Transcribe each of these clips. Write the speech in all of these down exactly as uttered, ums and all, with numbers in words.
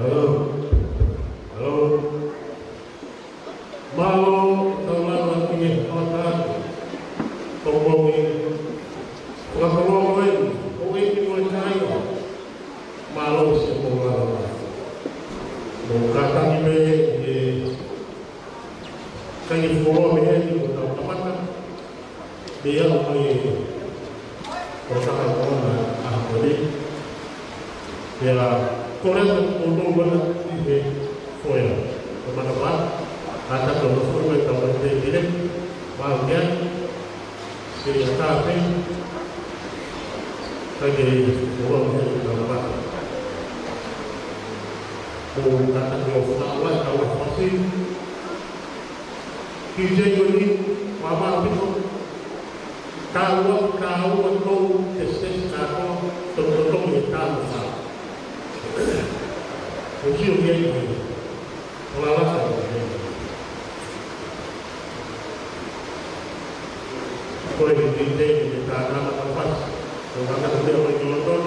Hello. Hello. Mālō, tau lava ki he hoʻatā. Tau moʻui. Fakakoloa mo e, ʻo e ki mo e kāinga. Mālō siʻoku lava. Mou kātaki mai e kai e foloa mei heni ʻo tau kamata. Pea ʻoku ʻi ai e koloa ʻi he ʻaho ko eni. Pea kole atu ki he koloa ʻi he foyer. Ko e manava, kātaki ʻo nofo mai tau mai te pile. Mau kia. Seʻi ʻatā pē. Kai e koloa mei heni ʻo tau kamata. Mou kātaki ʻo fakaʻauha, ʻauha fasi. Ki he ko eni, mālō ʻaupito. Tāua, tāua tou te sesi kātoa, tou tou tou e tāua. Ko sio ki ai, ko la la sa. Ko e ki te ki te tāna ma ka fasi. Ko la ka te o ki London.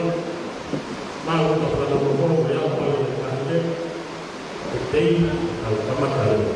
Mālō ka fana mo ko, ko ia ko e ka te. Ko tei, au kamata leo.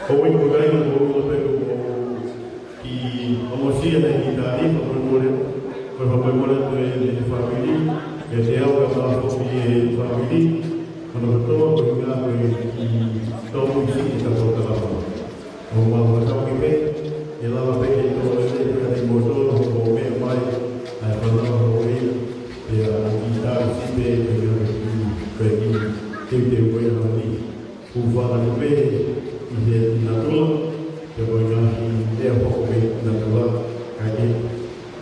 Ko e ʻuhinga ko ia ʻoku ou ʻilo pē ʻoku ou kiʻi ongosia ʻa e kiʻi tali, fakamolemole, ko e fakamolemole atu ʻe he fāmili, ʻiate au kae ʻumaʻā foki e fāmili, mana kotoa ko e ʻuhinga ko e kiʻi tōmuisi ʻi he tau tau. ʻOku mau fakatauange pē, ʻe lava pē ke tō lelei pē ʻa kimoutolu, hoʻomou meʻa mai, ʻa e fānau hoʻomou meʻa, pea ʻoku kiʻi tali siʻi pē, ko e ʻuhinga ko e kiʻi, ko e kiʻi teuteu ko ia ʻa e ʻaho ni. Kuo fānau pē ʻi he natula, pea ko e ngaahi lea foki mei he natula, kae kehe,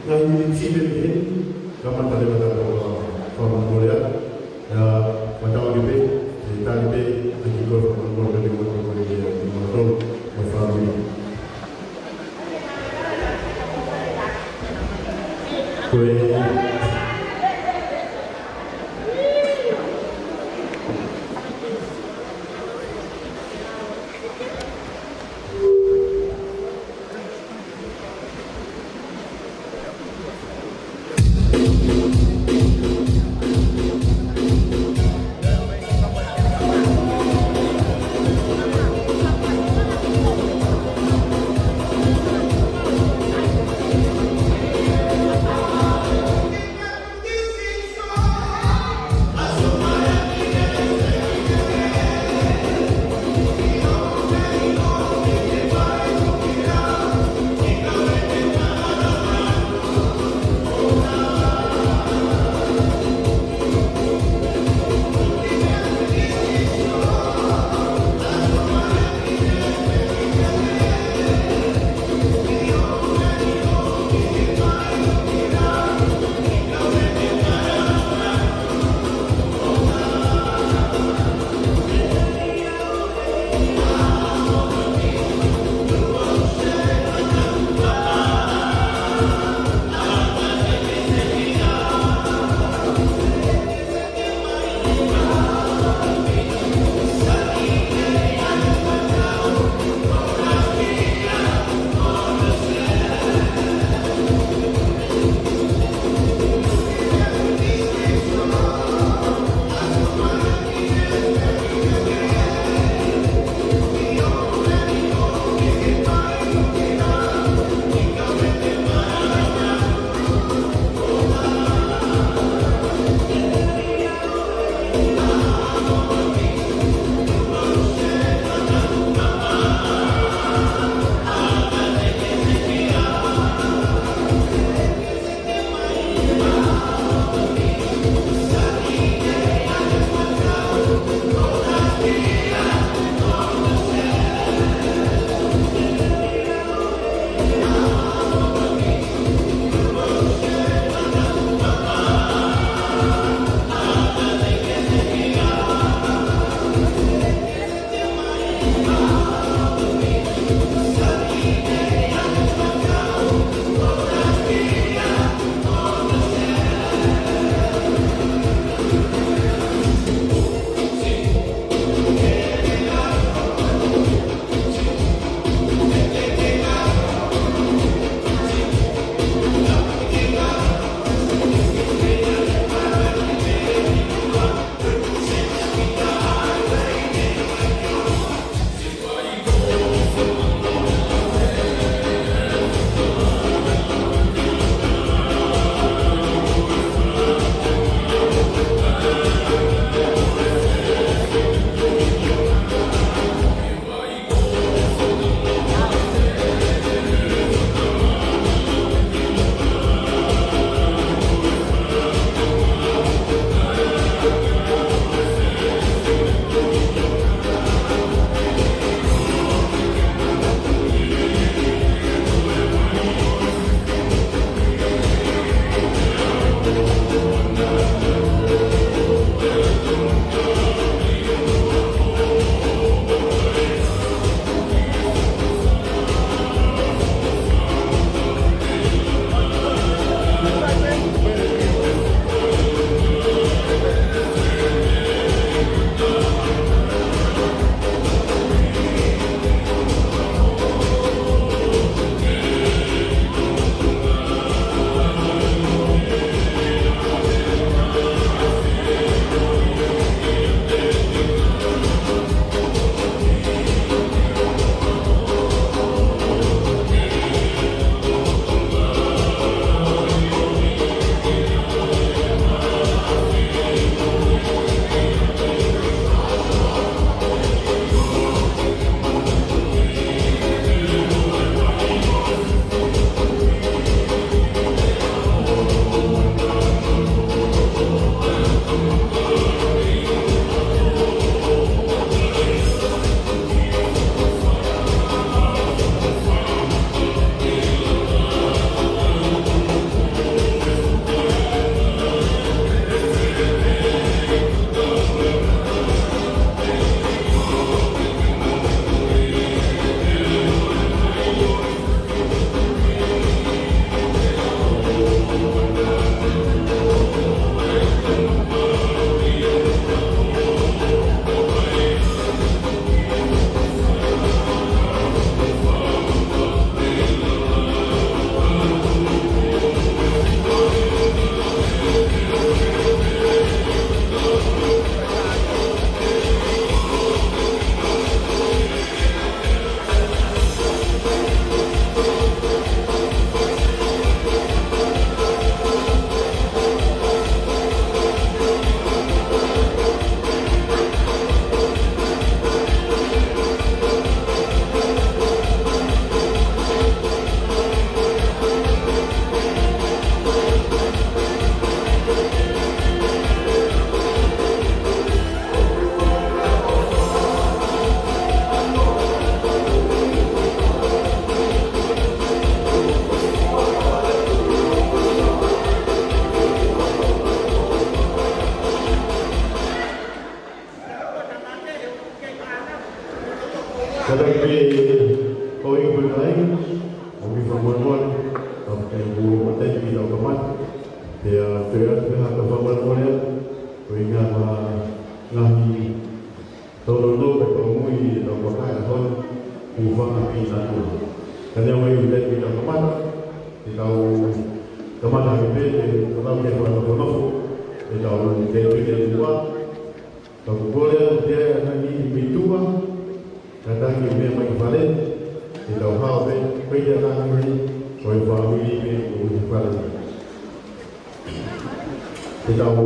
ngaahi miniti siʻi pē mei heni, kamata leva ʻetau polokalama. Fakamolemole atu, ʻa, fakatauange pē, ʻe tali pē, ʻa e kiʻi kole fakamolemole pē ʻa kimoutolu, mo e fāmili. Ko e Kātaki pē ʻo ʻi pē ai, ʻoku fakamolemole, ʻoku ʻi ai pē ʻa e kiʻi kamata. Pea toe ʻai pē ha kiʻi fakamolemole, ko e ngaahi, ngaahi tōnounou pea tōmui ʻetau vakai ʻaho ni, ʻoku fakamolemole atu. Ka neongo ʻa e kiʻi kamata, te tau kamata ʻaki pē, te tau ke fakanofonofo ʻetau tēpile ua. Ka ʻoku kole atu pē ʻa e ngaahi metua, kātaki meʻa mai ki fale, te tau hao pē, ko e ʻai ʻa e ngaahi, ko e fāmili pē ʻoku ʻi fale. Te tau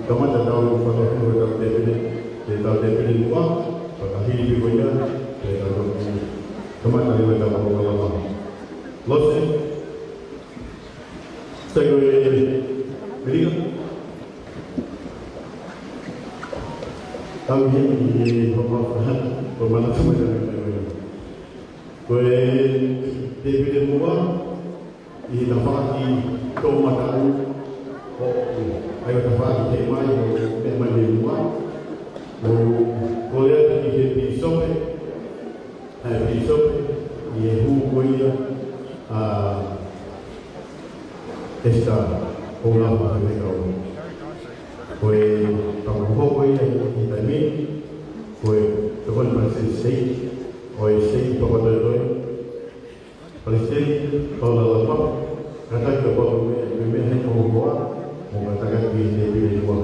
kamata ʻetau fakahoko ʻetau tēpile, ʻetau tēpile ua, fakahili pē ko ia, te tau kamata leva ʻetau fakahoko. Lose, Sai ko e Melika. Tau heni ki he homa faha, ko e mana tuma tau heni. Ko e tēpile ua, ʻi he tafaʻaki toʻomataʻu, ʻo, ʻa e tafaʻaki te mai, ʻo, te mai le ua, ʻo, ko e ʻai ki he pīsope, ʻa e pīsope, ʻi he hū ko ia, ʻa Esita Houlafa Fekau. Ko e tama hohoko ia ʻi he taimi ni, ko e tokoni palesiteni siteiki, ʻo e siteiki Papatoetoe, Palesiteni Paula Lapa, kātaki ʻo pau me, me, me he ko hoa, mo kātaki ki he pile ua.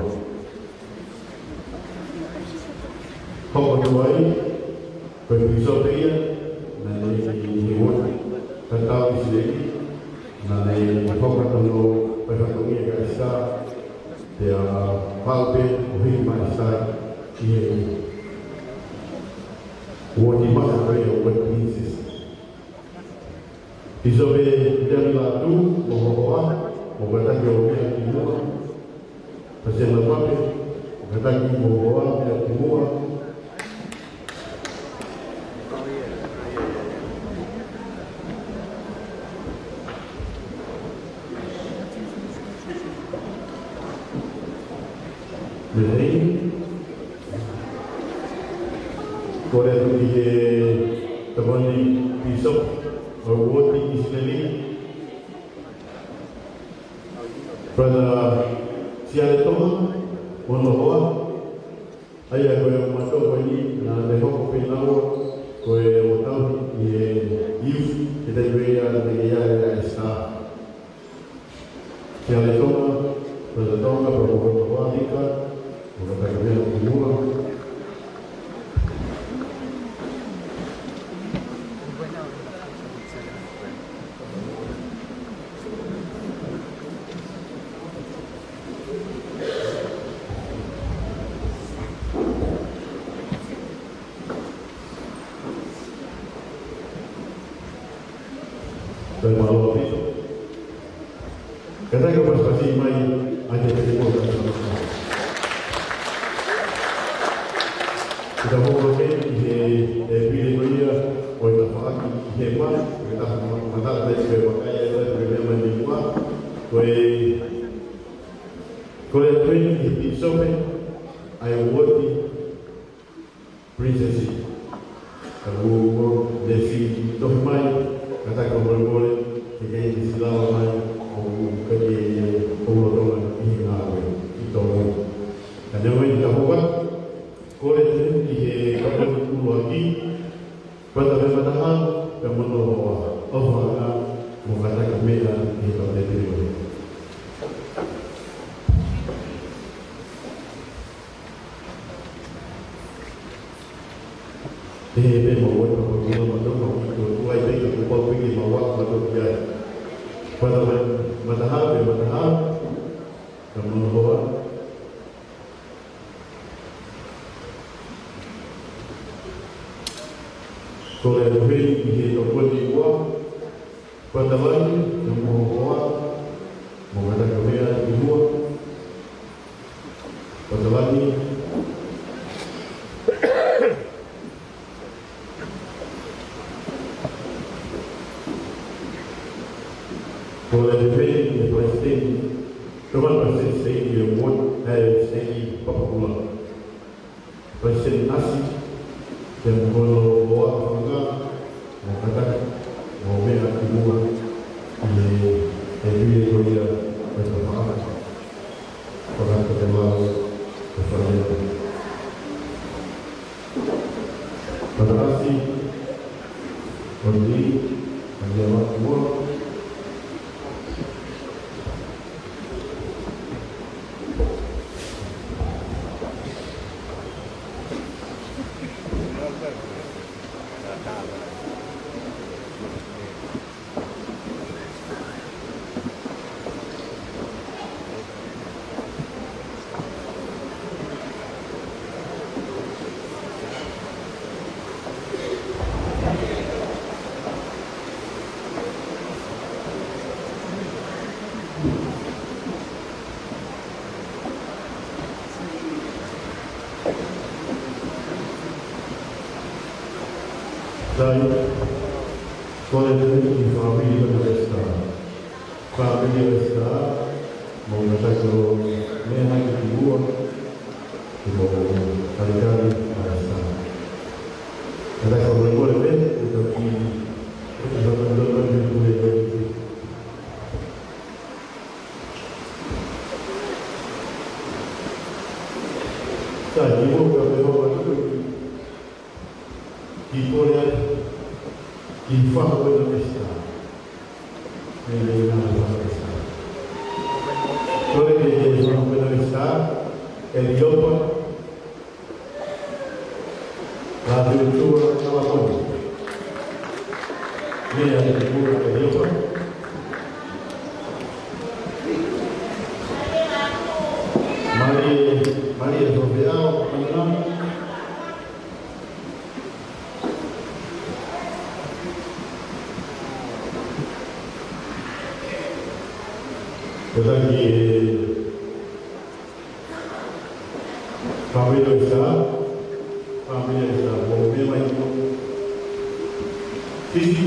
Hoko atu ai, ko e pīsope ia, naʻe ʻi he uooti tatau ʻi ʻIsileli, naʻe hoko atu hono fai fatongia kia Esita, pea pau pē ʻo hiki mai ʻa Esita ʻi he uooti maka ko ia ʻo e Princess. Pīsope Tevita Lātū, mo ho hoa, mo kātaki ʻo meʻa ki muʻa. Palesiteni Lavape, mo kātaki mo ho hoa, meʻa ki muʻa. Meʻa ki muʻa. Kole atu ki he tokoni pīsope ʻo e uooti ʻIsileli, Brother Siale Tonga, mo hono hoa, ʻa ia ko e mātuʻa ko eni, naʻe hoko pē naua ko e ʻo tauhi ʻi he youth, he taimi ko ia naʻe ʻi ai ʻa Esita. Siale Tonga, Brother Tonga, Brother Tonga, Nika, mo kātaki meʻa ki muʻa. Pea mālō ʻaupito. Kātaki ʻo pasipasi mai, ʻa e te te kua kātaki. Kita hoko atu ki he, ʻe pile ko ia, ʻo e tafaʻaki ʻi he ma, kita ma, mata te ke vakai ʻa e te ke mea mai ni kua, ko e, ko e ʻai ki he pīsope, ʻa e uooti, Princess. Ka ʻoku, ʻoku, lesi tohi mai, kātaki ʻo molemole, ke ke ʻi silava mai, ʻo ke ke ʻo lolotonga ʻi he ngāue, ʻi tō mai. Ka neongo ʻi he tapuaʻi, kole atu ki he kau ʻuluaki, Brother Mataha, pea mo hono hoa, ʻo fanga, mo kātaki meʻa ʻi he kau tēpile. He, he, pē mau ʻai pē ko ia mau tau mau ki tuʻa ai pē ka kuo pau pē ke mau ʻai mau tau ki ai. Brother Mataha, pea Mataha, pea mo hono hoa. Kole atu heni ki he tokoni ua. Pea tau ai, pea mo hono hoa, mo kātaki meʻa ki muʻa. Pea tau ai. Kole atu heni ki he palesiteni, tokoni palesiteni siteiki ʻo e uooti, ʻa e siteiki Papakura. Palesiteni ʻAsi, pea mo hono hoa, Oli, Malia Makua. Sai, kole atu ki he fāmili ʻo e Lesta. Fāmili ʻo e Lesta, mou kātaki ʻo meʻa mai ki muʻa, ke mou talitali ʻa e Lesta. Kātaki ʻo kole pē, ʻo tau ki, ʻo tau ki, ʻo tau ki, ʻo tau ki. Sai, kimuʻa pea mou ō atu ki, ki kole atu ki he fanga ko ē ʻo e Lesta. Meʻa mai ki he fanga ko ē ʻo e Lesta. Kole ki he fanga ko ē ʻo e Lesta, ʻEliopa Lātūtua Kalaponi. Meʻa mai ki muʻa ʻEliopa. Malie, Malie Tofeʻao, mana. Kātaki e fāmili ʻo e Lesta, fāmili ʻo e Lesta, mou meʻa mai ki muʻa. Fisi,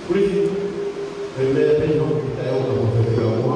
Fisi, meʻa mai pē ki muʻa, ʻikai ʻo ka mo fesi ka mua.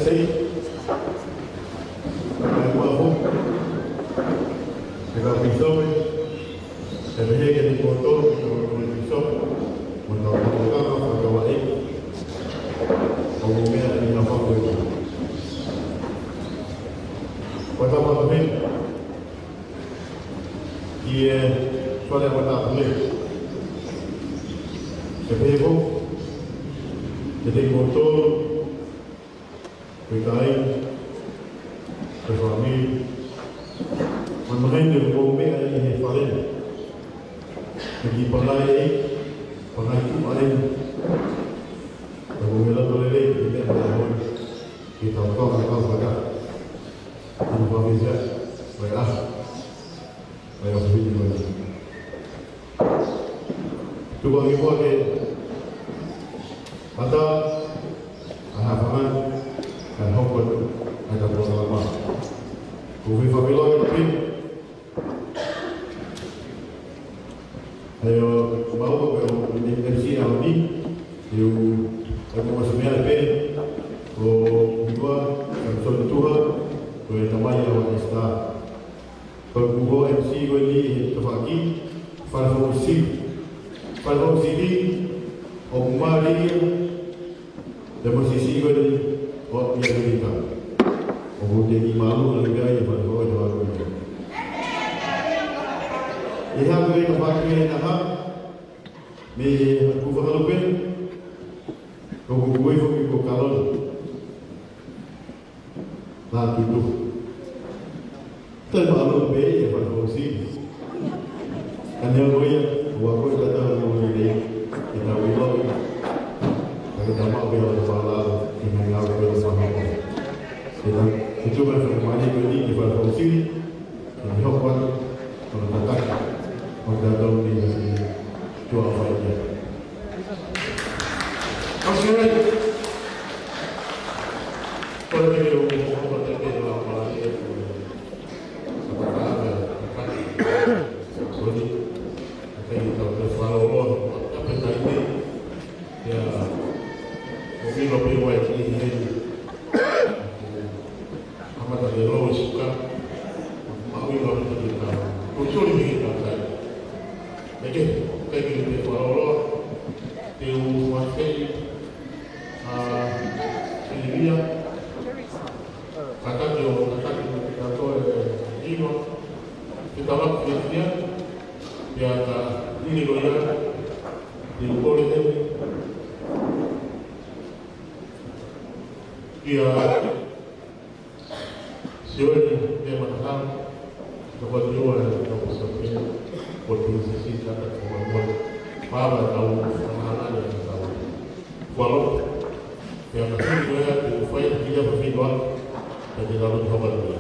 Sei, kae ʻumaʻā foki e kau pīsope, ʻe pehē kiate kimoutolu, kimoutolu pīsope, mo e kau pāpālangi, mo e kau ʻeiki, ʻoku mou meʻa ʻi he ʻaho ko eni. Ko e tapa ko eni, ʻi he fale ʻo e matāpule. ʻE pehē foki kiate kimoutolu, ko e kāinga, ko e fāmili, mo e maheni ʻoku mou meʻa ʻi he fale ni. Ko e kiʻi pangai ē, pangai tuʻa ē. Ka ko e meʻa lelei ke meʻa mai ʻa hoi, ke tau kau, ke tau faka. Ano fafisa, ko e ʻaho, ko e ʻaho fini ko eni. Tuku ange muʻa ke mata, ʻa e hā fanga, kae hoko atu ʻa e katoa kalama. Ko e fai fakalelei pē. ʻA ia, mau ko e M C ʻaho ni, ʻe u, ʻe u ʻosi meʻa pē, ko Hiva Samisoni Tuha, ko e tamai ʻa Vaʻe Star. Ko e kuo M C ko eni he tafaʻaki, Fale Foʻou Sili. Fale Foʻou Sili, ʻoku mālie ia, te mo sisi ko eni, ʻo ia ko eni ka. ʻOku te ni mālō, ʻa le meʻa ia, Fale Foʻou, ʻe te wā ko eni. ʻI he hā ko e tafaʻaki ʻe taha, mei he hā ko e fakalupe, ko ko kui foki ko Kaloni. Nā tutu. Te mālō pē ia Fale Foʻou Sili. Ka ne ʻalu ia, ʻo ako e tata o ʻo i nei, ke tau ʻilo ia. Ka ke tama o ke ʻalu pala, ke ngai ngau ke ʻalu pala. Ke tau, ke tuma e fakamālō ko eni ki Fale Foʻou Sili, ke ne hoko atu, ko e tataki, ʻo tatau ni ka si tua fai ia. That's right. Ko e meʻa ʻoku ou ʻofa atu ke lau mālie ʻa e Samisoni, ʻa e kei tau te fakaloloa, ʻa e pē taimi, ia, ʻo ʻilo pē ʻoku ʻi heni, ʻa mata ke lou i suka, maʻu ʻi ngā mata ke tau, ko tuli mei tau tai. Meke, kai ke te fakaloloa, te u mafei, ʻa, Filimia, kātaki ʻo, kātaki ʻo, kātoa e ʻino, ke tau ʻalu fiefia, pea ka ʻili ko ia, te u kole heni, kia Sione, te mataha, ka ko te ua, ka ko sa pe, ko te sisi, ka ka ko mo. Pava ka u, ka na na, ka u. Kualo, te aka sisi, ko ia, te u fai, te ia, ko fai, ko ia, ka te ka u, ka u, ka u.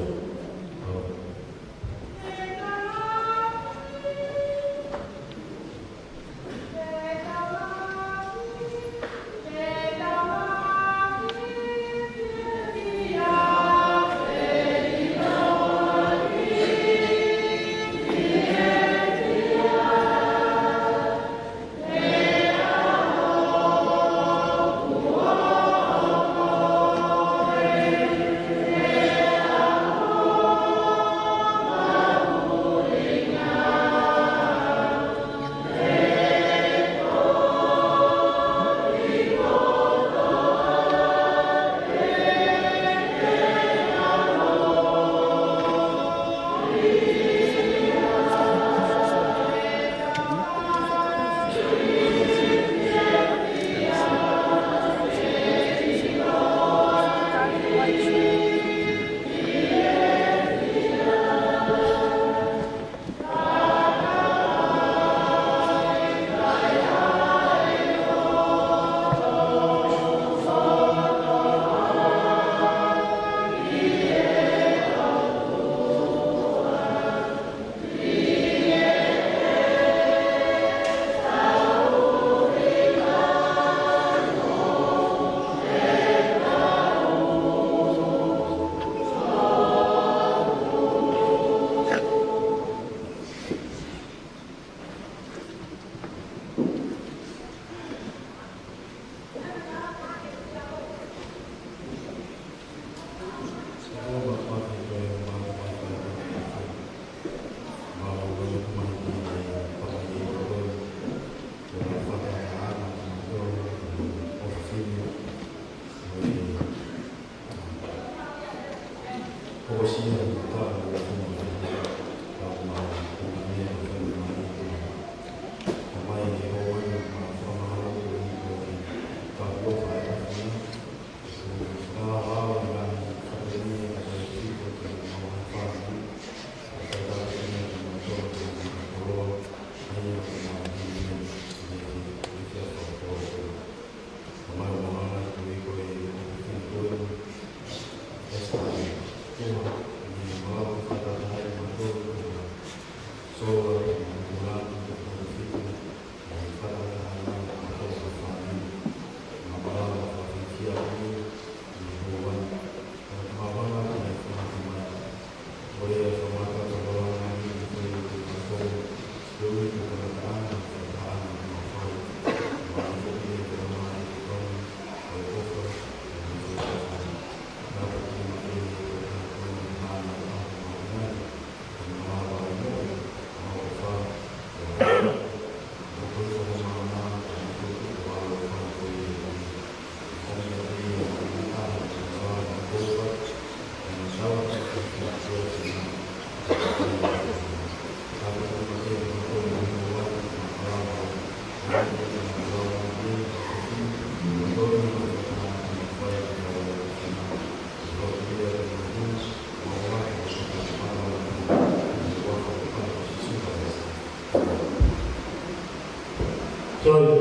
Sorry.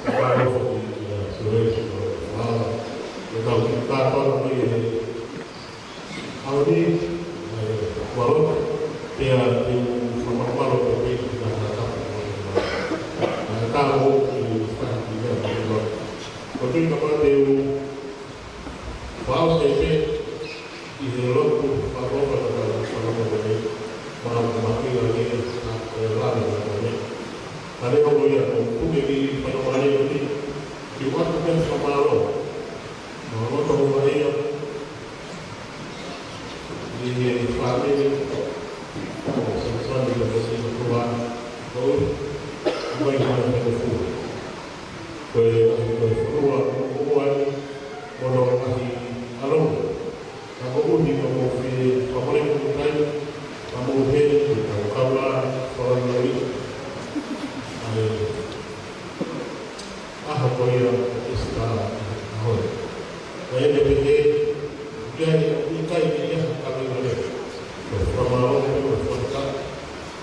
Ka ʻofa ki, kia Sureshi ko e fala. Ko e tau ki ka tona mai e ʻaho ni, ʻe, kualo, pea te u fakamālō pē ki he taha tapu ko e fala. ʻE, ka ʻofa ki he fala ki he fala. Ko e tui ka pā te u Fakaʻosi pē ʻi he lotu fakaʻofa ka tau fakaʻofa mai, ma, ma kila ke, a, e lava na ko ē. Ka leo ko ia ko puke ki fakaʻofa mai ni, ki ʻoatu pē fakamālō. Ma loto ua ia, ʻi he fāmili, ʻo Samsoni ka pesi na tua, ʻo, mai ki na pē fua. Ko e, ko e fonua, ko e fonua ni, mo hono ngaahi ʻalunga. Ka ko ʻuhi ka mou fie fakamoleki mo kai, ka mou hē, ka mou kau ā, fakalanga ui. ʻA e, ʻaho ko ia, ʻo Esita, ʻaho. Ka ʻi he pehē, ʻi ai, ʻikai ke ʻi ai ha kaveinga lea. Ko e fakamālō, ko e fakatapu,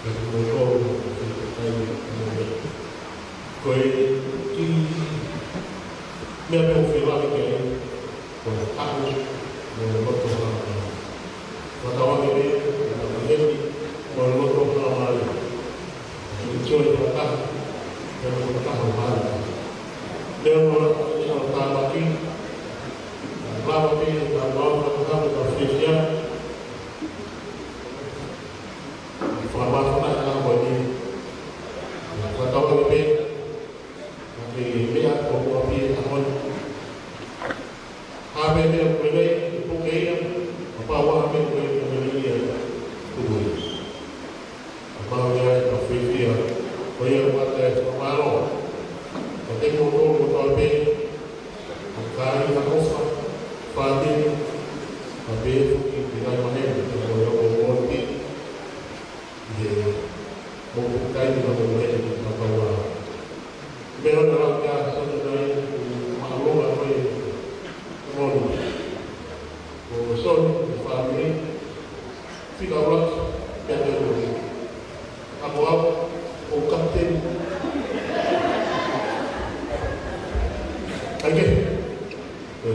ka ko e tolu, ko e kai, ko e Ko e kiʻi meʻa pē ʻoku ou fie lave ki ai, ko e haʻu mo e loto hangamālie. Fakatauange pē, ko e tau heni mo e loto hangamālie. Ko e enjoy fakataha, pea mo e fakataha ʻo mālie. Leo mo e ʻaho tāmaki, lava pē, tau mau fakataha, tau fiefia. Fakamāfana ʻa e ʻaho ni. Fakatauange pē, ʻa e meʻa ko ʻoku ʻapi e ʻaho ni. ʻA e meʻa ko eni, ʻe puke ia, kapau ʻa e meʻa ko eni, ko eni ia, tuku ia. Kapau ia ʻe ka fiefia, ko ia ʻoku ʻata e fakamālō. Ka te mo tō, mo tō pē, ʻa e kāinga ʻofa, fāmili, ka pehē foki ki he ngaahi maheni, ki he moʻui ʻo e moʻui ʻi he moʻui taimi ka moʻui maheni ki he tau ā. Meʻa ʻoku ou lau kia Soni nai, ʻoku mālōlō ʻa e moʻui. Ko Soni, ko e fāmili, fika ʻuluaki, pea te ui. Ka ko au, ko e kapiteni. ʻIkai ke, ʻe,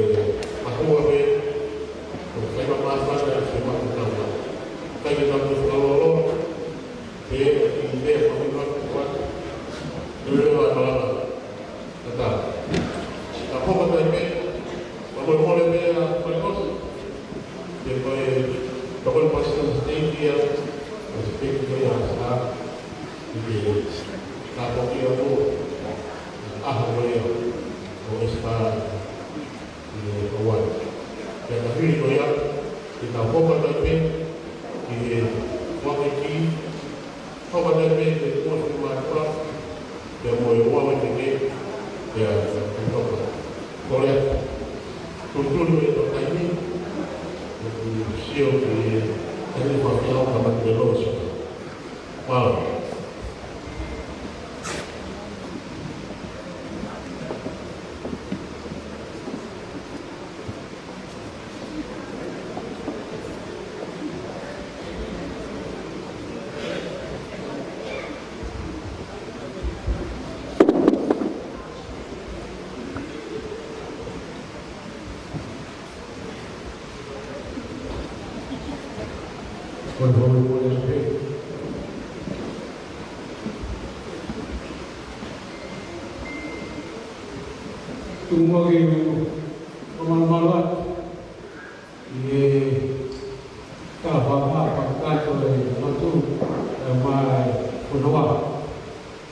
mahua pē, ko e fai ma māfana, ʻe fai ma māfana. ʻIkai ke tau fakalōloa, pē, ʻi he meʻa, fai ma māfana, ʻe lele wa kalama. Ka ta. Ka ko e taimi, ka ko e mole pē ʻa Falekosi. Te ko e, ka ko e pastor state ia, ko e state ia sa, ʻi he, ka ko ia ko, ʻaho ko ia, ʻo Esita, ʻi he Hawaii. Pea ka hili ko ia, te tau hoka taimi, ʻi he, wake ki, Hoko atu pē ke kuo fika mātuʻa, pea mo e ua mai ke ke, pea ke toka. Kole atu. Tūtū mai ʻo taimi, ʻoku si ʻIo, ke, ke ne fafia o ka mate losi. Mālō. Tuku muʻa ke u fakamalumalu atu ʻi he kau fakataha fakataha ʻo e motu, ʻa e fonua.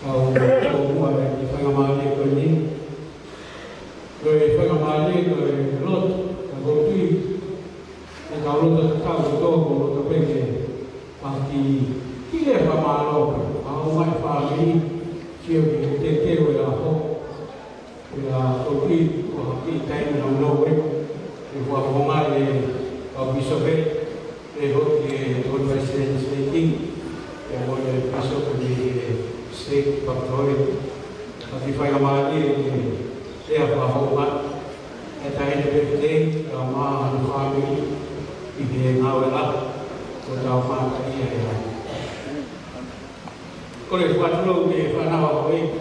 Kau tomuʻa ʻi he faingamālie ko eni. Ko e faingamālie ko e lotu, ka ʻoku ou tui, ʻe kau lotu tatau kotoa, ko e lotu pē ke paki ki he fakamālō, ʻa e ʻomai fāmili, sio ki he teuteu ʻo e ʻaho. Pea ʻoku ou tui, ʻoku ʻi ai ha kiʻi taimi naʻa nau ʻi ai, ʻe fakafofonga e kau pīsope, ʻe hoki e Tokoni Palesiteni Siteiki, pea mo e pīsope mei he siteiki Pakitoria. Ka ʻoku ou faingamālie ke u fakafofonga e taʻahine pēpitei, kae ʻumaʻā hono fāmili, ʻi he ngāue lahi kuo tau mātā ai. Kole fakatulou ki he fānau ʻa houʻeiki,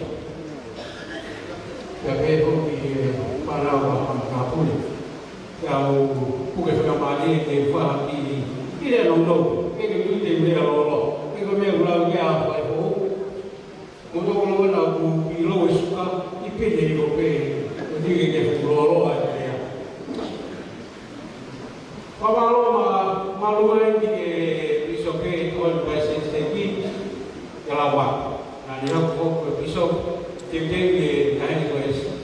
pea pehē foki ki he fānau ʻa e Matāpule. Pea ʻoku ou puke faingamālie ke u fakahā ki he nounou, ʻikai ke u tui te u lea lōloa, ʻikai ko e meʻa ʻoku lau ki ai ʻa e faifo. Mo tokoloua naʻa ku ʻilo e suka, ʻi pene ʻi ko pē, ʻoku ʻikai ke fuʻu lōloa e lea. Fakamālō mā-, mālō ai ki he pīsope Tokoni Palesiteni Siteiki, ke lava. Naʻa ne hoko ko e pīsope, teuteu ki he taʻahine ko e s-,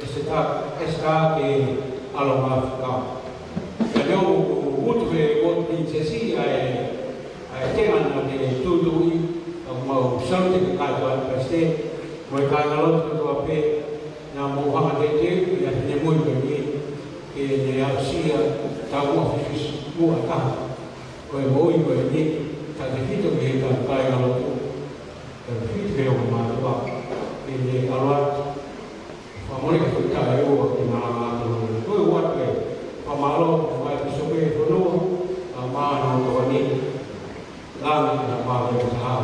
Eseta, Eseta ke alo mā fika. Ka ne u-, u-, utu he Votu Pilinisesi ʻa e, ʻa e tenga naʻa ne tutuʻi, ka ʻoku mau salute ki he kātoa Palesiteni, mo e kāingalotu kotoa pē, naʻa mou hanga teuteu, ʻi he finemui ko eni, ke ne aʻusia taumuʻa fakamuʻa taha ʻo e moʻui ko eni, tautefito ki he kau kāingalotu, tautefito ki he ongo mātuʻa, ke ne ʻalu atu, fakamole ke futa e ua ki malanga atu. Ko e ua ke fakamālō, ʻomai pīsope e fonua, kae ʻumaʻā hono tokoni. Langi na pā ke tahau,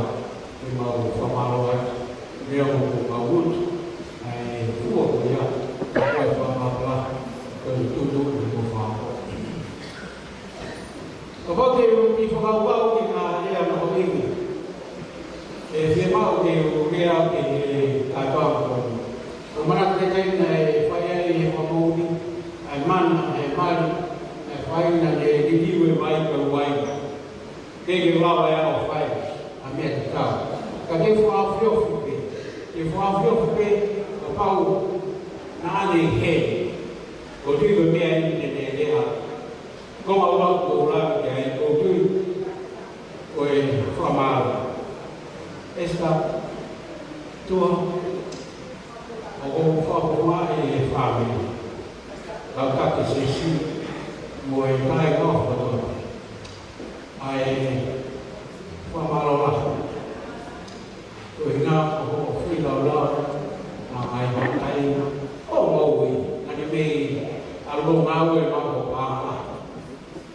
ke mau fakamālō ai, leo mo mau utu, ʻa e fua ko ia, ko e fakamālō, ko e tutu, ko e fua. Kapau te u kiʻi fakakaukau ki he ngaahi lea naʻe ʻomai. ʻE fiemaʻu ke u lea ki he kātoa ko eni. ʻOku ou manatu ki he taimi naʻe fai ai e fakamoʻoni, ʻa e mana, ʻa e mali, ʻa e faina, naʻe liliu e vai, ka uai. Ke ke lava ʻe au ʻo fai ʻa e meʻa tatau. Ka ke fakaofiofi pē. Ke fakaofiofi pē, kapau naʻa ne hē. ʻOku ou tui ko e meʻa eni te ne lea. Ko e meʻa ʻoku ou lave ki ai, ʻoku ou tui ko e fakamālō. Eseta, tuʻa, ʻoku ou fakafofongaʻi e fāmili. Kau taki siasi, mo e kāinga kotoa. ʻA e fakamālō lahi. Ko e ʻuhinga ko hoʻo feilaulau, naʻe ʻi ai e matai, ʻo maui, naʻa ne mei ʻalu ʻo ngāue ma ko pāla.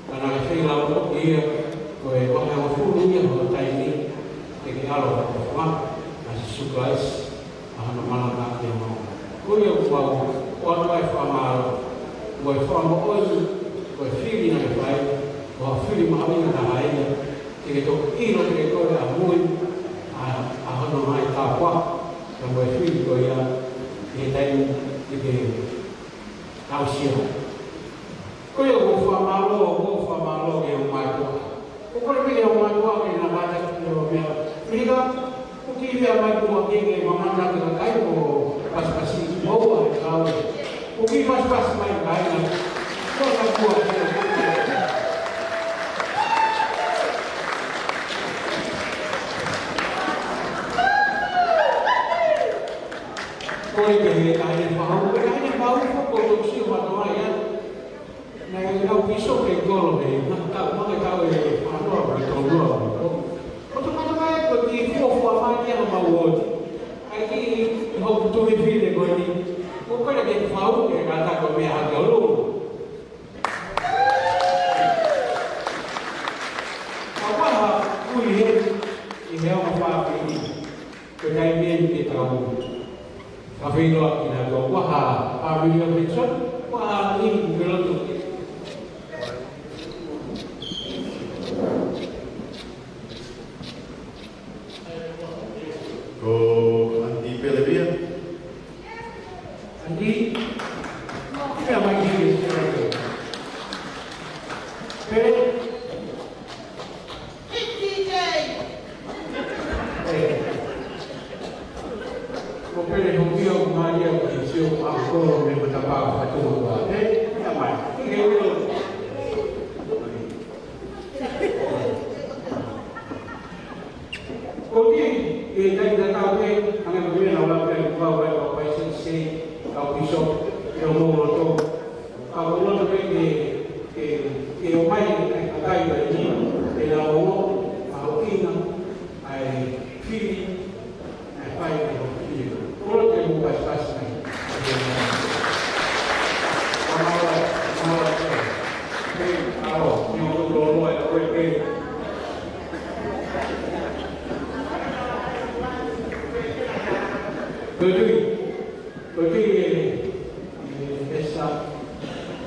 Ka naʻe feilaulau ko ia, ko e vahe hongofulu ia hoʻo taimi, ke ke ʻalu ʻo fakafofonga, ʻa Sīsū Kalaisi, ʻa hono malanga ki he maama. Ko ia ʻoku mau ʻoatu ai e fakamālō, ko e fakamoʻoni, ko e fili naʻe fai, ko e fili mahuʻinga taha ia, ke ke toki ʻilo ke ko e ʻamui, ʻa, ʻa hono ngaahi tāpuaki, ka mo e fili ko ia, ʻi he taimi, ke ke aʻusia. Ko ia ʻoku ou fakamālō, ʻoku ou fakamālō ki he ongo mātuʻa. ʻOku ou kole pē ki he ongo mātuʻa ke na mātā ki he ʻū meʻa. Milika, ʻoku kiʻi lea mai ki muʻa ke ke mamata ki he kakai ʻoku pasipasi moua he kau. ʻOku kiʻi pasipasi mai kāinga. Ko e ka kua ki he Ko e ke he taʻahine Fahu, ko e taʻahine Fahu, ko e toki sio mātuʻa ia. Maka, maka tau e fānau, maka tau loa, maka tau. Ko tau maka mai, ko e kiʻi fuofua mai ki he mau uooti. ʻAi ki hoku tuofefine ko eni. Ko e kole ke fau, ke kātaki ʻo meʻa hake ʻo lua. Ka ʻoku ʻi ai ha kui heni, ʻi he ongo fāmili. Ko e taimi eni ke tau fakafeʻiloaki kinautolu. Ko e hā, fāmili ʻo Henson, ko e hā, ʻi he lotu. Ko Aunty Pelevia. Aunty, meʻa mai ki he Pele. Ko Pele hoʻo ʻio mai ia ko e sio ʻa kolo me matapā fatua kua. Ē, ia mai. Ke ke ʻio. Ko e kiʻi, ʻe kai tatau pē, hangē ko e meʻa naʻa ku lau pē, kuo ʻai ʻo pai se se, kau piso, ʻi hoʻomou loto. Ka ʻoku ou loto pē ke, ke, ke ʻomai ʻa e kakai ko eni, ke nau ongoʻi mahuʻinga ʻa e fili naʻe fai ʻe hoku fili. ʻOku ou loto ke mou pasipasi mai. Mālō, mālō. Hei, ʻao, ni o tō lōloa e koe pē. Ko e tui, ko e tui ē, ē, ʻEsita,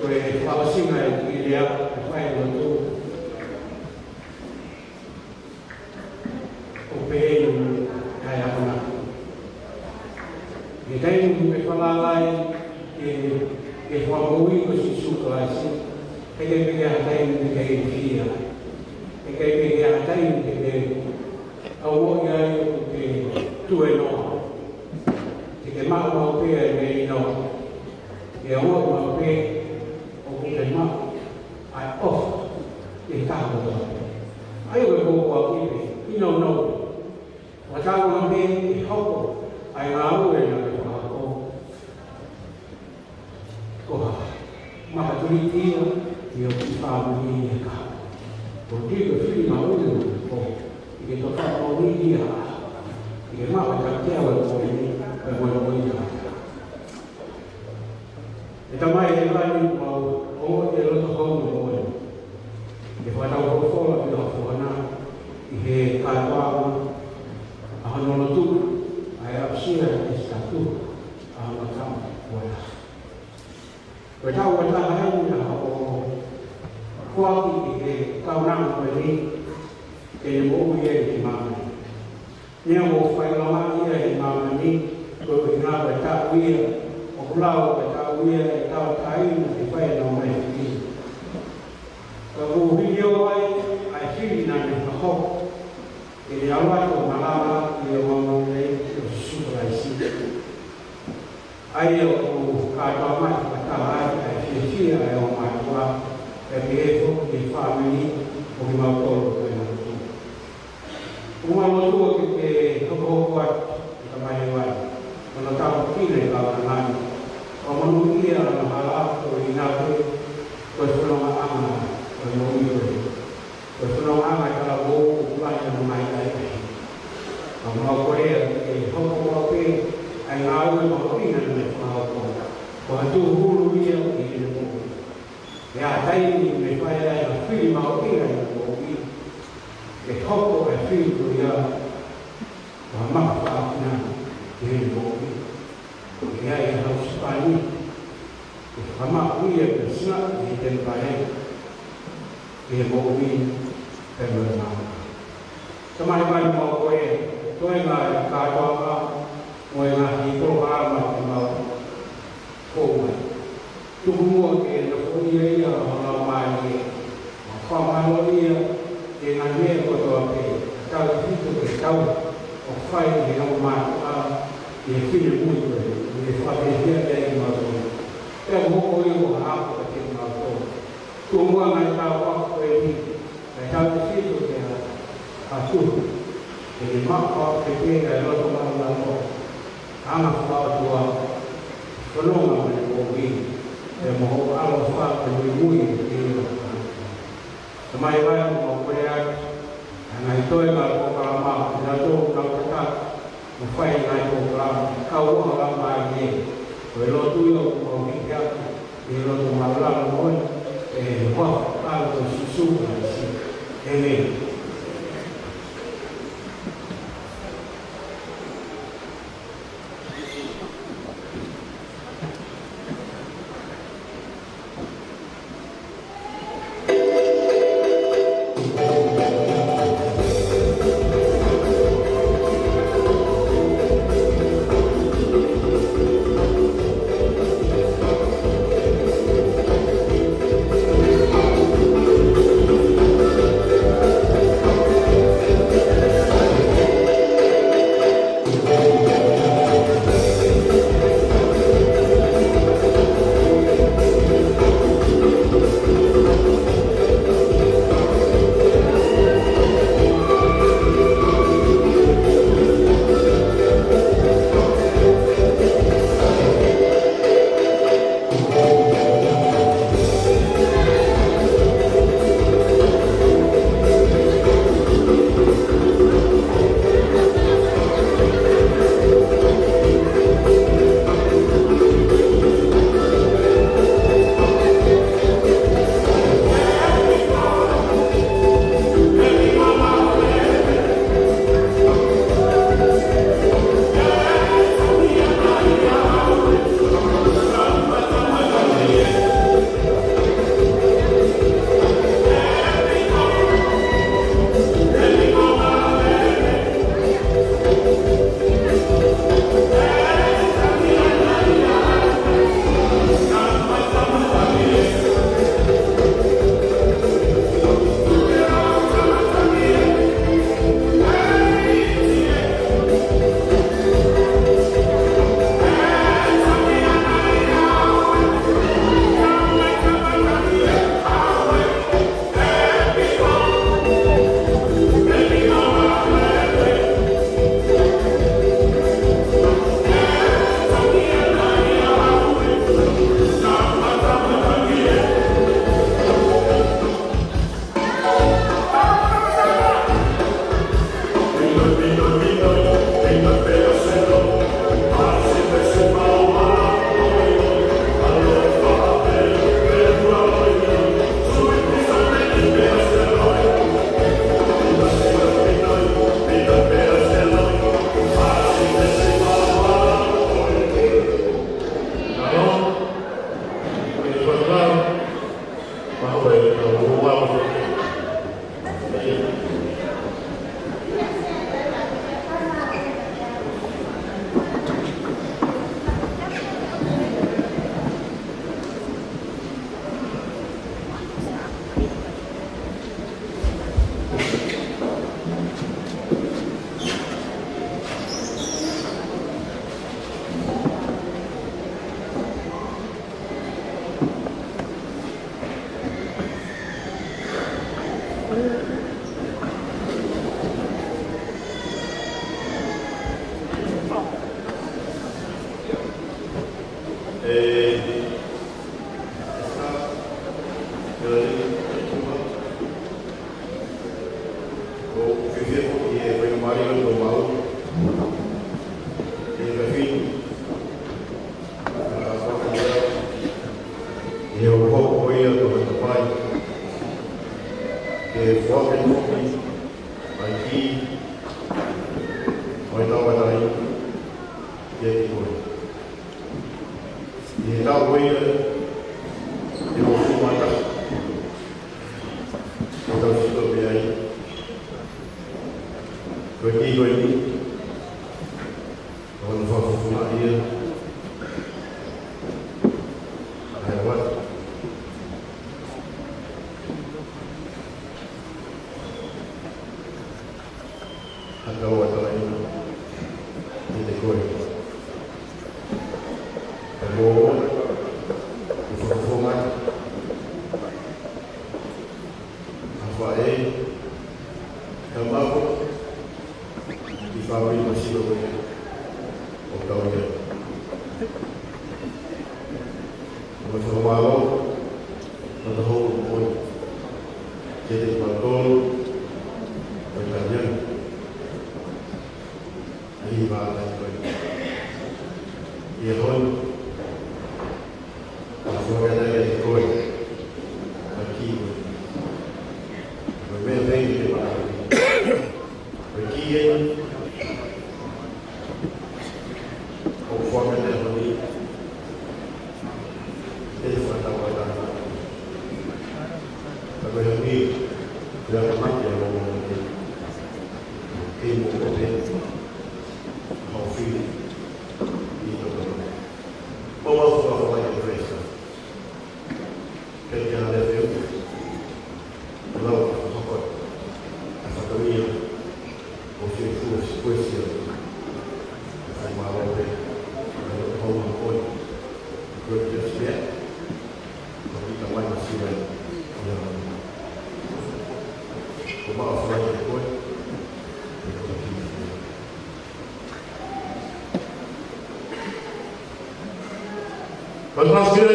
ko e fakaʻosinga e kiʻi lea, ʻe fai ʻo tō. ʻO pehē ʻi he ʻaho na. He taimi ʻoku ke falala ai ke, ke fakamoʻui koe ʻe Sīsū Kalaisi, heʻikai pē ke ʻi ai ha taimi ke ke fia. Heʻikai pē ke ʻi ai ha taimi ke ke ʻaumoʻi ai ʻoku ke tuēnoa. Ke ke maʻu maʻu pē ʻa e meʻa ʻi loto. Ke ʻaumoʻi maʻu pē ʻoku ke maʻu ʻa e ʻofa ki he taha kotoa pē. ʻA ia ko e kōkua ki pē, ʻi he nounou. Fakatauange pē ke hoko ʻa e ngāue naʻa ke fakahoko. Ko ha makatuliki ia ʻi hoʻo kiʻi fāmili ʻi he kahaʻu. Ko e tui ko e fili maʻu ia ko ʻi ke toka ko ʻi ia. ʻI ke maʻu ʻa e tautea ʻo e moʻui, ʻo e moʻui ia. ʻE Tamai, ʻe ʻi ai ʻemau ongoʻi e loto houngaʻia. ʻE fakatau folofola ki ho foha na ʻi he kātoanga ʻa hono lotu, ʻa e aʻusia ʻe Sīsū ʻa hono tama ʻo e ʻaho. Ko e tau ʻe taha eni ʻa hoʻo foaki ki he kaunanga ko eni, ke ne moʻui ai ki māmani. Neongo ʻoku fakaʻilonga ia ʻi māmani, koeʻuhi ko e taʻu ia, ʻoku lau ko e taʻu ia ʻe tauʻatāina ke fai ʻenau ngaahi fili. Ka ʻoku hiliō ai ʻa e fili naʻa ne fakahoko, ke ne ʻalu atu ʻo malanga ʻi he ongoongolelei ʻo Sīsū Kalaisi. ʻA ia ʻoku kātoa mai fakataha ai ʻa e fiefia ʻa e ongo mātuʻa, pea pehē foki ki he fāmili ʻo kimautolu ko e lotu. ʻOku mau lotua ke ke hokohoko atu ʻe Tamai Hēvani hono tāpuekina e kaunanga ni. ʻO monūʻia hono hala koeʻuhi ko e fonongaʻanga ʻo e moʻui ko ē. Ko e fonongaʻanga talavou ʻoku lahi hono ngaahi ʻahiʻahi. Ka ʻoku mau kole ke hoko maʻu pē ʻa e ngāue mahuʻinga naʻa ne fakahoko. Ko ha tūhulu ia ʻi heʻene moʻui. ʻI ha taimi ʻe fai ai ha fili mahuʻinga ʻi heʻene moʻui, ʻe hoko e fili ko ia ko ha maka fakaʻakinanga ki heʻene moʻui. ʻI ai e husepāniti, ʻe fakamaʻu ia ke sina ʻi he temipale, ʻi he moʻui pea mo e maama. Tamai, ʻoku mau kole, toenga e kātoanga, mo e ngaahi polokalama te mau fou mai. Tuku muʻa ke nofoʻia ia ʻe ho Laumālie. Fakamālō ia ʻi he ngaahi meʻa kotoa pē, tautautefito ki he tau ʻoku fai ʻe he ongo mātuʻa ʻi he finemui ko ē, ʻi he fakafiefia kimautolu. Pea ʻoku hoko ia ko ha ako kiate kimautolu. Tuku muʻa ngaahi tāpuaki ko eni, kae tautautefito ki he ʻatu, ke ne maʻu ʻa e pehē ʻa e loto māʻulalo, anga fakaʻotua, fononga mo e moʻui, pea mo hoʻo ʻaloʻofa ke muimui ʻi he ʻilo. Tamai, ʻoku mau kole atu ʻa e ngaahi toe ngaahi polokalama, ʻa kinautolu ʻoku nau tataki mo fai e ngaahi polokalama, kau ʻofa mai ē, ko e lotu ia ʻoku mau hiki atu ʻi he loto māʻulalo moʻoni, ʻi he huafa ʻo Sīsū Kalaisi. ʻĒmeni. ʻI he hokohoko ia ʻo e tapai, ke foaki foki ʻa e kī ʻo e tauʻatāina kiate koe. ʻI he taʻu ko ia ʻe uofulu mā taha, ʻoku tau sio pē ai, ko e kī ko eni, ʻoku ne fakafofongaʻi ia ʻa e ʻoatu ha tauʻatāina kiate koe. Ka ko e fakafofongaʻi ʻa e faʻē, ka mako, ki fāmili Masilo ko ia ʻoku tau ʻi ai. ʻOku ou fakamālō, ʻoku tau hoko ko ia. Kiate kimoutolu ʻo Taniela, ʻa e hiva ʻa e ʻOtua. ʻI he ʻaho ni, ʻoku ou fakatauange kiate koe, ʻa e kiʻi ko e meʻa pē ke maʻu. Ko e kiʻi eni, ʻoku ou fakatauange, ʻe fakatauange. Ka ko e hangē, ko e ʻatamaki ʻa e moʻui, ke mo ko pē, hau fili, ʻi toko. Mo mau fua fua ke presa. Ke ke ale feu. Lau ka hoko. Ka whakaia. ʻO fie fua si koe sia. Ka whai mālō pē. Ka hoko hau ma koe. Koe kia spea. Ko kita mai ma siwa. Ia. Ko mau fua ke koe. Ko kita. But that's good.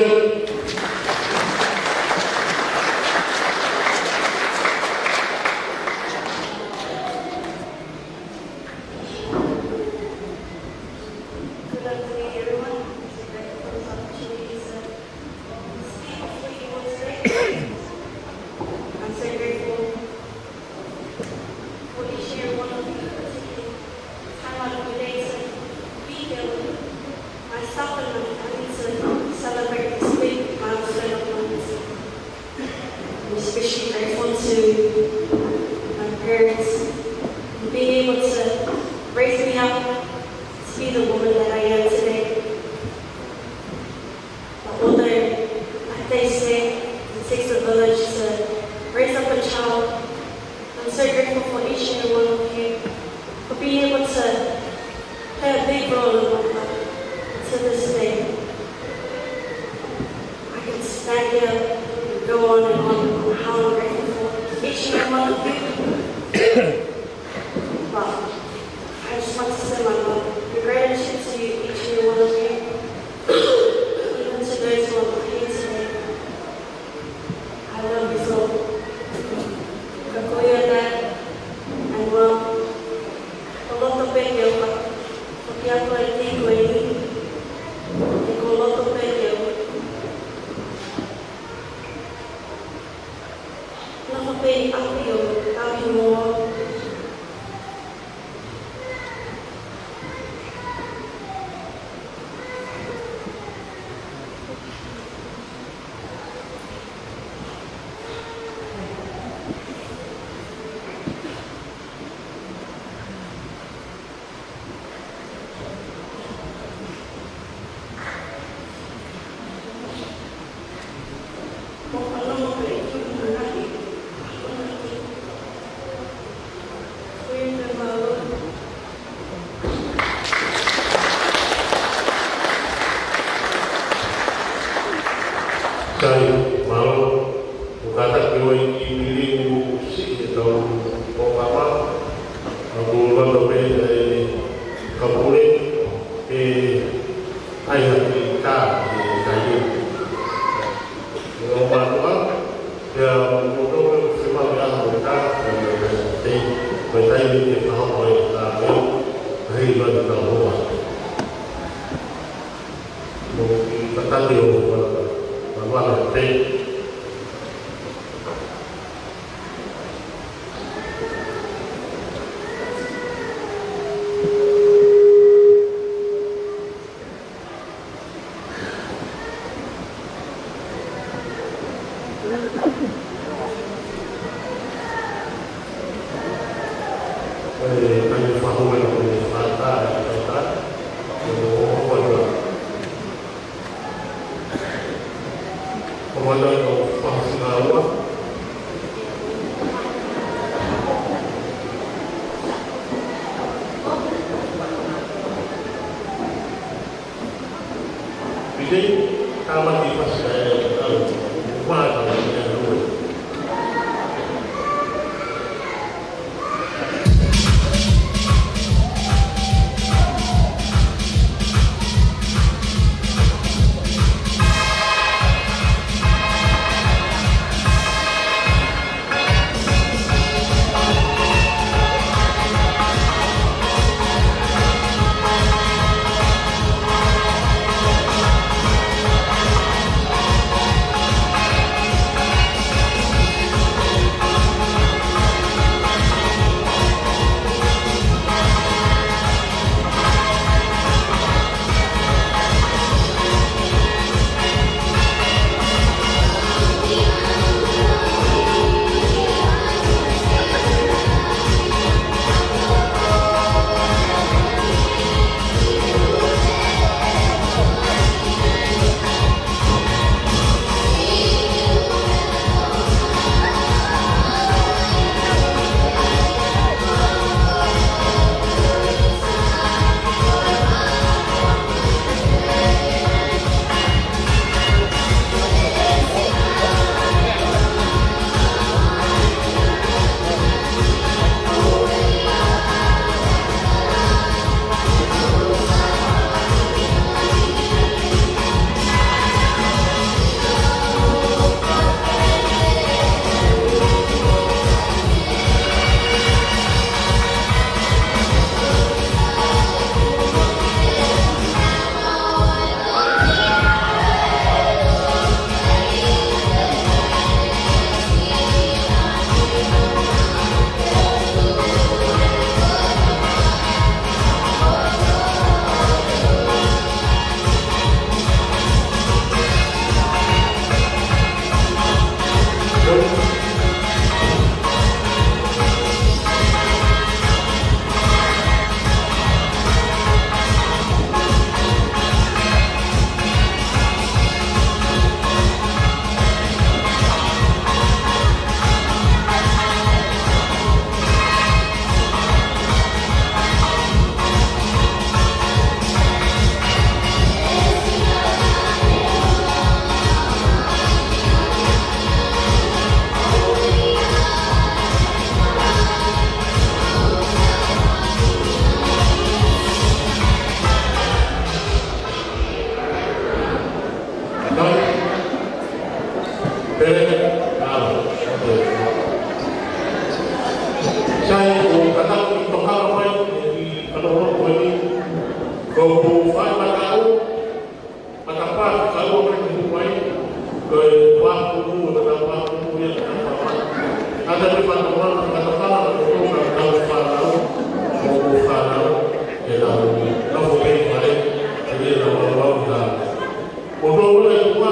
Good afternoon, everyone. It's a great opportunity to speak before you all today. I'm so grateful for each and every one of you for taking time out of your day to be here with me. I suffer and I need to celebrate this week, milestone of my life. I'm especially grateful to my parents for being able to raise me up to be the woman that I am today. But although, like they say, it takes a village to raise up a child, I'm so grateful for each and every one of you for being able to play a big role in my life to this day. I can stand here and go on and on about how I'm grateful for each and every one of you. But I just want to send my love and gratitude to you, each and every one of you, even to those who are not here today. I love you so. Ka ko ia, Dad and Mom, ko loto pē ke u ka, ko kia ko e tī ko eni, ʻe ko loto pē ke u. Nofo pē ʻi ʻapi ʻo tauhi mo. Sai, mālō, ʻoku kātaki ʻo e kiʻi pilini ʻoku siʻi ʻetau polokalama, ʻoku loto pē ʻe he kapule, ʻe ʻai ha kiʻi kā, ʻe kai ē. ʻO mātuʻa, pea mo tō pē ʻo fiemaʻu ʻe he ʻaho ko e kā, ko e taimi ke fakahoko e kā, ka hei vani ka hoa. Mo ki tataki ʻo, ʻo, ʻo, ʻo, ʻo, Pite, tāmaki fasi ka e au, ua ka e au. Sai, ʻoku ou kātaki ke tokanga mai ʻi he fakalongolongo ko eni. Ko ʻeku fai mataʻu, matapā, ka ua mai ki Haʻapai, ko e Pākumu, ko e Pākumu ia, ko e Pākumu. Kātaki ke tokanga, ke tokanga, ke tokanga, ke tau fānau, ko e fānau, ke tau nofo pē ʻi fale, ke tau lau lau ʻi fale. Ko tō ʻoku ʻi ai ʻa e ʻOtua,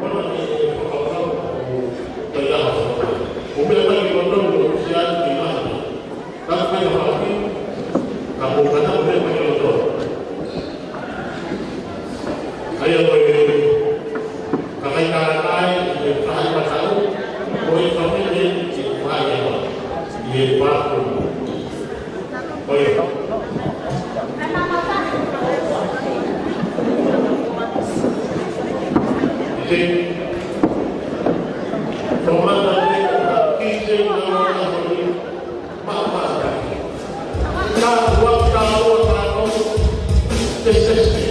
ko ʻene fakakaukau, ko e taha fakakaukau. Ko e meʻa mai ki loto, ko e ʻusi ai ki ngā. Ka ko e meʻa faʻaki, ka ko e kātaki ko e meʻa mai ki loto. ʻA ia ko e kakai tātai, ʻi he fai mataʻu, ko e fai mataʻu, ʻi he fai mataʻu, ʻi he Pākumu. ʻOi. Ite. Tōmata te, ki se na na ni. Mama. Ka ua ka ua ka no. Te se se.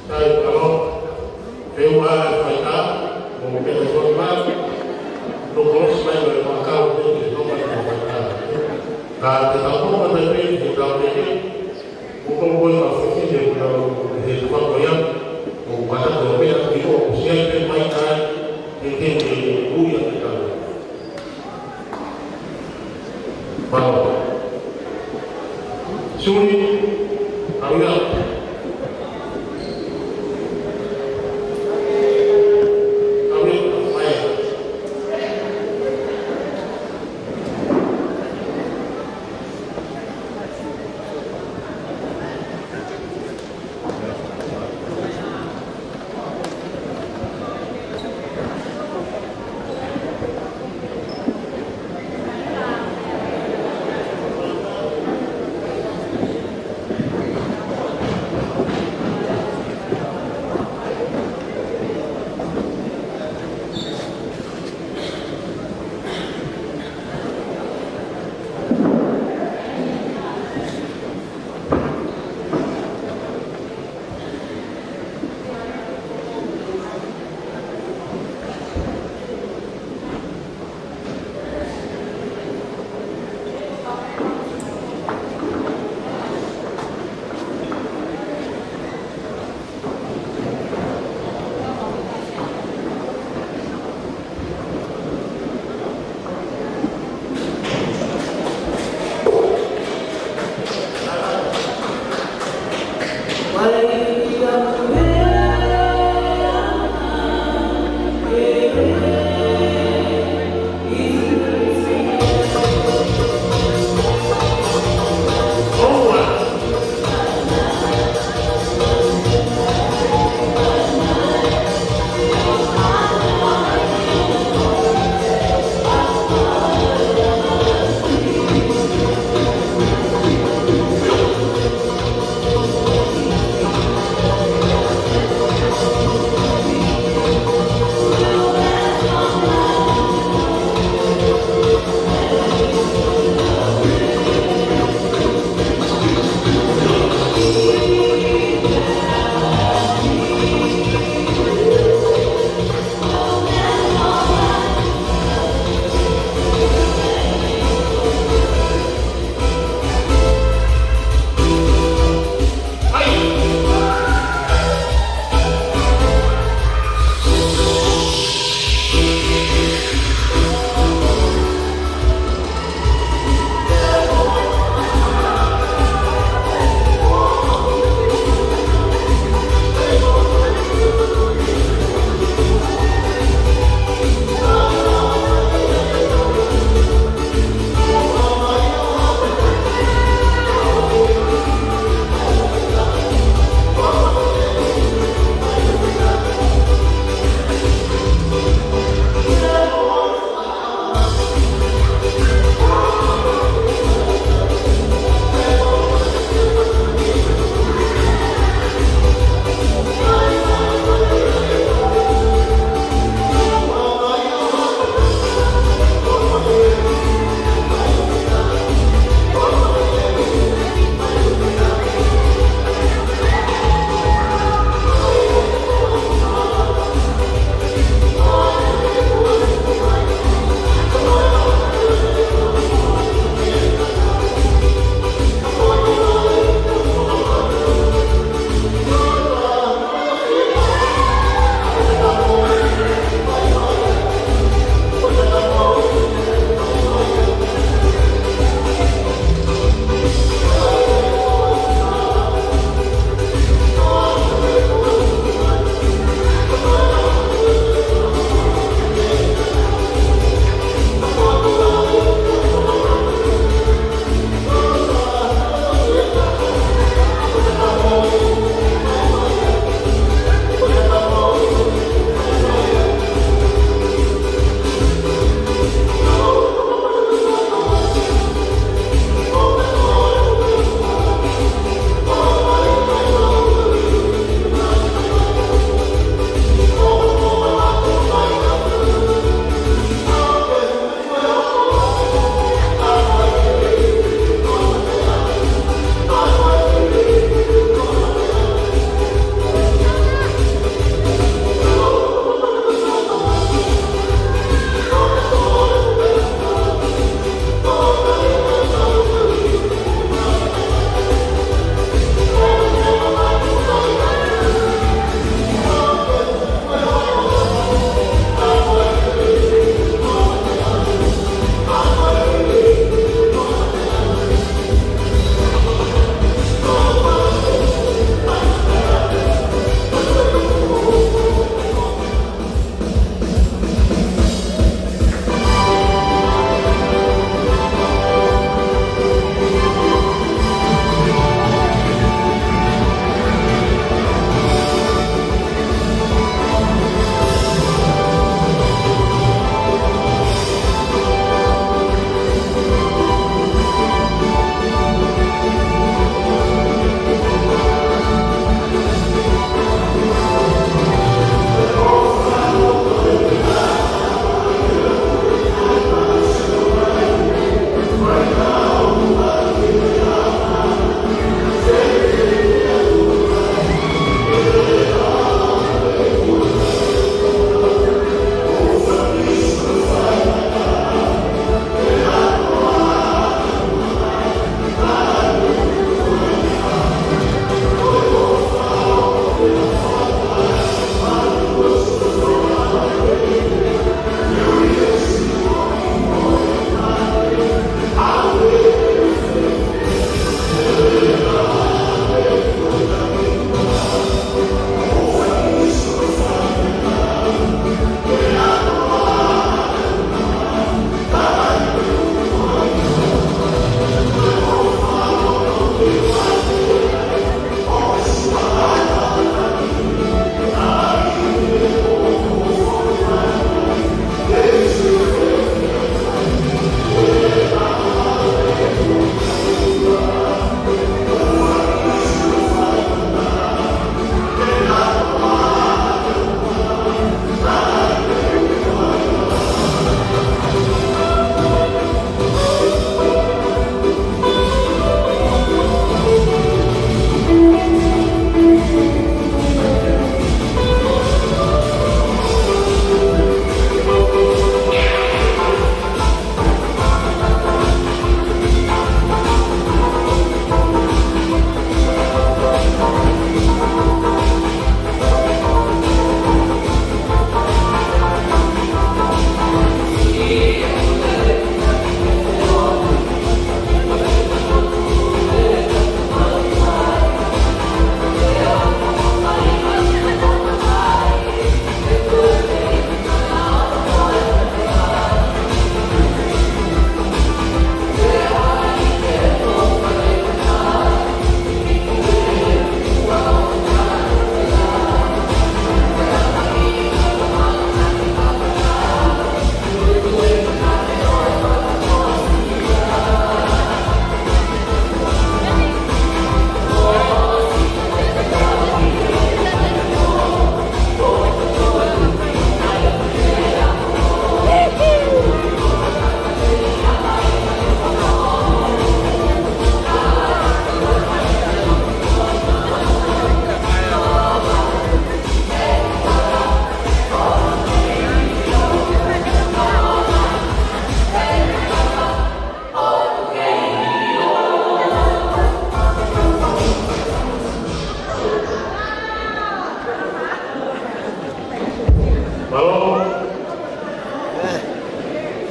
Sai, alo. Ke ua e faitā, mo ke te fai mai, no kolosi mai ko e fakakau te te no mai ko e faitā. Ka te tau mo ka te te te tau te te, mo ko ko ka fiki te ko tau he tuka ko ia, mo ka ta ko pe a ki ko si ai pe mai kai, te te te ui a te tau. Palo. Suli, hurry up. Hurry up.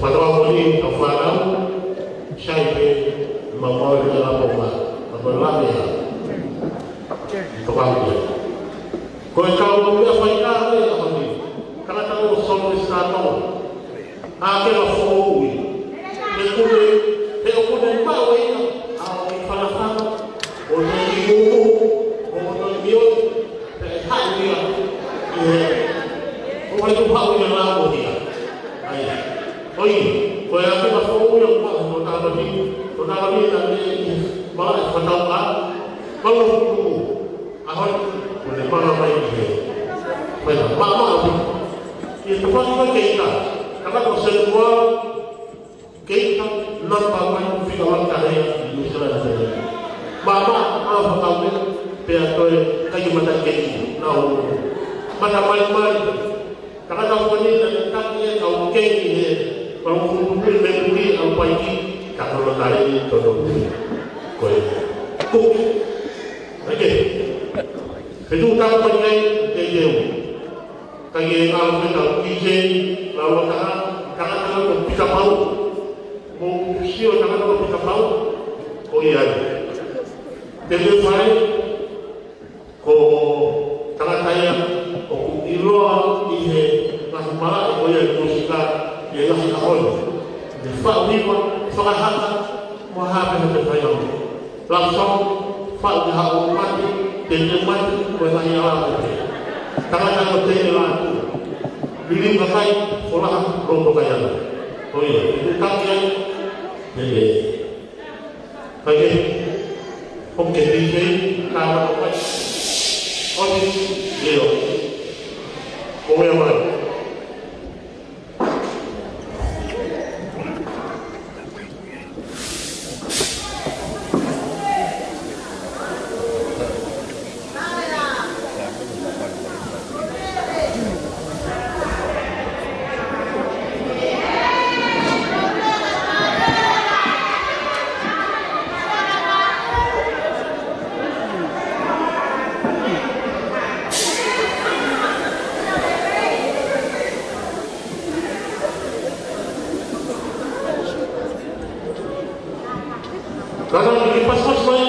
Mātuʻa ko eni, kau fānau, sai pē, mau mau i ala poma, mau mau lave ia. Tokanga ki ai. Ko e kau meʻa faingataʻa ʻi he ʻaho ni, tangata ʻo Solo ʻi Sātoa. ʻA kena foʻou ia. He ʻoku ne, he ʻoku ne maʻu ʻe ia, ʻa e kiʻi fanafana, ʻo ne kiʻi mumu, ʻo ne kiʻi ʻio, pea ʻe haʻu ia, ʻi he, ʻo ne tuʻu haʻu ia la mo ia. ʻAi. ʻOi, ko e ʻa kena foʻou ia, ʻo ne tokanga ki ai, tokanga ki ai, ʻa e, ʻi he, malaʻe fakatauʻa, malu kuku. ʻAho ni, ko e mana mai ki he. Fai na, ma, ma, ma. ʻI he tuʻu mai ko e keita. Tangata ko Senua, keita, namba mai, fika ua ka hea, ʻi Nuʻu Sila na te. Ma, ma, ma, fakau me, pea toe, kai mata keita, na o. Mata mai mai. Tangata ko eni naʻe taki ʻe he kau kei he, pau kuku me kuli au paiki, ka kono tale ni tono. Ko e. Kuki. Oke. He tuʻu taku mai ngai, te teu. Ka ʻi he ngāue ko ē ʻa e P J, lau ʻa taha, tangata ko Pita Pau. Mou sio tangata ko Pita Pau, ko ia. Te te fai, ko tangata ia, ʻoku ʻiloa ʻi he ngaahi malaʻe ko ia ʻi Kōsika, ʻi he ngaahi ʻaho ni. Ne faʻu hiva, fakahaka, mo ha pē ha te fai au. Love song, faʻu ki ha ʻo mate, te te mate, ko e ngaahi ala ko ē. Tangata ko te e la tu. Liliu kakai, folaha, loto kai ana. Ko ia, te te taki ai, te te. Kai ke, o ke te te, ka ma ko kai. O ni, leo. Ko mea mai. Kātaki ke pasipasi mai.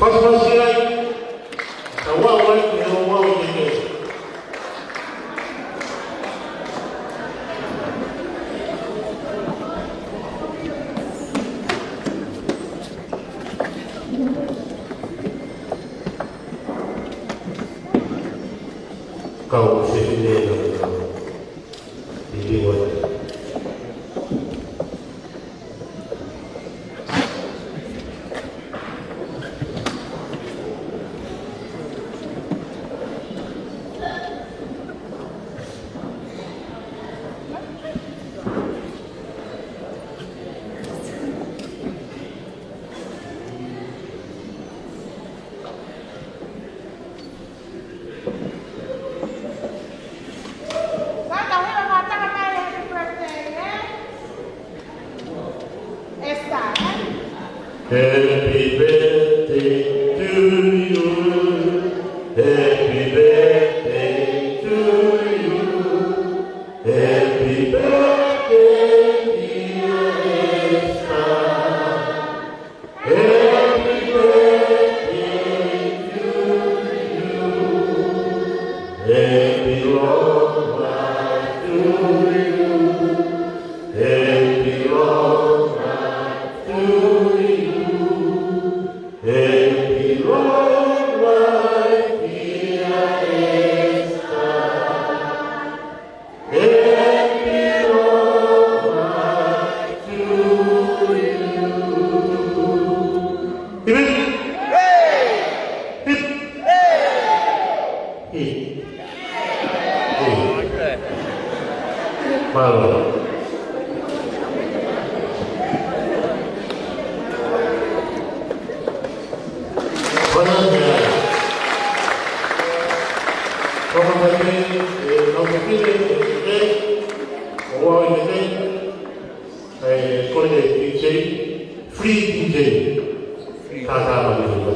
Pasipasi ai. Ka ua ua ki he ua ua ki he. Kau fefine na kau. Iti wai. Happy birthday to you. Happy long life, dear Esther. Happy long life to you. Hip, hip. Hip, hip. Hip. Mālō. Ko ia, ko ia. Ko ia, ko ia, e, kau tefine, e, e, o wau e, e, e, ko e D J, free D J. Ka, ka, ma, ma, ma.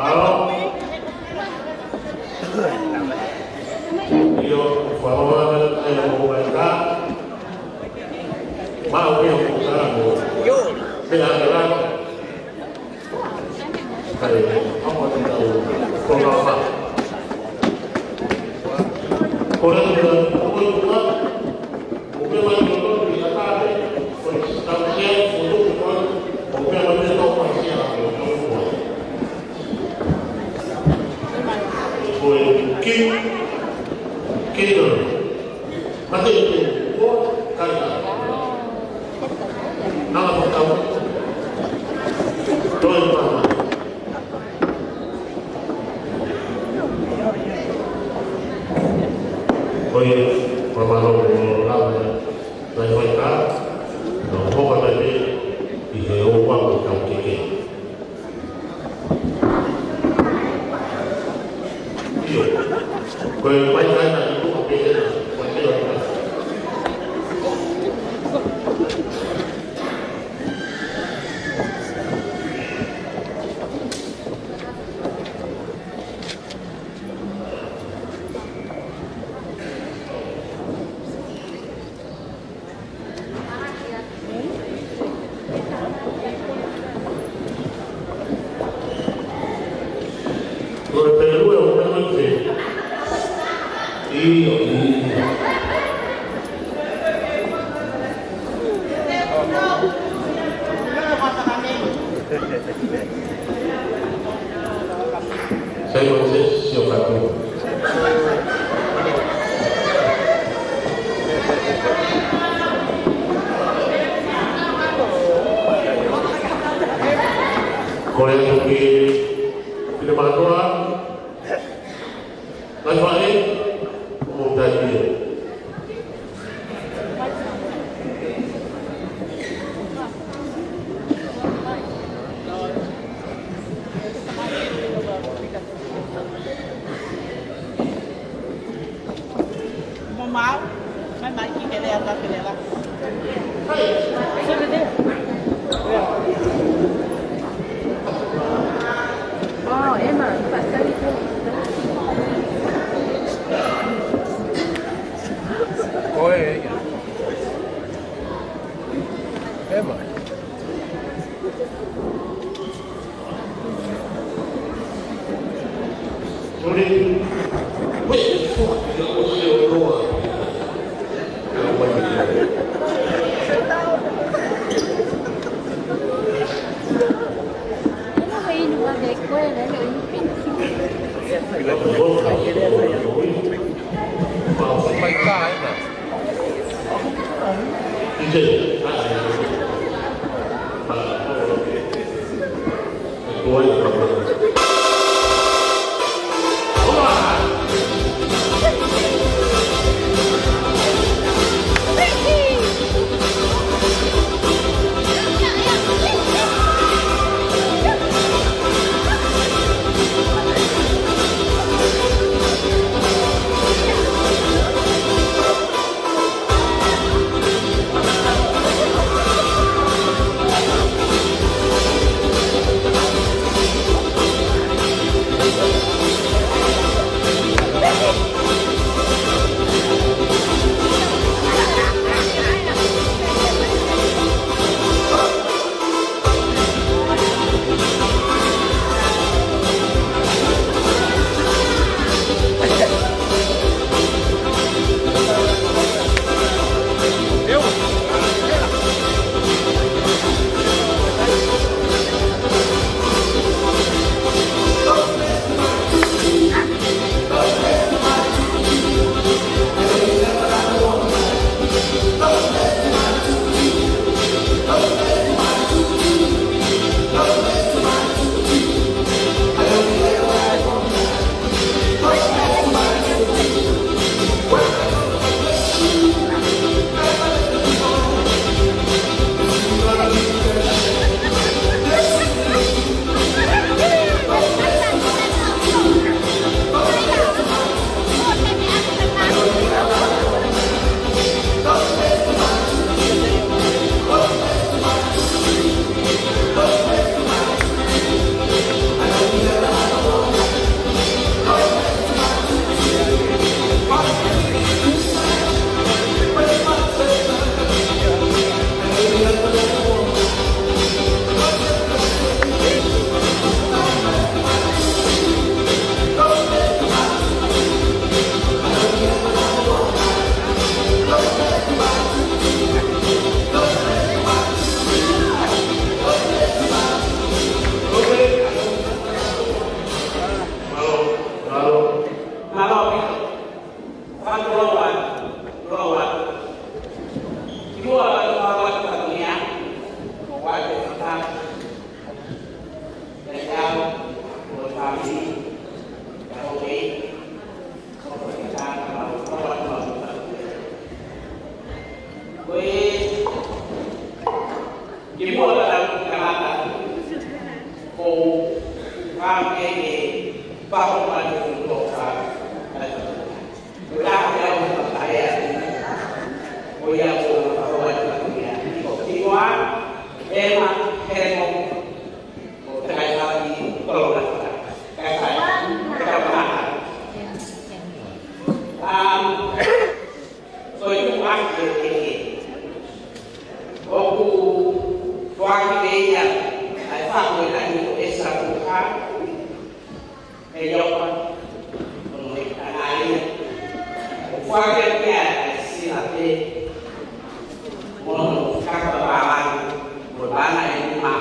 Mālō. ʻIo, fakamolemole, ʻe, ʻo mai ka. Mau ʻio, ko sa mo. Pea ʻe la. Kai, ʻamu atu tau, ko la fa. Ko la fa, ko la fa. Sai mo se sio kātoa. Ko e tuki, pine mātoa. Vai, vai. Como tá aqui? Mau, mai, mai, ki he lea, ka ke lea. Oh, Emma, pasali tu. Ko e, Emma. Um, so you want to get in. ʻOku foaki ʻe ia ʻa e faʻu ʻi he ʻaho ʻo e Sāpate, ʻe ʻOpa, ʻo ne ʻikai ʻi ai. ʻOku foaki ʻe ia ʻa e sila pē, mo hono kaka pālangi, mo e paʻanga ʻe nima.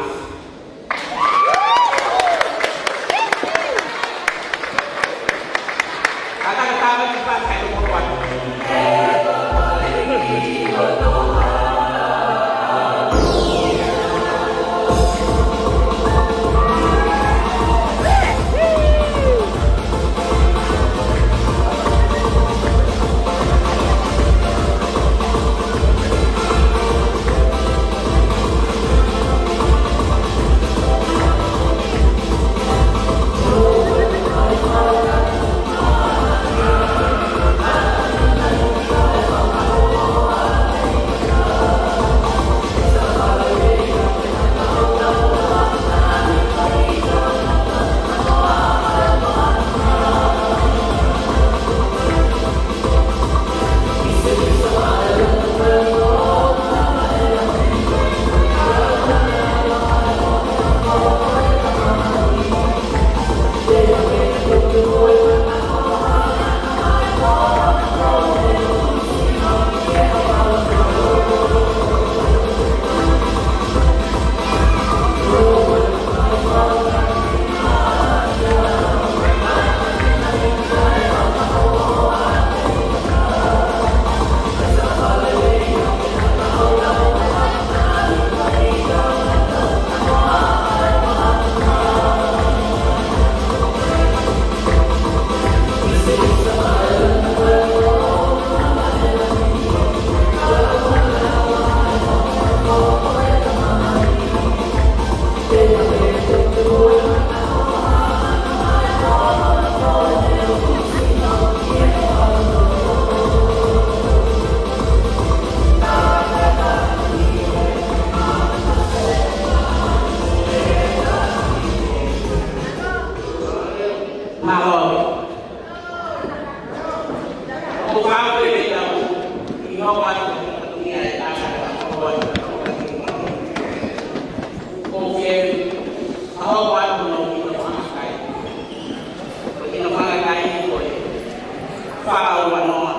Fālaua Noa,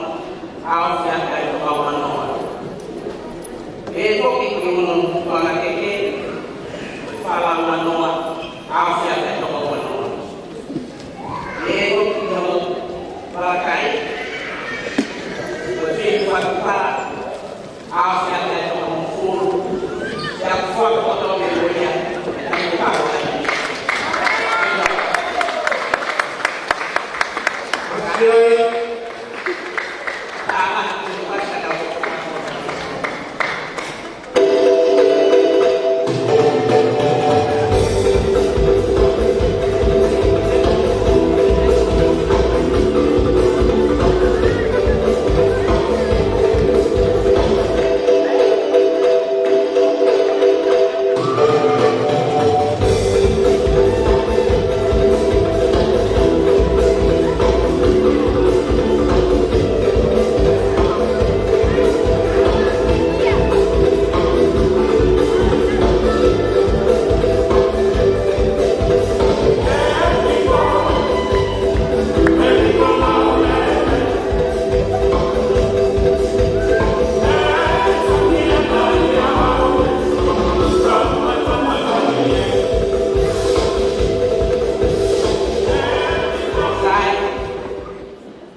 ʻa e siata ʻe toko ua noa. ʻE toki ki hono tuʻunga keke, Fālaua Noa, ʻa e siata ʻe toko ua noa. ʻE toki ki hono tuʻunga kai, ko e fie kuatupa, ʻa e siata ʻe toko hongofulu. Siata ʻe toko hongofulu.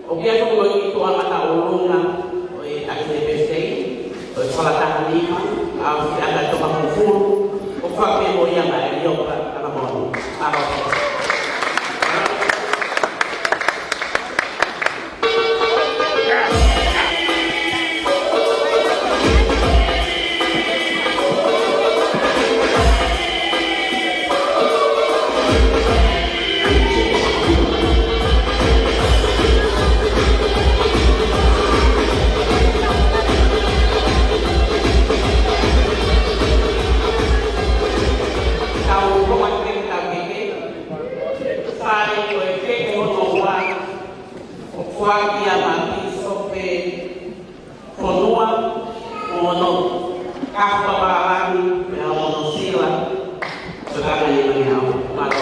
ʻOku ʻi ai e tokotaha ʻi tuʻa mata ʻolunga ʻo e taʻahine pēsei, ʻo e toko taha nima, ʻa e siata ʻe toko hongofulu, ʻoku fakapēmoi mai ʻe Liopa Talamoni. Mālō. Tau hoko atu ki he keke. Sai, ko e keke hono ua, ʻoku foaki ia maʻa Pīsope Fonua, mo hono kafo papālangi, pea mo hono sila, ko e kau nai mani au. Mālō.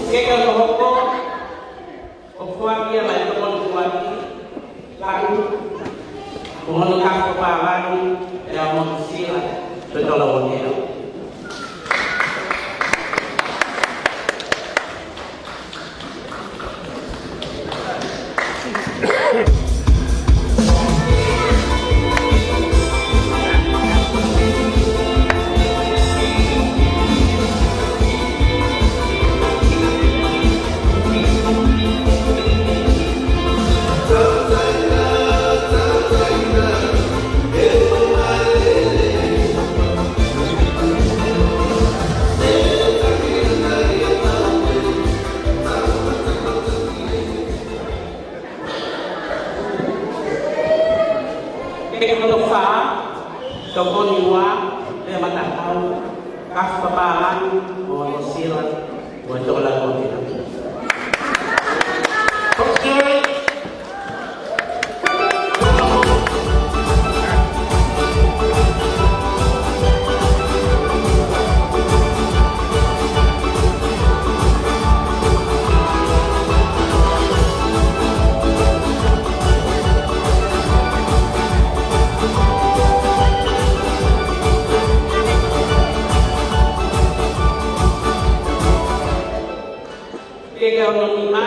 Keke hono hoko, ʻoku foaki ia maʻa e tokoni kuati, laku, mo hono kafo papālangi, pea mo hono sila, ko e toko ua noa. Keke hono fā, tokoni ua, lea mata hau, kafo papālangi, mo hono sila, mo e toko ua noa. Keke hono nima,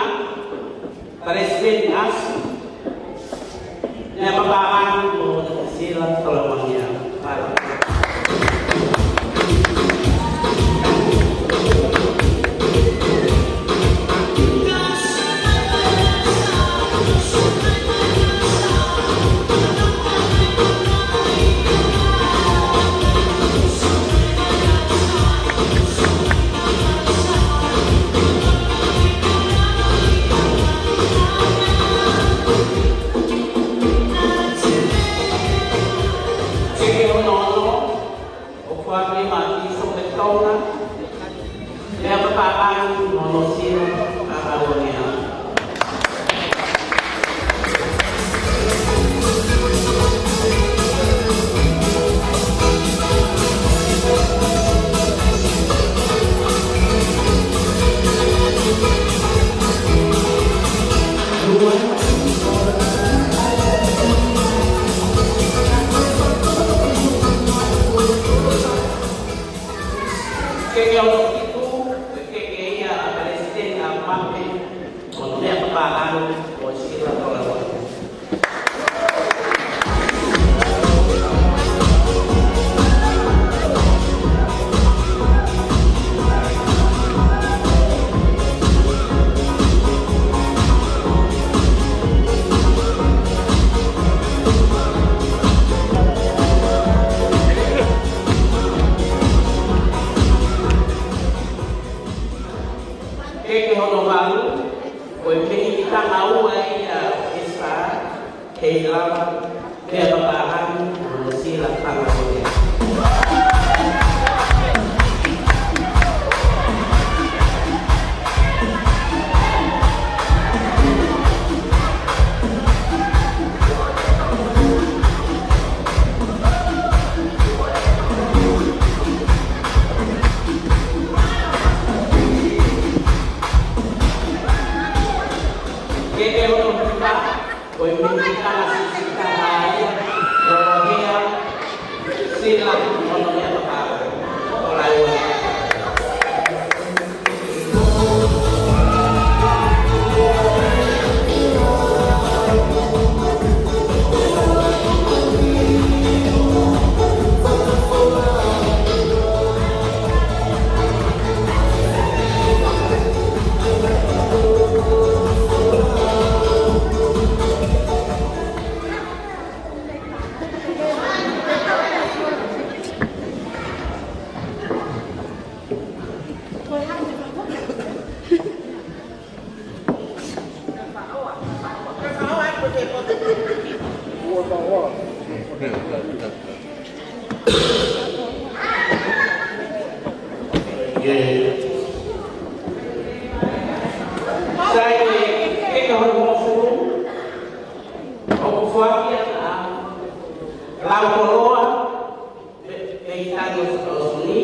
Palesiteni ʻAsi, lea papālangi mo hono sila, toko ua noa. Mālō. Tonga, meʻa papālangi mo hono sila fakaʻoniʻoni. Keke hono fitu, keke ia ʻa Palesiteni ʻAmape, ko hono meʻa papālangi, ko Sila Tolauone. Keke hono valu, ko e miniti taha ua ia ʻo ʻEsā Keilala, meʻa papālangi mo hono sila fakaʻoniʻoni. Keke hono fā, ko e miniti taha siʻisiʻi taha ia, ʻo Hea Sila mo hono meʻa papālangi, Tolauone. Sai, keke hono hongofulu, ʻoku foaki ʻa e lau koloa, Pe-, Peitani ʻo Suni,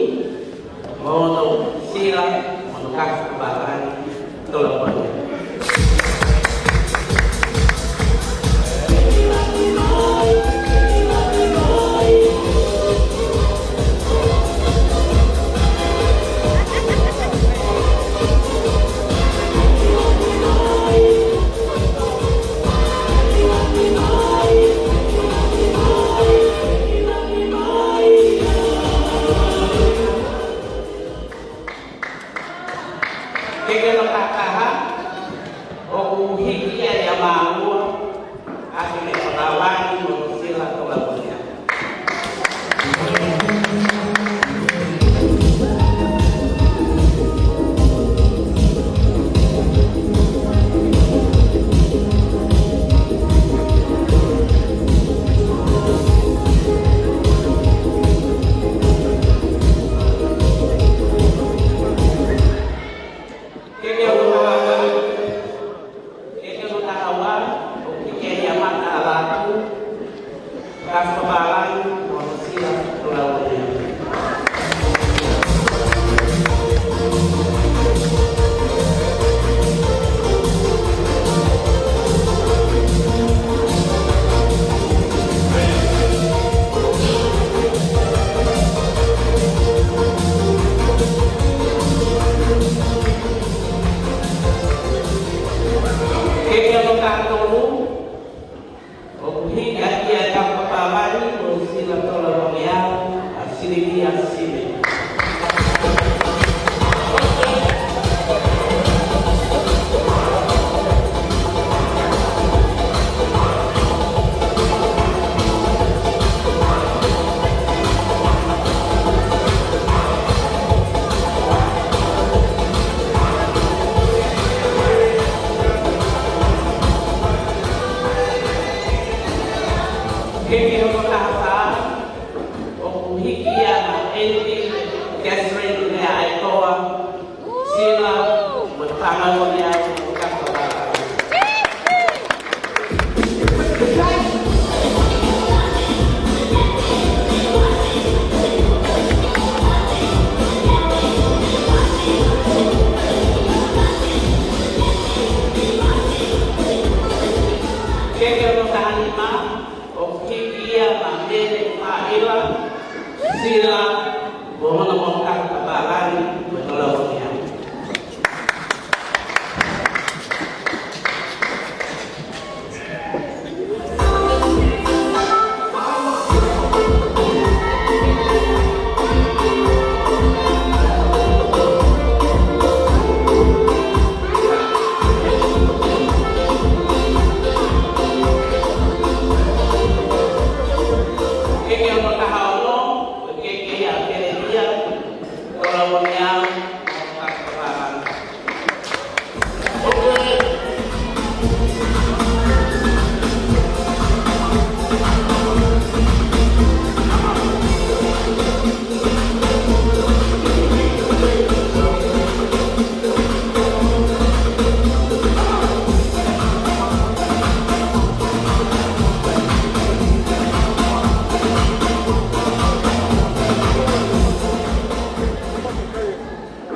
mo hono sila, mo hono kafu papālangi, Tolauone. Keke hono taha taha, ʻoku hiki ia ʻe Maua, ʻaki e meʻa papālangi mo hono sila Tolauone. Keke hono taha ua, keke hono taha ua, ʻoku hiki ia ʻe Mata ʻAlaku, kafu papālangi mo hono sila Tolauone. Keke hono taha tolu, ʻoku hiki ia ʻe Kapapavani mo Sila Tola Lomeau, ʻa Silivia Sime. Keke hono taha fā, ʻoku hiki ia ʻe ʻEniti Catherine Sila, mo e Fanga Moʻui ʻa e Kapa Palani. Keke hono taha nima, ʻoku hiki ia ʻa Mele Faila, Sila, mo hono kapa palani, mo e Tolauangeau. Keke hono taha ono, keke ia ʻa Kelelia, Tolauangeau, mo e kapa palani.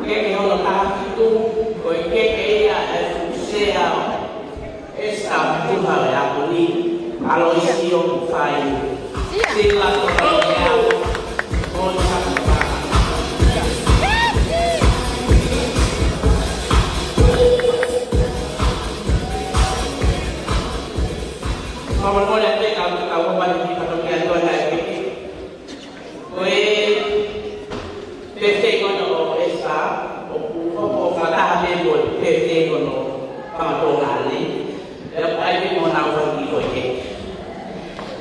Keke hono taha fitu, ko e keke ia ʻa e fuʻu sea ʻo Esita Tuha ʻo e Aponi, ʻAloisio Fai. Sila, Tolauangeau, mo e kapa palani. Fakamolemole atu ka, ka ʻoku ou pehē ki he fatongia ʻo e keke. Ko e pēseti ko ena ʻo Esita, ʻoku hoko fakataha pē mo e pēseti ko ena ʻo Fanga Tonga ni. Pea ʻoku ʻi ai pē mo ʻenau fanga kiʻi foʻi keke.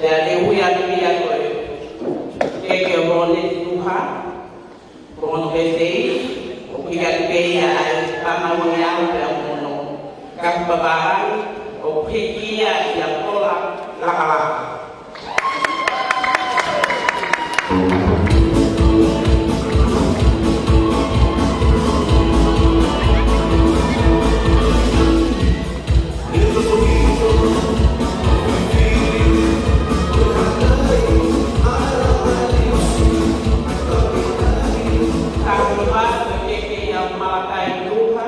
Pea te u ui atu ia ko e keke ʻo Mōneti Tuha, ko hono pēseti, ʻoku hiki atu pē ia ʻa e Tolauangeau pea mo hono kapa palani, ʻoku hiki ia ʻia Kola Lakalaka. Taha hiva, ko e keke ia ʻa Malakai Tuha.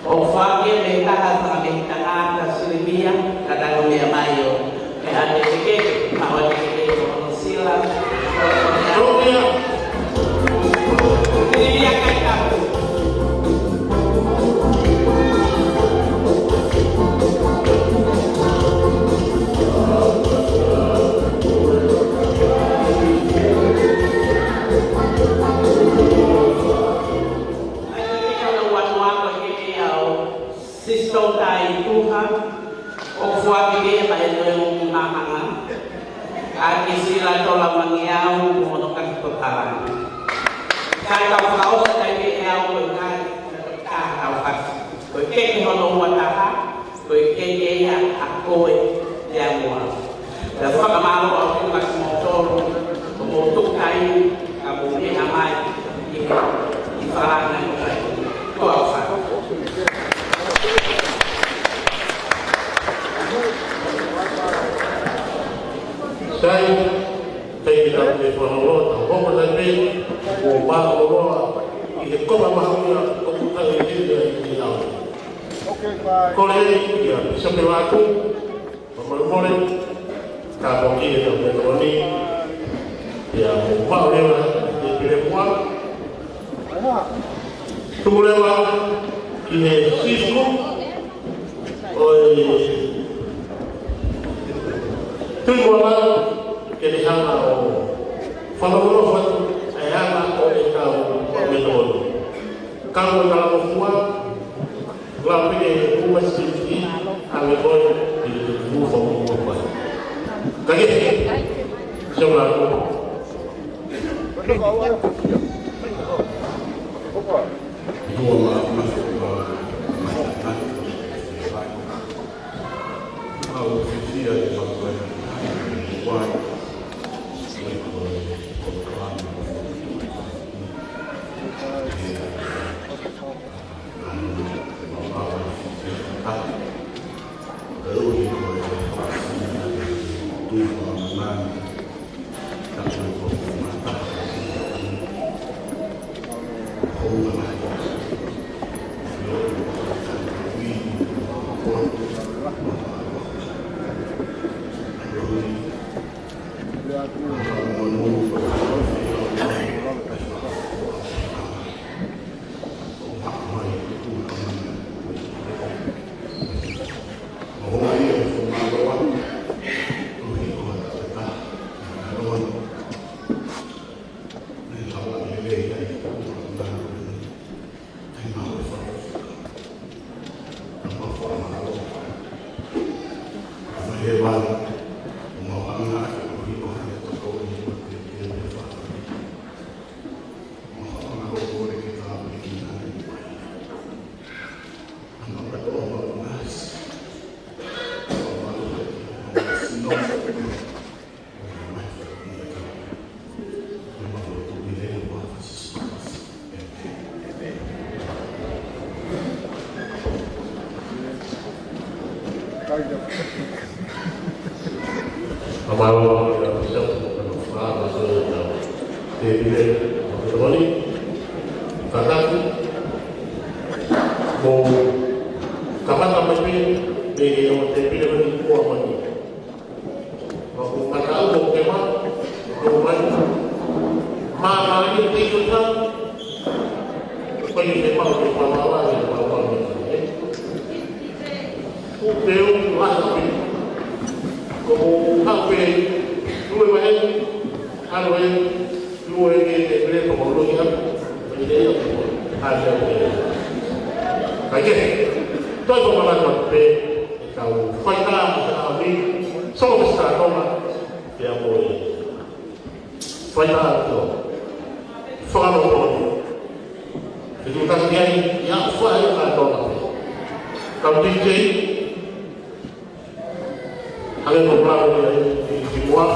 ʻOku foaki ia mei he taha, taha mei he tangata Silimia, ka tau meʻa mai ʻo, ʻe ʻa e keke, ʻa e keke ʻo hono sila. Silimia Kaitapu. Sisto Tai Tuha, ʻoku foaki ia mei he Toeomi Māmanga, ʻa Sila Tolauangeau mo hono kapa palani. Kae tau fakaʻosi atu pē ʻe au ko e kai, ka tau kasi. Ko e keke hono ua taha, ko e keke ia ʻa Koe Leamoa. Pea fakamālō atu kiate kimoutolu, ko hoʻomou tuku taimi, ka mou meʻa mai, ʻi he, ʻi Falani ko e kai. Ko au fa. Sai, taimi tau ke fanongo, tau hoko atu pē, ʻo mālōlō, ʻi he konga mahuʻinga, ʻoku tau ʻi he, ʻi he ʻaho. Kole ia, Pīsope Vatu, fakamolemole, ka ko ki he tau meʻa ko eni, ia mo maʻu leva, ʻi he pile mua. Tuku leva, ki he sīsū, ʻo e, tui mua, ke ne hanga ʻo, fakamolemole, ʻa e anga ʻo e tau, ʻo e meʻa ko eni. Ka ko e talangofua, Lapi e uma siti a me koi i te kufu fo mo koi. Kage, se o la ko. Dua ma ma ma ma ma ma ma ma ma ma ma ma ma Kātaki, mou kamata mai pē, pē ʻi he ongo tēpile ko eni kuo mani. Mou kamata ʻo kema, ʻo mai. Mā, mā, ʻi te ʻi o ta. Ko eni te mau te pāpālala, te pāpālala, ē. Kuo pē u, u ʻasi pē. Ko u ʻasi pē, u e mahe, ʻalu ē. Lue ke te pele ko lo ia. Pele ia ko. Hale ia. Kae kehe. Toi ko mana ko pe. Kau faitā ko ta avi. So ko sa toma. Ia ko. Faitā ko. Fano ko. Itu tak dia ya fai ka toma. Kau D J. Hale ko bravo ya, i mua.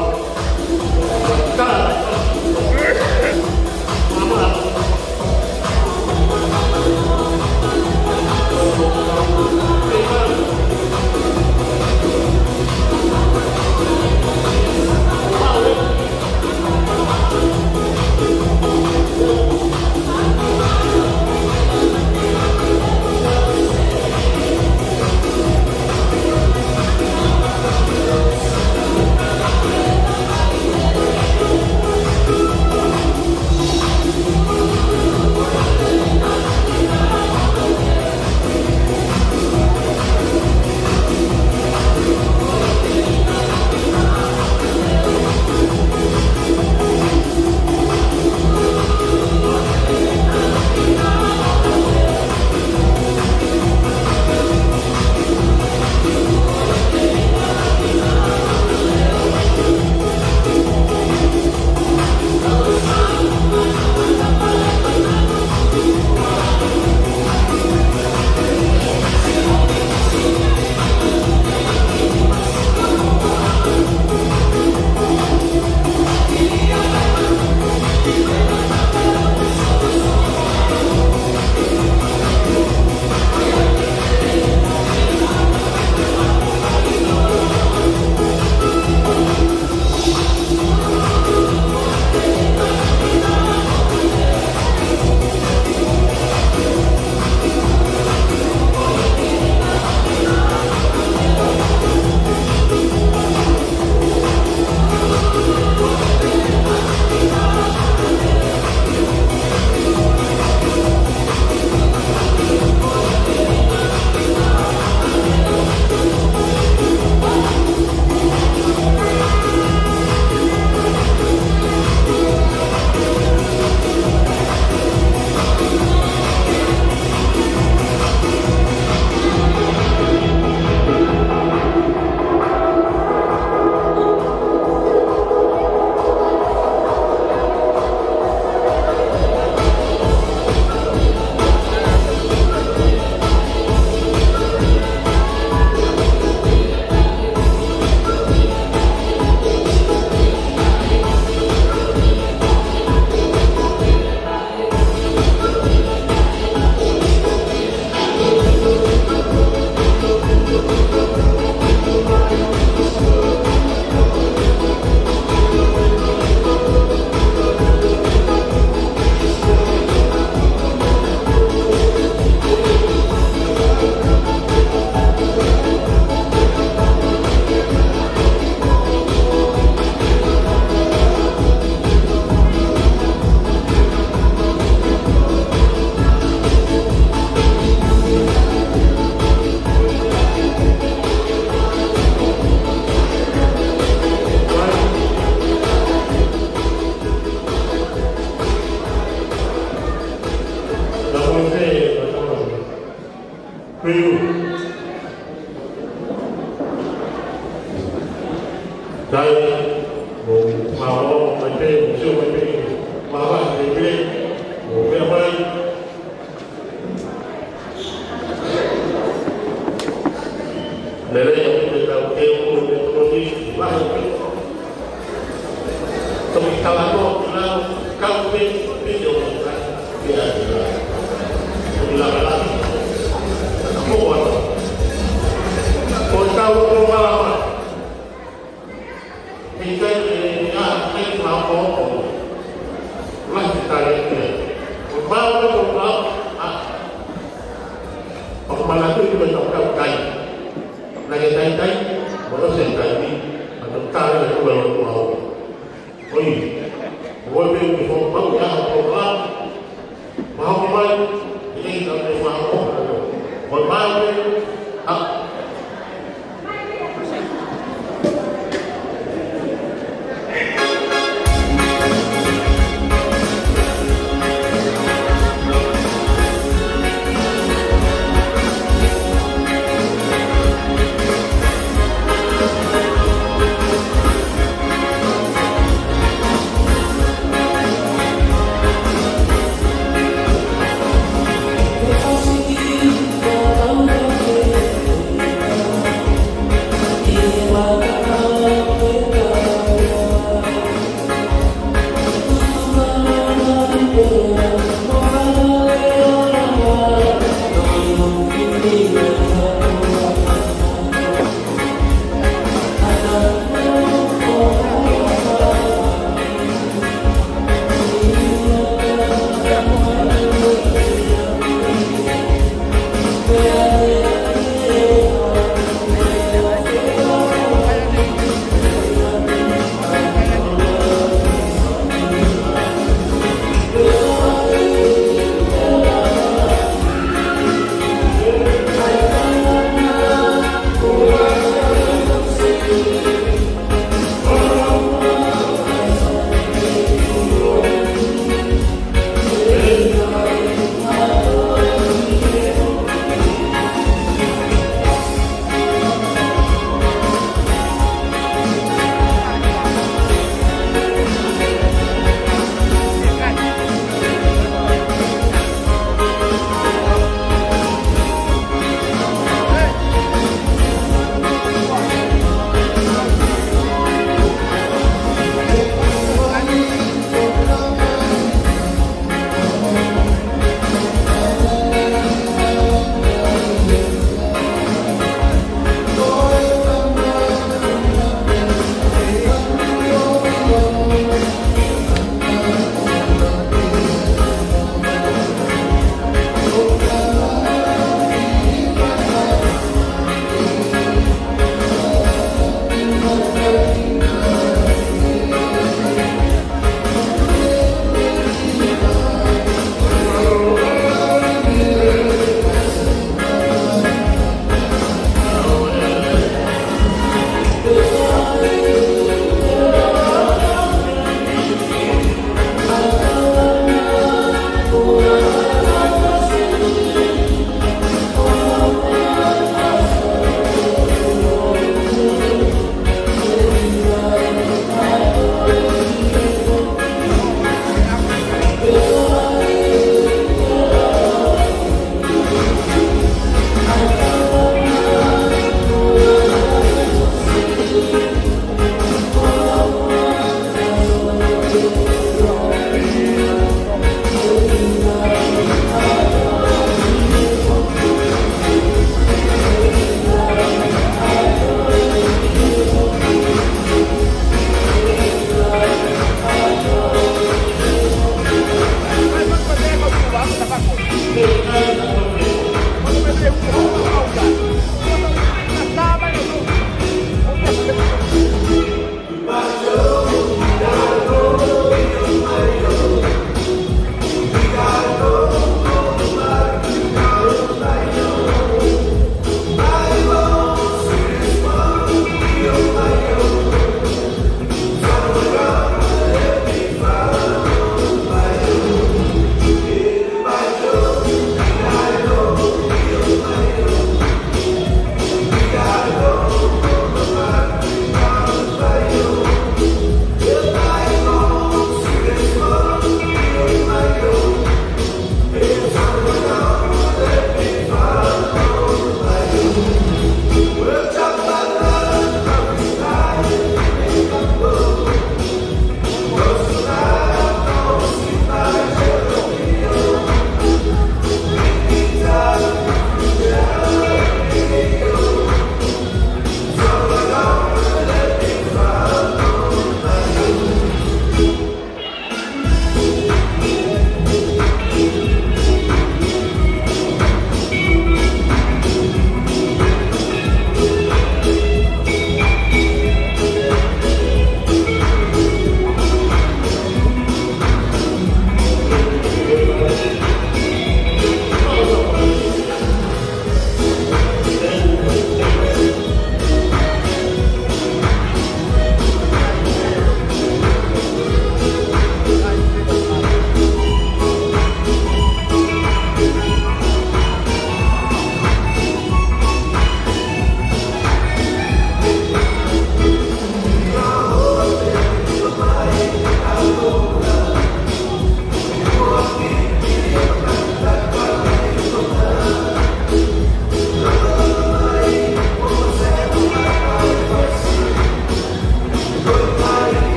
Pei, kai, mo, ma, o, mai pē, mo, sio mai pē, ma, wa, mai pē, mo, mea mai. Lele, o, te tau, te, o, te, o, te, wa, mai pē. Toki tala ko, ina, kau pē, pē, o, ia, ia. Toki lava, lava. Ko, wa. Ko, tau, ko, wa, wa. He kai, e, a, kai, ma, ko, ko. Lahi, kai, e. Ko, ma, ko, ko, ma, a. Ko, ma, la, ko, ko, ko, kai. Naʻe taitai, mo ʻosi e taimi, ʻa e tau tala e kua o kua o. ʻOi, mo e pē ʻoku fo pau ia o kua. Mahalo mai, ʻi he tau te fā o. Mo e pau pē, a.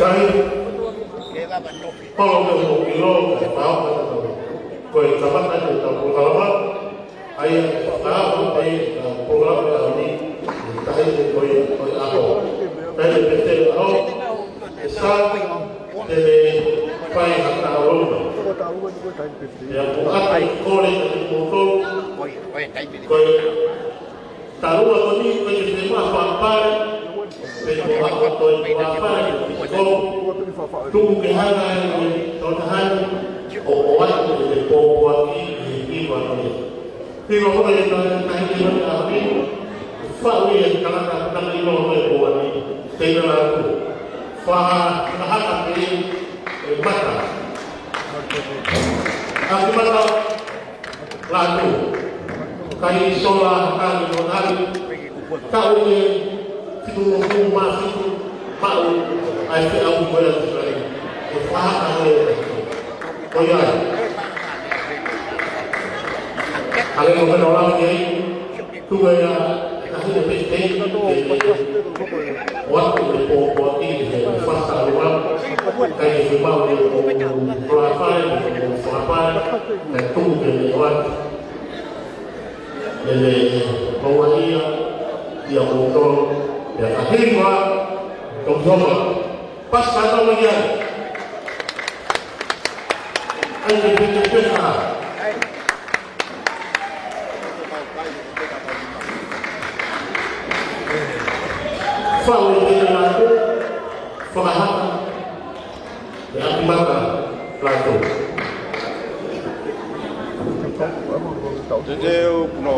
Ai, polo ke mo ʻilo, ka pau, ko e kamata ʻetau polokalama, ʻa ia, ka ʻoku ʻi ai ʻetau polokalama ʻaho ni, ʻi he taimi ko ia, ko e ʻaho. Taimi pē te ʻaho, ʻe sai, te ne fai ha taʻalo. Pea ko ʻeku kole kiate kimoutolu, ko e taʻalo ko eni, ko e te mou fakapale, pe ko ha ko e fakapale, ko tuku ke hanga ʻe he tokotaha ni ʻo ʻoatu e pōpoaki ʻi he hiva ko eni. Hiva ko eni, taʻahine mai ʻaho ni, faʻu ia ʻe he tangata naʻe ʻilo ko e pōpoaki, teina Lātū. Fakahā, fakahā pē ʻe Mata. ʻAki Mata Lātū. Kai sola, kai mo nai. Taʻu ʻe fitungofulu mā fitu, maʻu ai feʻauhi ko ia ʻa ʻIsileli. ʻE fakahā ko ia. Ko ia. ʻA ia ko e meʻa ʻoku lava ki ai. Tuku ia, ʻe taʻahine pē te, ʻoatu e pōpoaki ʻi he fasa ua, kai ke maʻu e pōpoaki, pōpoaki, kai tuku ke ne ʻoatu. ʻE, ʻe, ʻe, maua ia, ia ʻo tō, ia ka hili ua, tō ki homa. Pasi ka tau mai ai. Ai, ai, ai, ai, ai. Faʻu e pena lātū, fakahā, ʻe ʻAkimata lātū. Te te u, no.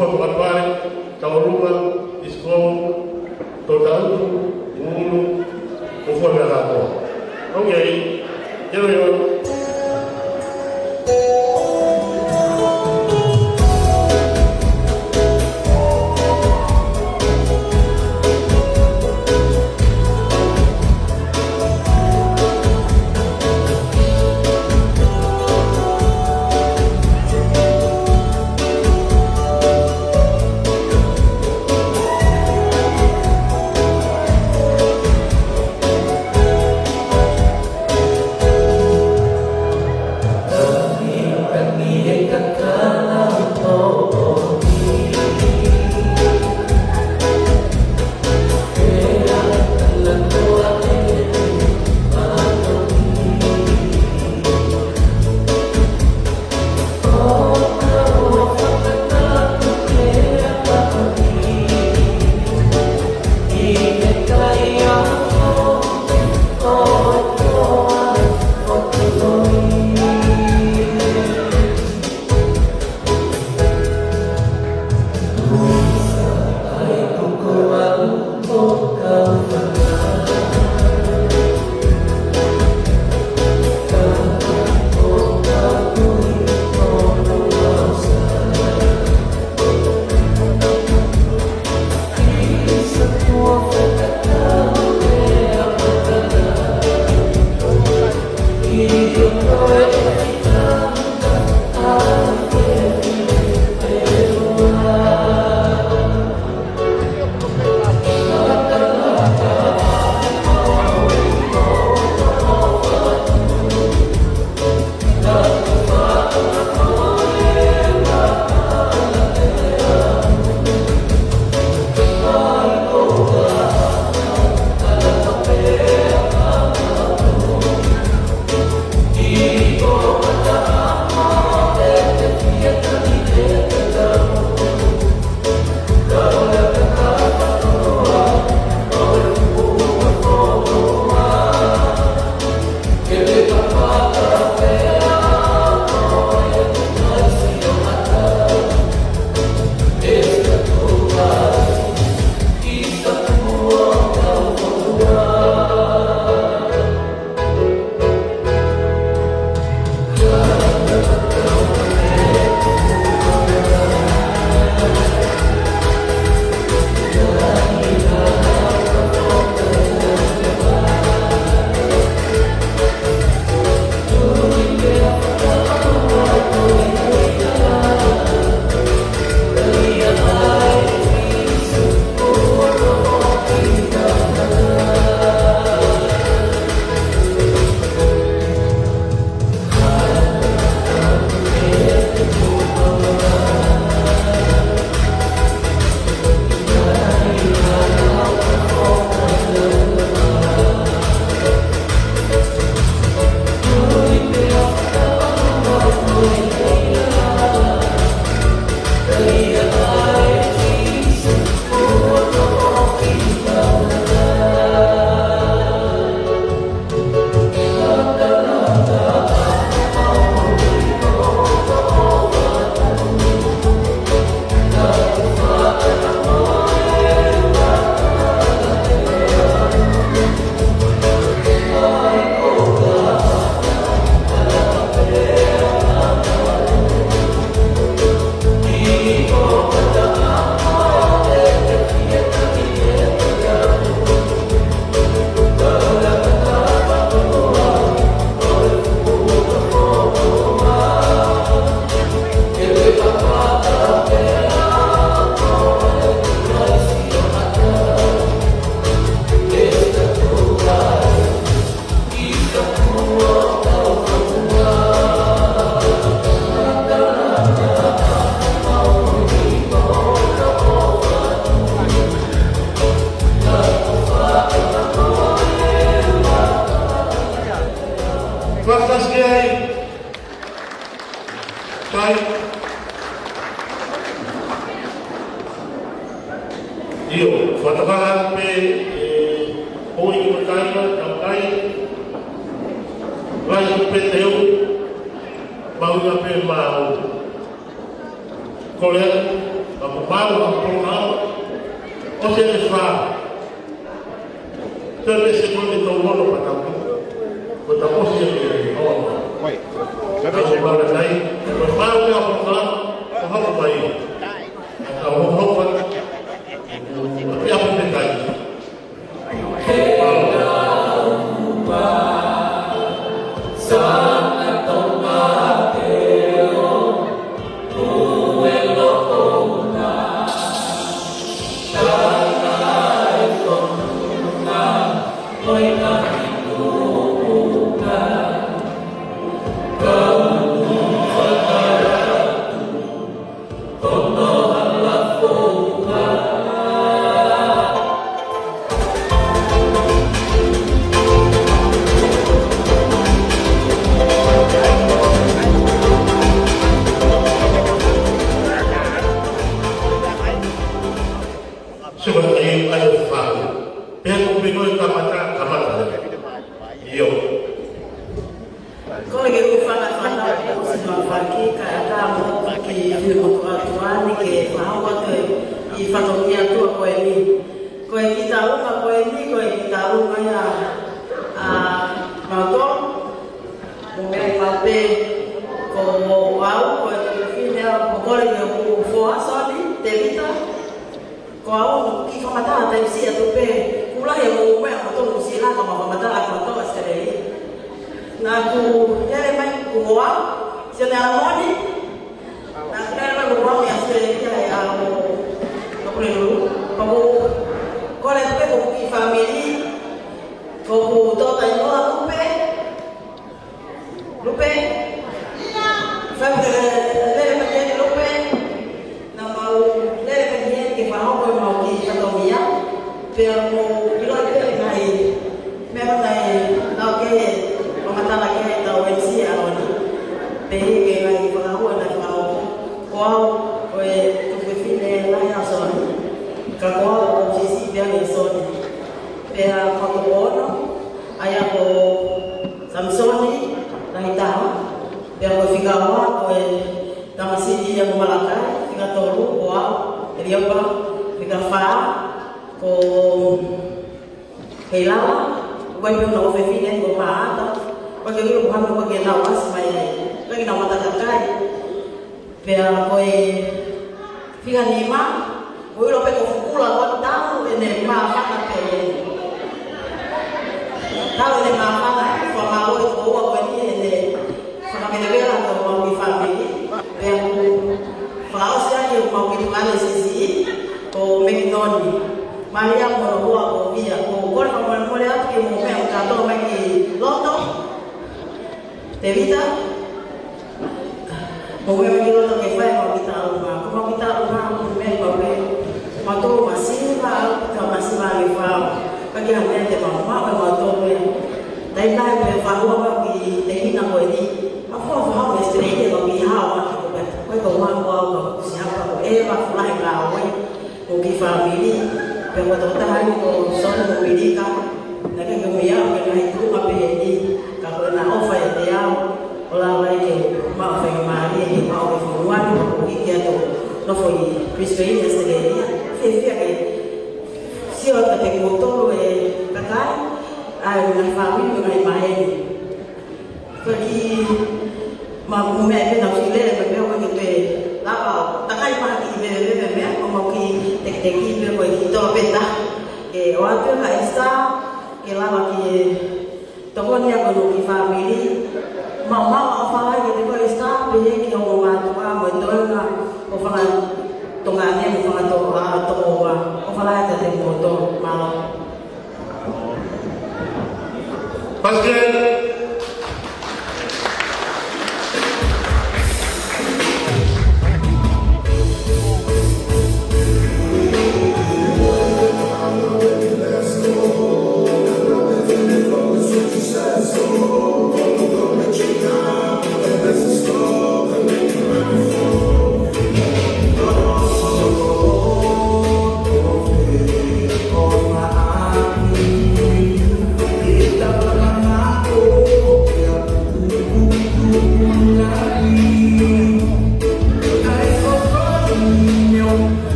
Fakapale, Tauluma, Isikomu, Totautu, Ulu, ʻo fua mea kātoa. Okay, here we go. Fakatasi ki ai. Kai. ʻIo, fakatokanga pē, ʻe, ʻoi ko kai, ka kai. Lai pē te u, mau ia pē mau. Ko lea, ka Pau a polokalama, ʻosi e fā. Tau pē sekoni ʻe tolu ono pea tau, pea tau ʻosi e fā. Tau pē sekoni. Tau pē polokalama, ʻo hoko mai. Tau hoko mai. Pea pē kai. Sio, ʻai, ʻai ʻo fai. Pea ko e piko e kamata, kamata leva. ʻIo. Ko e ke ufana fana o si ma faki ka ata mo ki fili mo tua tua ni ke fahawa ke i fatongia tua ko eni. Ko e kiʻi taʻaluma ko eni, ko e kiʻi taʻaluma ia ʻa Malcolm. Mo meʻa i mape ko au, ko e fine au, ko e kole ki hoku foha, Soni, Tevita. Ko au, kiʻi fakamatala taimi siʻi atu pē, kuo lahi e moʻui ʻa e motu mo sila ka mau fakamatala ʻa e motu ʻAositelēlia. Naʻa ku lele mai kuo au, Sione Alamoni. Naʻa ku lele mai kuo au ʻi ʻAositelēlia ʻi he ʻaho ko Pulelulu. Ko au, ko e lele pē ko e kiʻi fāmili, ko hoku tō tainoa Lupe. Lupe. Fai pē lele pē ki Lupe. Naʻa mau lele pē ki he ke fakahoko ʻemau kiʻi fatongia. Pea mo ʻilo pē ngaahi meʻa naʻe lau ki he fakamatala ki he tau M C ʻa Loni. Pehē ki he ngaahi fakahua naʻe fakahoko. Ko au, ko e tuofefine lahi ʻa Soni. Ka ko au, ko e siʻisiʻi pē ʻa Soni. Pea ko hoku ono, ʻa ia ko Samisoni, lahi taha. Pea ko e fika ua, ko e tamasiʻi ia mo Malakai, fika tolu, ko au, ʻEliopa, fika fā, ko Heilala, ʻoku ʻi ai pē hono ʻofefine ko Maata, ʻoku ke ʻilo ko hano ʻoku ke nau ʻasi mai ai, ʻoku ke nau mata kakai. Pea ko e fika nima, ʻoku ʻilo pē ko Fukula ko e tau ʻene māfana pē eni. Tau ʻene māfana, ʻe, ko e mālō ʻe ko ua ko eni ʻene fakamelevela ko mau kiʻi fāmili. Pea ʻoku fakaʻosi ake ko mau kiʻi tuʻane siʻisiʻi, ko Mekinoni. Malia mo hono hoa ko Via, ko e kole fakamolemole atu ki he moʻui ʻa e kātoa mai ki loto. Tevita, mo e meʻa ki loto ke fai mau kiʻi taʻaluma. Ko mau kiʻi taʻaluma, mo e meʻa mau pē, mau tō masiva, au ka masiva ʻi fau. Ka ki ha meʻa te mau maʻu, mau tō pē. Taimi lahi pē fakahua mau kiʻi tehina ko eni. Mau fakahua mau ʻAositelēlia mau kiʻi hao, mau kiʻi ko pē. Ko e ko mau ko au ka kusi hapa ko e ma fulahi ka au e. Ko e kiʻi fāmili, pea ko e tokotaha ni ko Soni mo Milika, naʻe ʻikai ke ʻumaʻā au ki he ngaahi tuʻunga pehē ni, ka ko ʻena ʻofa ʻiate au, ʻo lava ai ke maʻu faingamālie ke maʻu e fonua ni, mo e iiki atu ʻo nofo ʻi Brisbane, ʻAositelēlia. Fiefia ke sio atu kiate kimoutolu e kakai, ʻa e ngaahi fāmili mo e ngaahi maheni. Ko e kiʻi ma-, mo e meʻa pē naʻa ku lele, mo e meʻa ʻoku ke pē lava, takai pē ha kiʻi veveveve meʻa, ko mau kiʻi tekiteki pē ko e kiʻi tō pē ta. Ke ʻoatu ʻa Esther, ke lava ke tokoni ʻaki hono kiʻi fāmili. Mau, mau ʻofa lahi kiate koe Esther, pehē ki hoʻo mātuʻa mo e toenga, hoʻo fanga Tonga ni mo e fanga to-, ʻa, tokoua. ʻOfa lahi kiate kimoutolu, mālō. Pastor.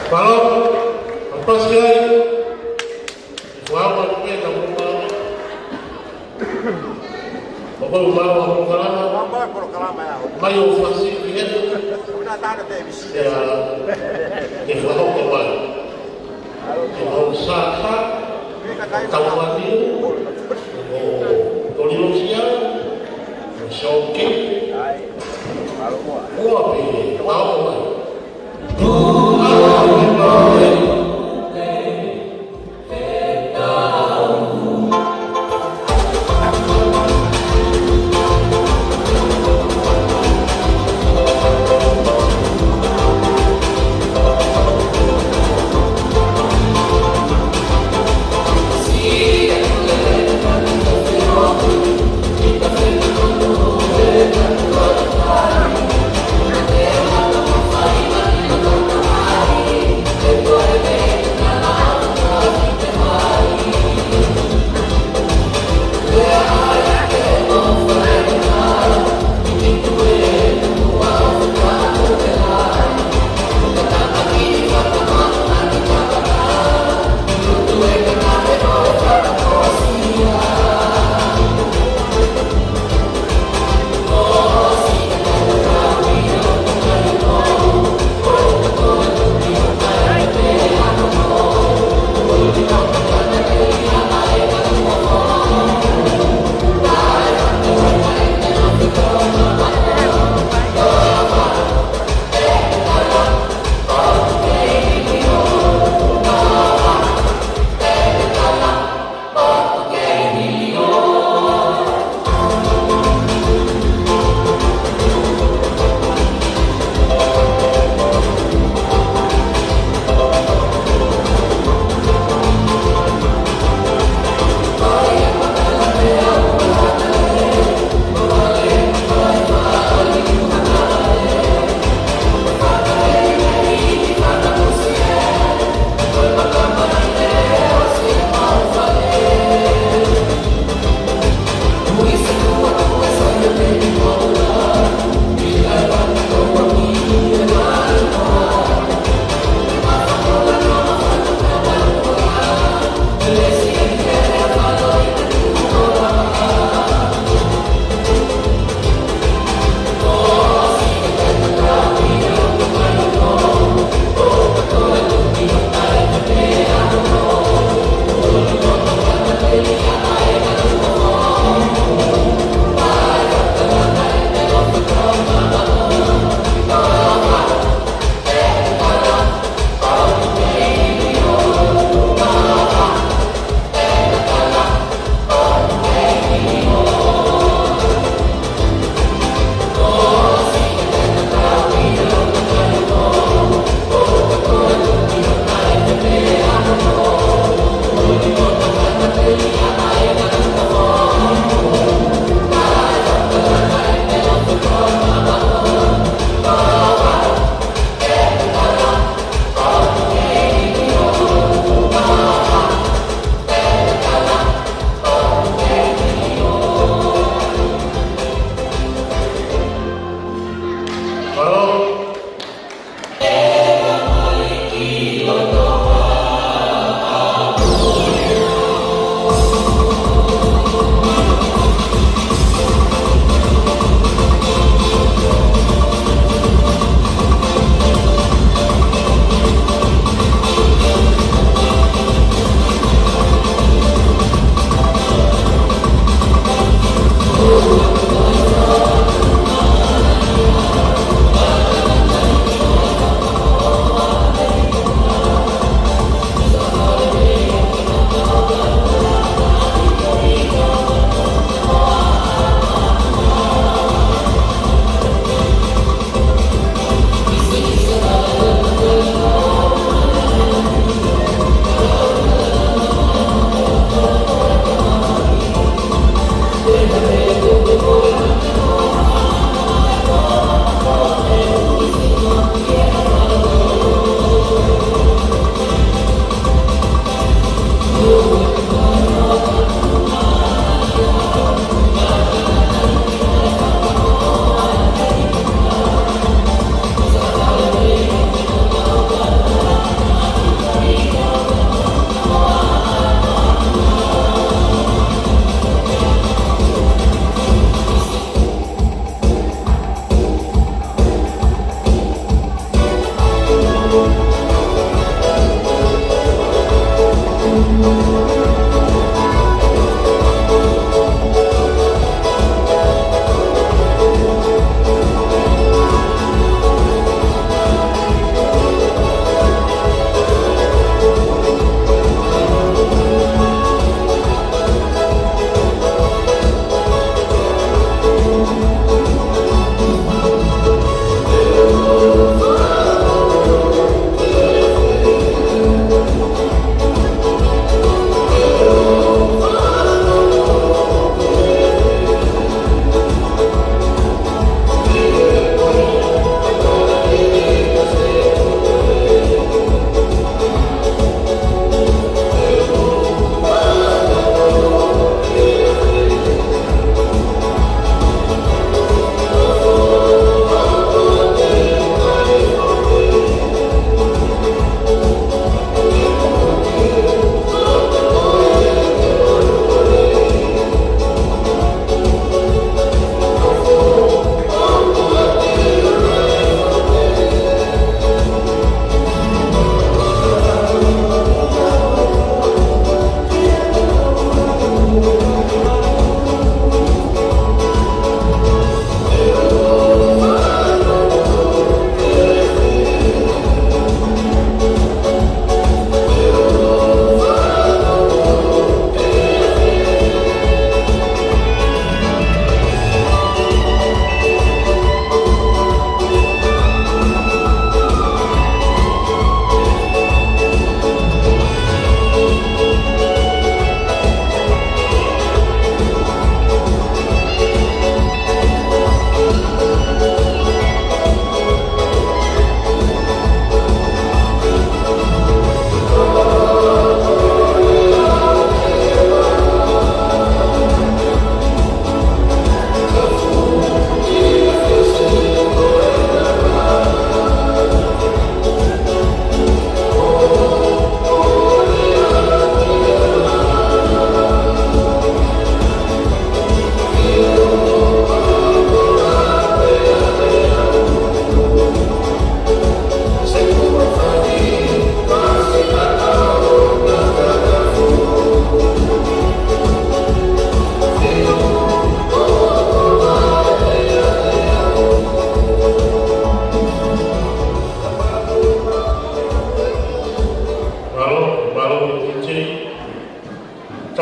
Mālō, ʻa pasi ai. Ua ua pē ka mua. Ko ko mālō ʻa polokalama. Ua ua polokalama ia. Mai ʻo fasi ki he. Una tana te visi. Ia, ke fua ko mai. Ke fua saka. Tau mati. Ko, ko lilo sia. Ko soke. Ua pē, ua ua.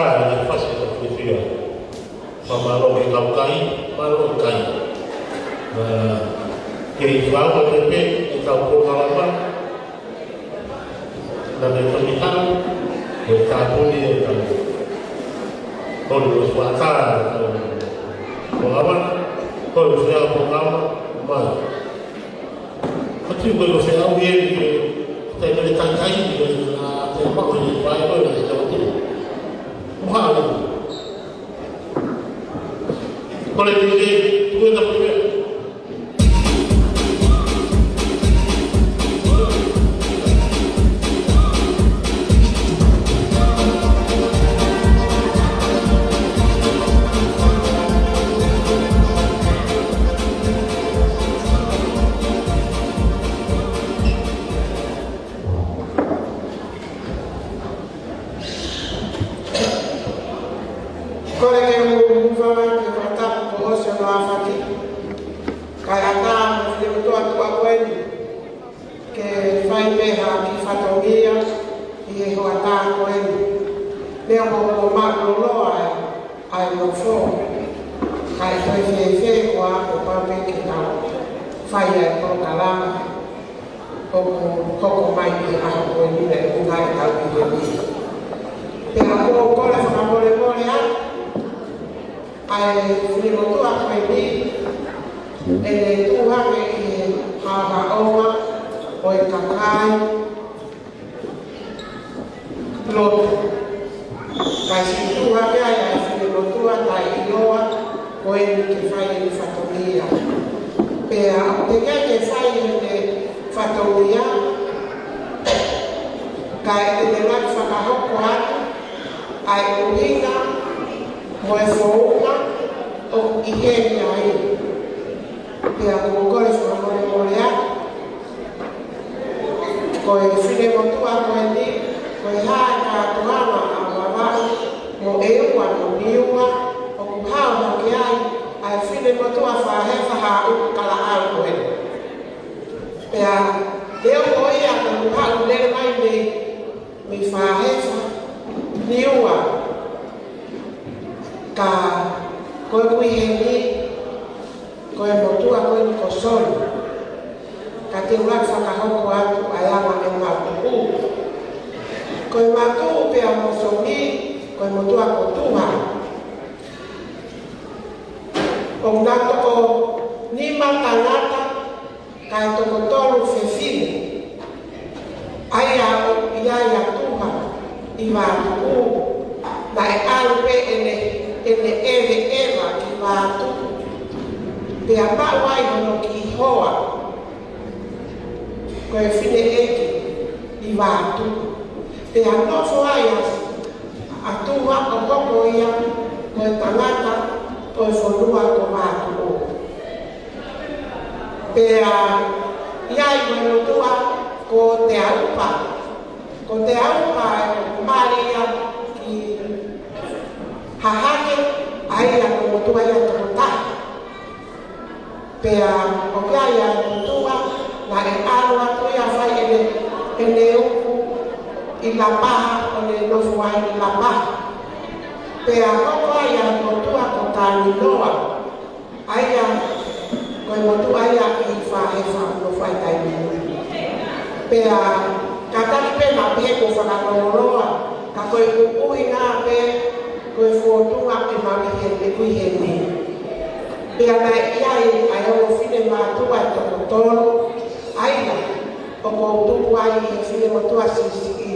ʻA e fasi ʻo e fiefia. Fakamālō ki he kau kai, mālō e kai. Ā, kei fāua pē ʻetau polokalama, naʻe toki haʻu, ʻo tāpuni ʻetau, ʻo ne fuata ʻetau polokalama, ʻo ne fea polokalama, mai. Ko e tui ko e ko e fea au ia, ʻe, te mele taitai, ʻe, ʻa, te mako i vai ko e te mako. Mo haʻu. Ko le ni ke, tu e na ko e. Kole ke u, u fanga ke fakatapu ko ʻOsi ʻo Noafaki. Kae ʻatā mo e fine motuʻa tuʻa ko eni ke fai pē ha kiʻi fatongia ʻi he hoʻatā ko eni. Meʻa mo ko mālōlō ai, ʻa e nofo. Kae toe fēfē koā kuo pau pē ke tau fai ʻa e polokalama ʻoku hoko mai ʻi he ʻaho ko eni naʻe ʻuhinga ʻetau ʻi heni. Pea ko e kole fakamolemole atu ʻa e fine motuʻa ko eni, ʻene tuʻu hake ʻi he haohaoa ʻo e kakai lotu. Kae siʻi tuʻu hake ai ʻa e fine motuʻa taʻeʻiloa ko eni ke fai ʻene fatongia. Pea ʻoku teʻeki ke fai ʻene fatongia, kae ʻoku ne fakahoko atu ʻa e ʻuhinga mo e founga ʻoku ʻi heni ai. Pea ko e kole fakamolemole atu, ko e fine motuʻa ko eni, ko e hā e kātoanga ʻa Vavaʻu mo ʻEua mo Niua ʻoku hao hake ai ʻa e fine motuʻa Fahefa Haʻu Kalaʻau ko eni. Pea leo ko ia ko e haʻu lele mai mei, mei Fahefa, Niua. Ka ko e kui heni, ko e motuʻa ko eni ko Soli. Ka te u fakahoko atu ʻa e anga e matuʻu. Ko e matuʻu pea mo Soli, ko e motuʻa ko Tuha. ʻOku na toko nima tangata, kae toko tolu fefine. ʻA ia ʻoku ʻi ai ʻa Tuha ʻi Vatuʻu, naʻe ʻalu pē ʻene, ʻene ʻeveʻeva ki Vatuʻu. Pea maʻu ai hono kiʻi hoa, ko e fineʻeiki ʻi Vatuʻu. Pea nofo ai ʻa, ʻa Tuha ʻo hoko ia ko e tangata ʻo e fonua ko Vatuʻu. Pea ʻi ai mo e motuʻa ko Teaupa. Ko Teaupa ʻoku mali ia ki Hahake, ʻa ia ko e motuʻa ia toko taha. Pea ʻoku ʻi ai ʻa e motuʻa naʻe ʻalu atu ia ʻo fai ʻene, ʻene uku ʻi Lapaha, ʻo ne nofo ai ʻi Lapaha. Pea hoko ai ʻa e motuʻa ko Taninoa. ʻA ia ko e motuʻa ia ʻi Fahefa ʻo fai taimi ni. Pea kātaki pē naʻa pehē kuo fakalōloa, ka ko e ʻuhinga pē ko e fōtunga ʻe maʻu ʻi he, ʻe kui heni. Pea naʻe ʻi ai ʻa e ongo fine mātuʻa ʻe toko tolu, ʻa ia ʻoku ou tuku ai ʻi he fine motuʻa siʻisiʻi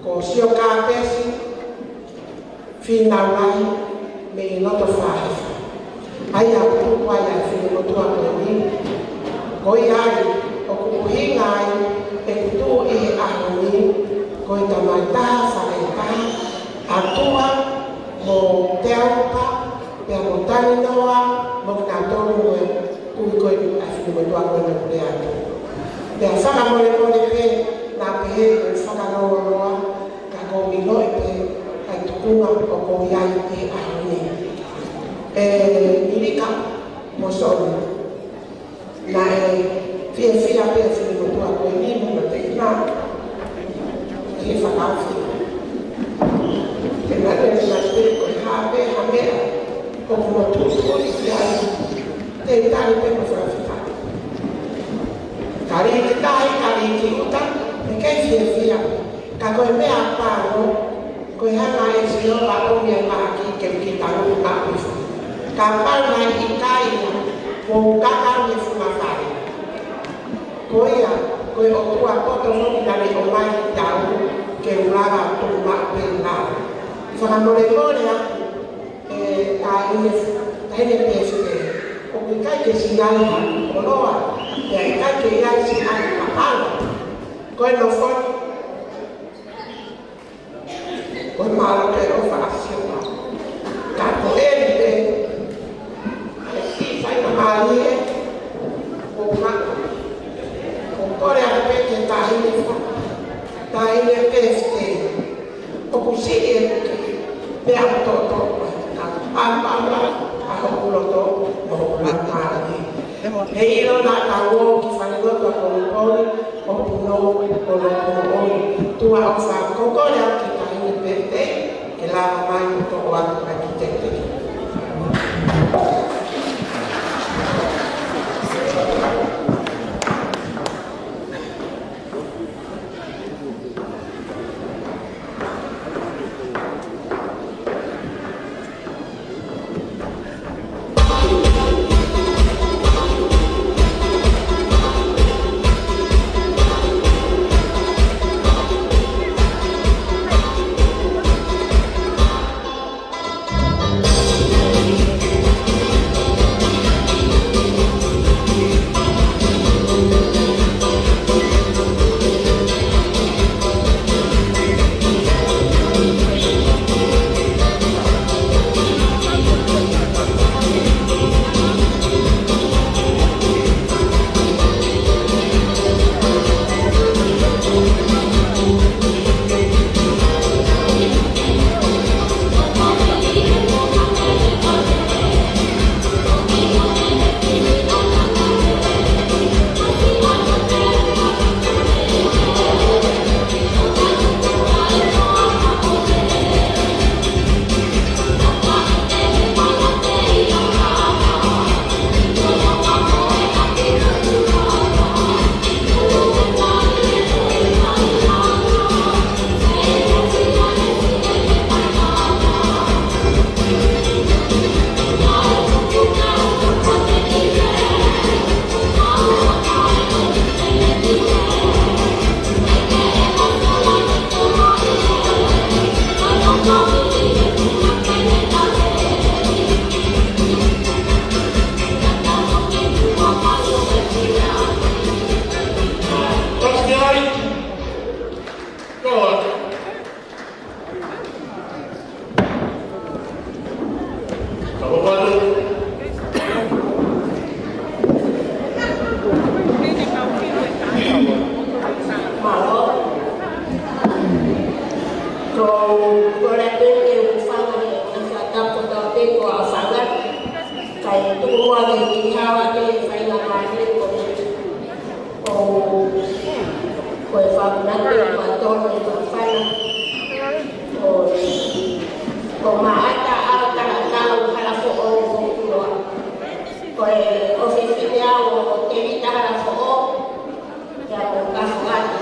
ko Siokāpesi Fīnau Lahi mei loto Fahefa. ʻA ia ʻoku tuku ai ʻa e fine motuʻa ko eni. Ko ia ai ʻoku ʻuhinga ai ʻeku tuʻu ʻi he ʻaho ni, ko e tamai taha, faʻē taha, ʻa Tuha mo Teaupa, pea mo Taninoa, mo kinautolu mo e kui ko eni ʻa e fine motuʻa ko eni ʻoku lea atu. Pea fakamolemole pē naʻa pehē kuo fakalōloa, ka ʻoku ou ʻiloʻi pē ʻa e tukunga ʻoku ou ʻi ai ʻi he ʻaho ni. ʻE Milika mo Soli, naʻe fiefia pē ʻa e fine motuʻa ko eni mo hono teʻena ki he fakaʻosi. Pea naʻe ʻo tuʻutuʻuni ki ai, te u tali pē mo fakafetaʻi. Tali ki tahi, tali ki ʻuta, ʻikai fiefia. Ka ko e meʻa pango, ko e hanga ʻe Sihova ʻo ʻomai e mahaki ke u kiʻi tangutu maʻu hifo. Kapau naʻe ʻikai, kuo u kaka mei funga fale. Ko ia, ko e ʻOtua poto foki naʻa ne ʻomai kiate au, ke u lava ʻo tuʻu maʻu pē ʻi lalo. Fakamolemole atu, ʻe taʻahine, taʻahine Pēsite. ʻOku ʻikai ke siʻi ai ha koloa, pea ʻikai ke ʻi ai siʻi ai ha pala. Ko e nofo ni, ko e mālō pē ʻofa ʻa Sihova. Ka ko eni pē, ʻa e siʻi faingamālie, ʻoku ou maʻu. ʻOku ou kole atu pē ki he taʻahine fa-, taʻahine Pēsite. ʻOku siʻi e kuki, pea ʻoku toʻotoʻo, ka pāpāpā ʻa hoku loto, ʻo hoku laumālie. He ʻilo naʻa tau ō ki falelotu ʻapongipongi, ʻo punou, ʻo lotu moʻoni. Tuʻa ʻofa, ʻoku ou kole atu ki he taʻahine Pēsite, ke lava mai ʻo toʻo atu ʻa e kiʻi teketeke. Mālō. Ko, ko e lea pē ke u fanga he, he fakatapu kotoa pē ko au fanga. Kae tuku muʻa ke u kiʻi hao atu he faingamālie ko ē. ʻO, ko e fakamanatu ʻe mautolu ʻe Mafana. ʻO, ko Maʻata ʻa Talatau Halafoʻou ko Kuloa. Ko e ʻofefine au ʻo Tevita Halafoʻou. Pea mo Kafoʻatu.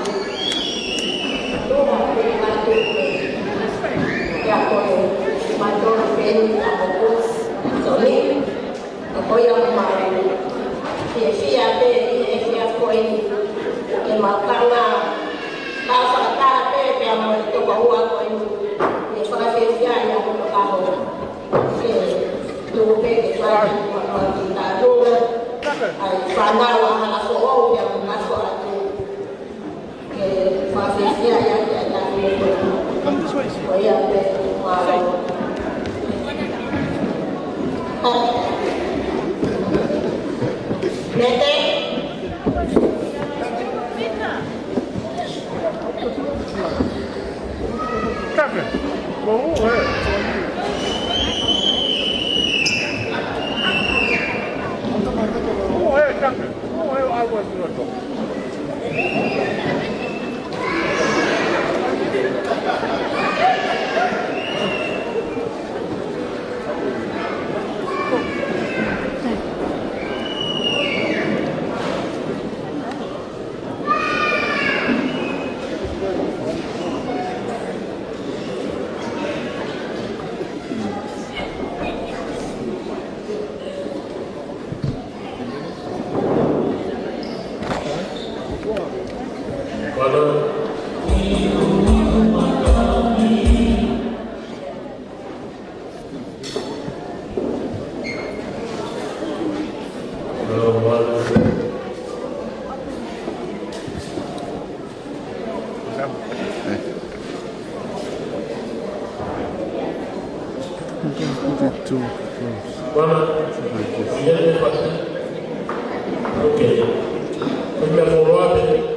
Tuha pē atu pē. Pea ko e mautolu pē ni pea mo Kusi. Soni. Ka ko ia ʻoku mau fiefia pē ʻi he efiafi ko eni ke mau kanga, kau fakataha pē pea mo e tokoua ko eni, ke fakafiefia ʻi he ʻaho ko eni. Ke tuku pē ke fai ʻa e kiʻi tālunga ʻa e fānau ʻa Halafoʻou pea mo Kafoʻatu. Ke fakafiefia ʻa e kiʻi tālunga ko eni. Ko ia pē, mālō. Mete. Kape. Mo u he. Mo u he, kape. Mo u he, au a sura to. Okay. Put that forward.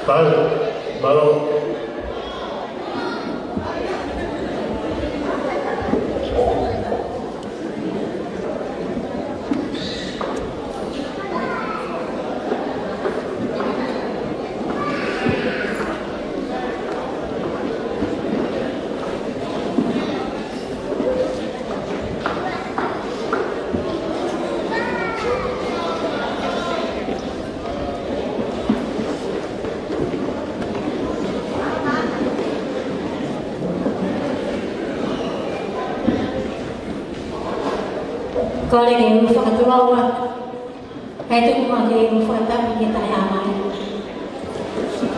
Pau, mālō. Kole ke u fakatulou atu. Kae tuku muʻa ke u fakatapu ki he taʻehāmai.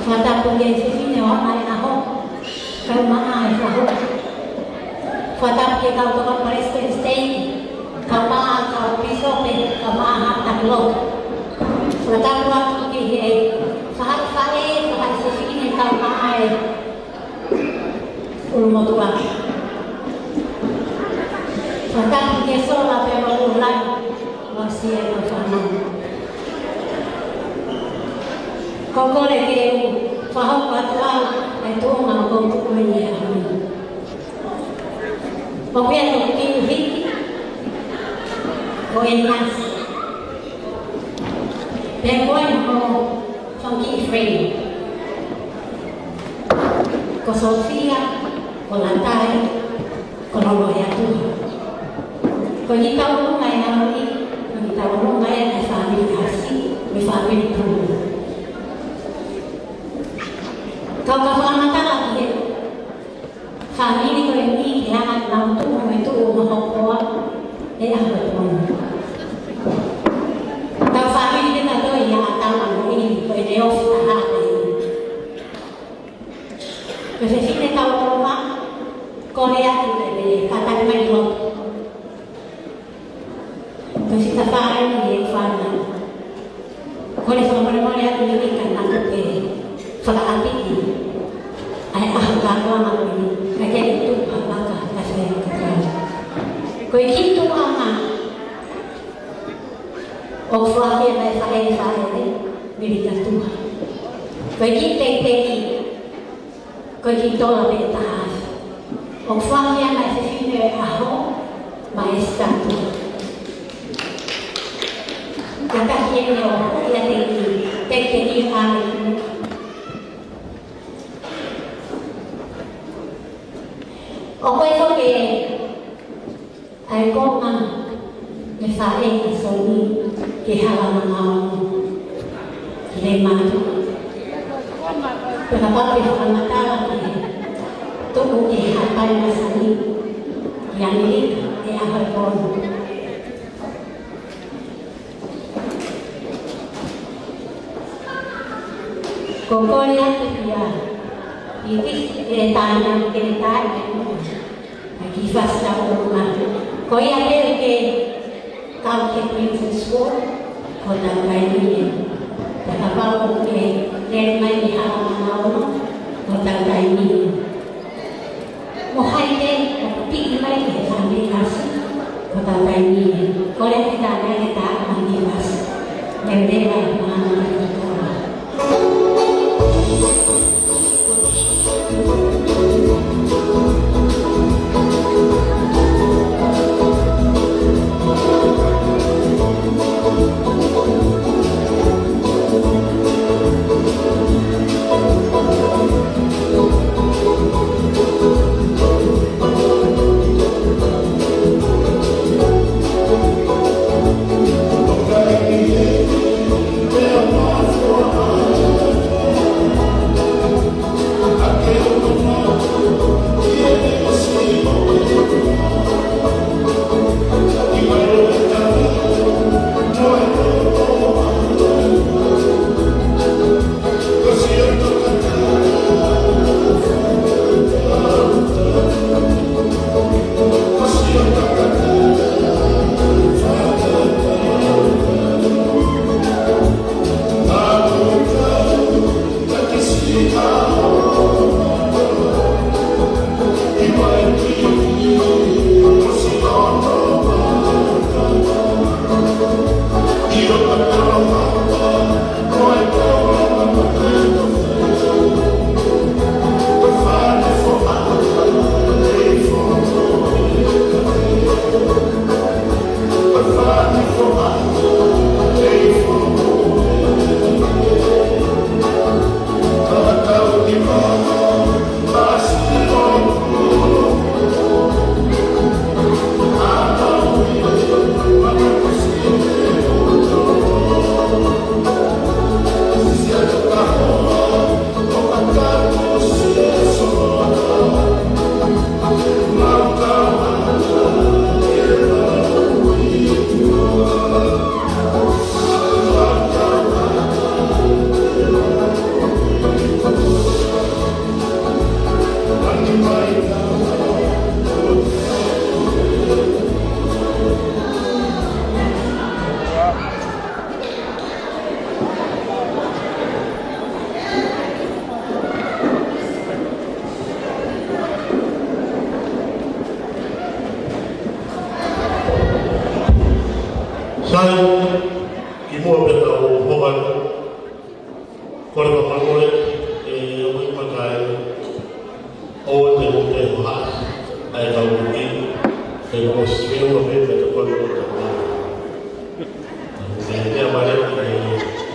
Fakatapu ki he fefine ʻo e ʻaho. Kae ʻumaʻā e fahu. Fakatapu ki he kau tokoni palesiteni siteiki, kae ʻumaʻā e kau pīsope, kae ʻumaʻā e haʻa taki lotu. Fakatapu atu ki he faʻē, faʻē, faʻē fefine kae ʻumaʻā e ʻulumotuʻa. Fakatapu ki he sola pea mo e ʻuluaki, mo siʻi kau fānau. Ko e kole ke u fakahoko atu ʻa e tuʻunga ʻoku ou tuʻu ai he ʻaho ni. ʻOku ʻi ai hoku kiʻi ʻuhiki, ko ʻEniasi. Pea ko e fanga kiʻi friend. Ko Sofia, ko Latai, ko Lolo ʻEtuha. Ko e kiʻi tauʻolunga ʻi he ʻaho ni, ko e kiʻi tauʻolunga ia ʻa e fāmili ʻasi, mo e fāmili Pulu. Kau ka fakamatala ki he fāmili ko eni ke hanga ʻo nau tuʻu mo e tuʻu ʻo hoko ʻa e ʻaho ko eni. Kau fāmili ke nau toe ia ʻa tama mo ʻi ko e neofi taha ko eni. Ko e fefine tauʻolunga, kole atu ke ne kātaki mai ʻi loto. Ko e fita fāʻele ni e fānau. Kole fakamolemole atu ni ka naʻa ku fakaʻapiʻi ʻa e ʻaho kātoanga ko eni, ka ke tuku ha vaka ka fai ka fai. Ko e kiʻi tuʻunga ʻoku foaki ʻe he faʻē fāʻele, Vili Katuha. Ko e kiʻi teitei, ko e kiʻi tola pē taha afe. ʻOku foaki ia maʻa e fefine ʻo e ʻaho, maʻa e sitatu. Kātaki ʻeni ʻo hū ʻiate kinautolu, te ke ʻi ai. ʻOku ʻi ai foki ʻa e konga ʻa e faʻē ʻa Soni ki he hala mangao ki he mātuʻa. Pea kapau te ke fakamatala ki he tuʻu ki he hapai masani ʻi ʻAmelika he ʻaho ko eni. Ko e kole atu ia, ʻi he, ʻe tānaki ke ne tā ʻi he moʻui. ʻA e kiʻi fasi tapu ʻoku maʻu. Ko ia pē ʻoku ke kau ki he Princess School, ko hotau taimi eni. Pea kapau ʻoku ke lele mai ki he hala mangao, ko hotau taimi eni. Mo hai pē ʻoku piʻi mai ki he fāmili ʻasi, ko hotau taimi eni. Kole atu ki he tānaki ke tā ʻi he ʻasi. Leveleva e mahana ki he kotoa. Sai, kimuʻa pea tau hoko atu, kole fakamolemole, ʻe, ʻoku ʻi ai e makai, ʻoua te mou toe hohaʻa, ʻa e kau kuki, ʻe, ʻosi feʻunga pē, pea tau kole fakamolemole. Ko e meʻa mare, ʻe,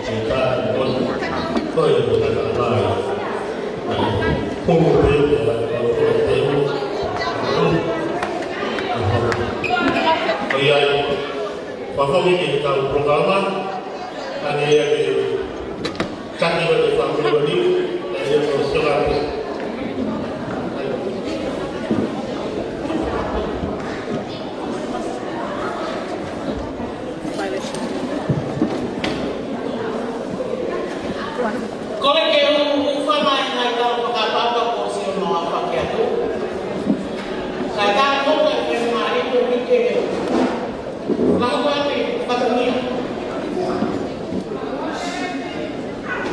ʻe ka, ʻe, ko e, ko e, ko e, ko e, ko e, ko e, ko e, ko ia, fakafoki ki he kau polokalama, ʻa ia ke taki ʻo te fāmili ʻo ni, ʻa ia ko Sokate. Kole ke u, u fana i ngai tau fakapapa ko si o no a fake atu. Sai tā ko ka ke mari ko ni ke. Lau atu, fatongia.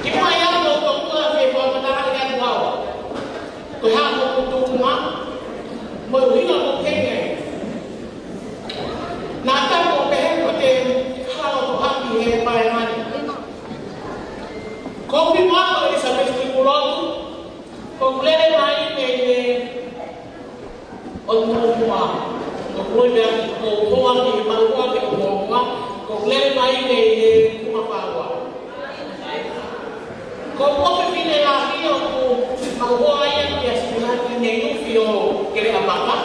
Ki mai au no tokua ke kua matahari atu au. Ko e hā hoku tuʻunga, mo e ʻuhinga ʻoku ou kei ai. Naʻa tau ʻo pehē ko te hala ʻo Haʻi he pae mani. Ko Pimato Elizabeth Kipulotu, ko e lele mai mei he ʻOtu Moʻunga. Ko e lele mai, ko e hoa ki he maluʻa ki he ʻOtu Moʻunga, ko e Lele mai mei he Kumafaua. Ko e fefine lahi ʻoku mau hoa ia kia Singati Neiufi ʻo Keleʻapapa.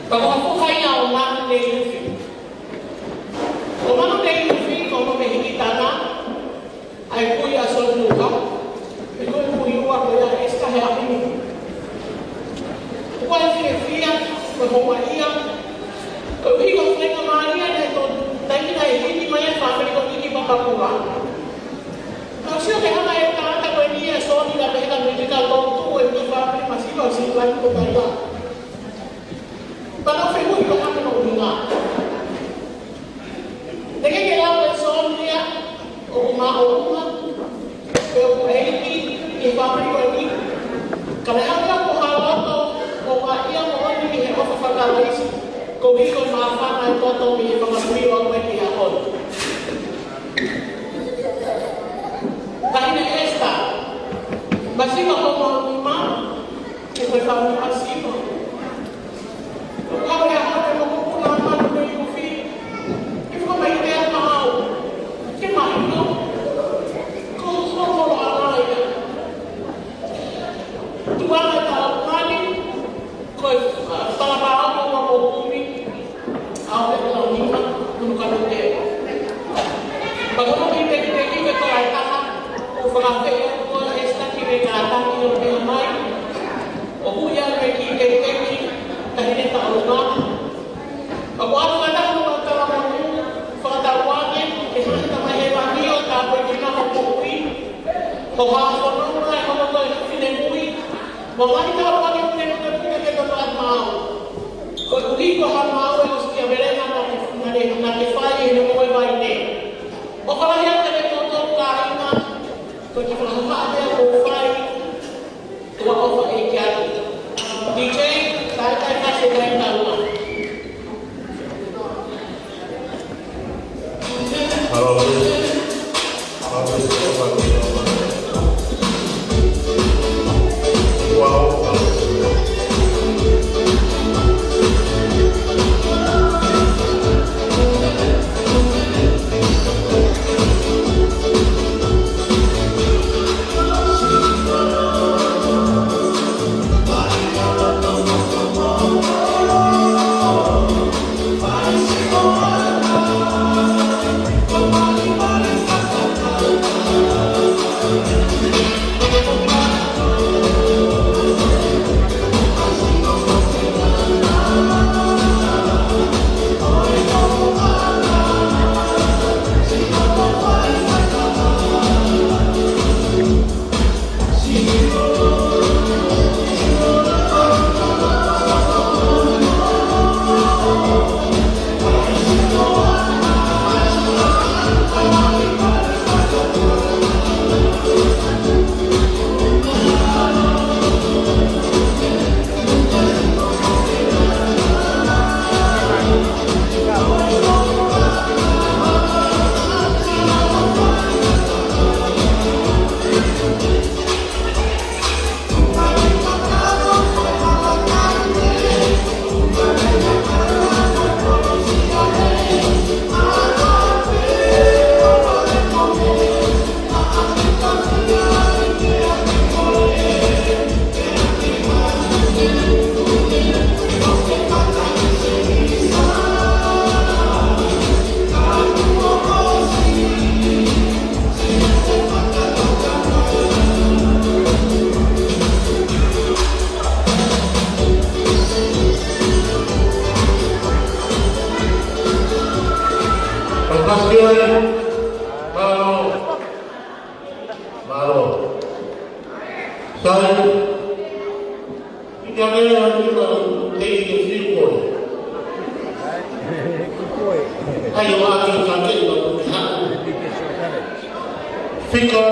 Pea ko hoku foha ia ʻo Manu Neiufi. Ko Manu Neiufi, ko hono mehikitanga, ʻa e kui ʻa Soni Nuka, ʻa e kui ʻa Esta Heahini. ʻOku ou fiefia, mo houngaʻia, koeʻuhi ko e faingamālie ʻeni ʻo e taimi naʻe hiki mai ai e fāmili ko eni ki Papakura. Naʻá ku sio ki he hanga ʻe he tangata ko eni ʻa Soni, naʻe pehē ʻe he mītiita, ʻoku tuʻu ʻi he fāmili masiva ʻo Singilani ko Taila. Pea naʻá ku fehuʻi ko e hā hono ʻuhinga. Naʻe ʻikai ke lau ʻe Soni ia ʻoku māʻolunga pe ʻoku ʻeiki ʻi he fāmili ko eni. Ka naʻe ʻalu ia ko ha loto houngaʻia moʻoni ʻi he ʻofa faka-Kalaisi, koeʻuhi ko e māfana ʻa e toto mei he fanga kui ʻo aʻu mai ki he ʻaho ni. Taʻahine Esta, masiva hoʻo maʻunimā, ʻoku ke fāmili masiva. Ko e kau ʻe hane mo ko kuna manu me ufi. Ke fakamaitea maʻau. Ke mahino. Ko hono ʻalaia. Tuʻa ʻa e tau mani. Ko e, uh, palapala ʻo ua mo kumi. ʻAu e lau nima. Kunu kanu te. Pea ko e kiʻi tekiteki ko e taha. ʻOku fakafeʻao ko e Esta ki he kātaki ʻo pehē mai. ʻOku ʻi ai e kiʻi tekiteki, taʻahine Taulonga. Ka ʻoku ʻalu ʻa e taha ʻo Taulonga, fakatauange, ke hanga ʻe he Tamai Hēvani ʻo tāpuekina hoʻo moʻui, hoʻo hā fononga, ʻa hoʻo toe finemui, mo e ngaahi tauange ʻoku ne pukepuke ke tau atu maʻau. Koeʻuhi ko ha maʻu ʻe ʻosi kia Melena naʻá ke, naʻá ke, naʻá ke fai ʻi he moʻui vaine. ʻOfa lahi atu kiate kimoutolu kāinga, ko e kiʻi fakahohaʻa pē ʻoku ou fai, ʻOfa ʻEiki atu. D J, tai tai kasi tai taua. Hello. Mālō. Mālō. Sai. ʻIkai ke ʻi ai ha nima ʻoku teʻeki ke fiu koe. ʻAi ʻo ʻai ke kake ʻi ʻapi ki haku. Fika.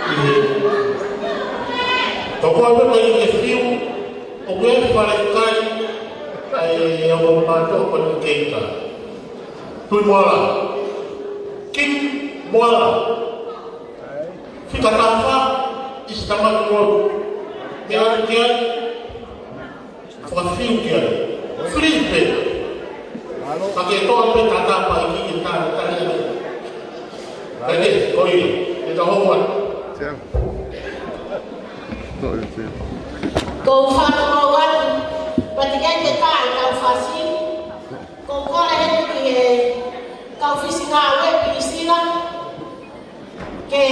ʻIo. Ka ko e meʻa ʻikai ke fiu, ʻoku ʻi ai e falekai, ʻa e ʻaho mātuʻa ko eni keita. Tui Moala. King Moala. Fika taha fā, ʻi Sitamaki Road. Meʻa ki ai, fakafiu ki ai. Free pē. Ka ke toʻo pē tata pa i ki ke tā, tā ia. Ka ke, ko ia, ke ka hou atu. Tim. Toʻo ia, Tim. Ko u fakamoʻoni, pati ke ke tā e kau fasi. Ko u kole he ki he kau fisi ngāue Pisila. Ke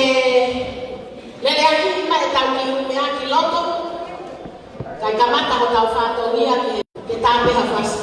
lele ʻaki mai e tau ki ume ʻaki loto. Kae kamata hotau fatongia ke, ke tā pē ha fasi.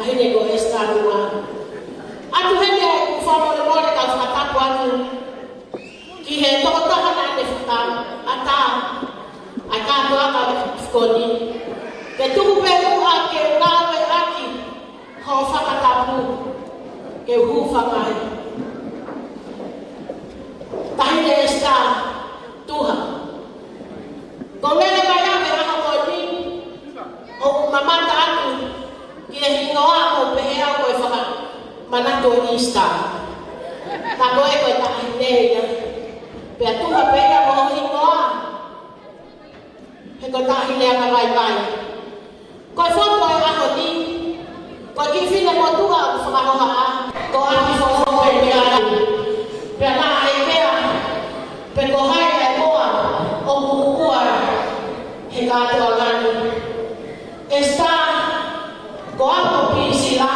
Taʻahine ko Esita Tua. ʻOatu heni ʻeku fakamolemole kae fakatapu atu ki he tokotaha naʻa ne fakaʻatā ʻa e kātoanga ko eni. Ke tuku pē muʻa ke ngāueʻaki hoʻo fakatapu ke u hūfanga ai. Taʻahine Esita Tuha. Ko e lele mai ʻa e ʻaho ko eni, ʻoku mamata atu ki he hingoa ʻoku pehē au ko e fakamanatu ʻo Easter. Ka ko e ko e taʻahine ia. Pea tuha pē ia mo hoʻo hingoa. He ko e taʻahine ʻa e vaivai. Ko e fotu ʻo e ʻaho ni, ko e kiʻi finemotuʻa ʻoku fakahohaʻa, ko ʻApifoʻou pē pea lau. Pea naʻe ʻai pea, pe ko hai ʻa e moa ʻoku kukua he kātoanga ni. Esita, ko au ko Pisila,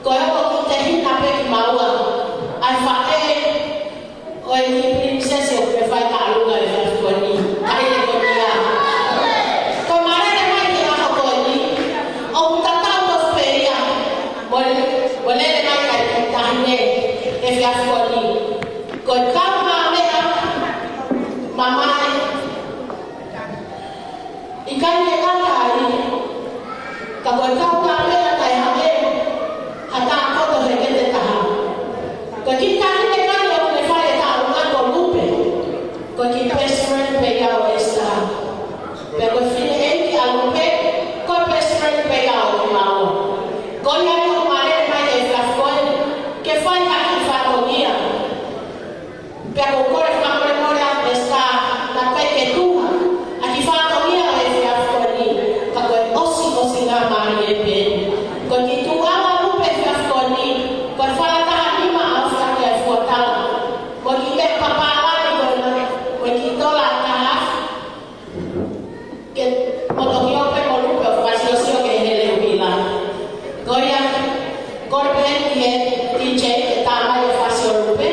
ko e ongo kiʻi tehina pē kimaua, ʻa e faʻē ʻo e kiʻi pilinisesi ʻoku ke fai tālunga he efiafi ko eni, ʻa e ko eni ia. Ko e malele mai he ʻaho ko eni, ʻoku tatau tofu pē ia mo e, mo e lele mai ʻa e taʻahine he efiafi ko eni. Ko e kaungāmeʻa mamae, ʻikai ke ngata ai, ka ko e kaungāmeʻa taʻe hangē ha tākoto he kete taha. Ko e kiʻi taʻahine ko eni ʻoku ne fai e tālunga ko Lupe. Ko e kiʻi best friend pē ia ʻo Esita. Pea ko e fineʻeiki ʻa Lupe, ko e best friend pē ia ʻo Maua. Ko ia ʻoku malele mai he efiafi ko eni, ke fai ha kiʻi fatongia. Pea ʻoku ou kole fakamolemole atu Esita, naʻe ʻikai ke tuha ʻa e kiʻi fatongia he efiafi ko eni, ka ko e ʻosiʻosingamālie pē. Ko e kiʻi tuʻa ʻa Lupe he efiafi ko eni, ko e fala taha nima ʻa e fua ke fua tala. Ko e kiʻi meʻa papālangi ko ena, ko e kiʻi tola taha afe. Ke mo toki ope mo Lupe ʻo fakasiosio ki he hele ʻuhila. Ko ia, kole pē ki he D J ke tā mai e fasi ʻo Lupe.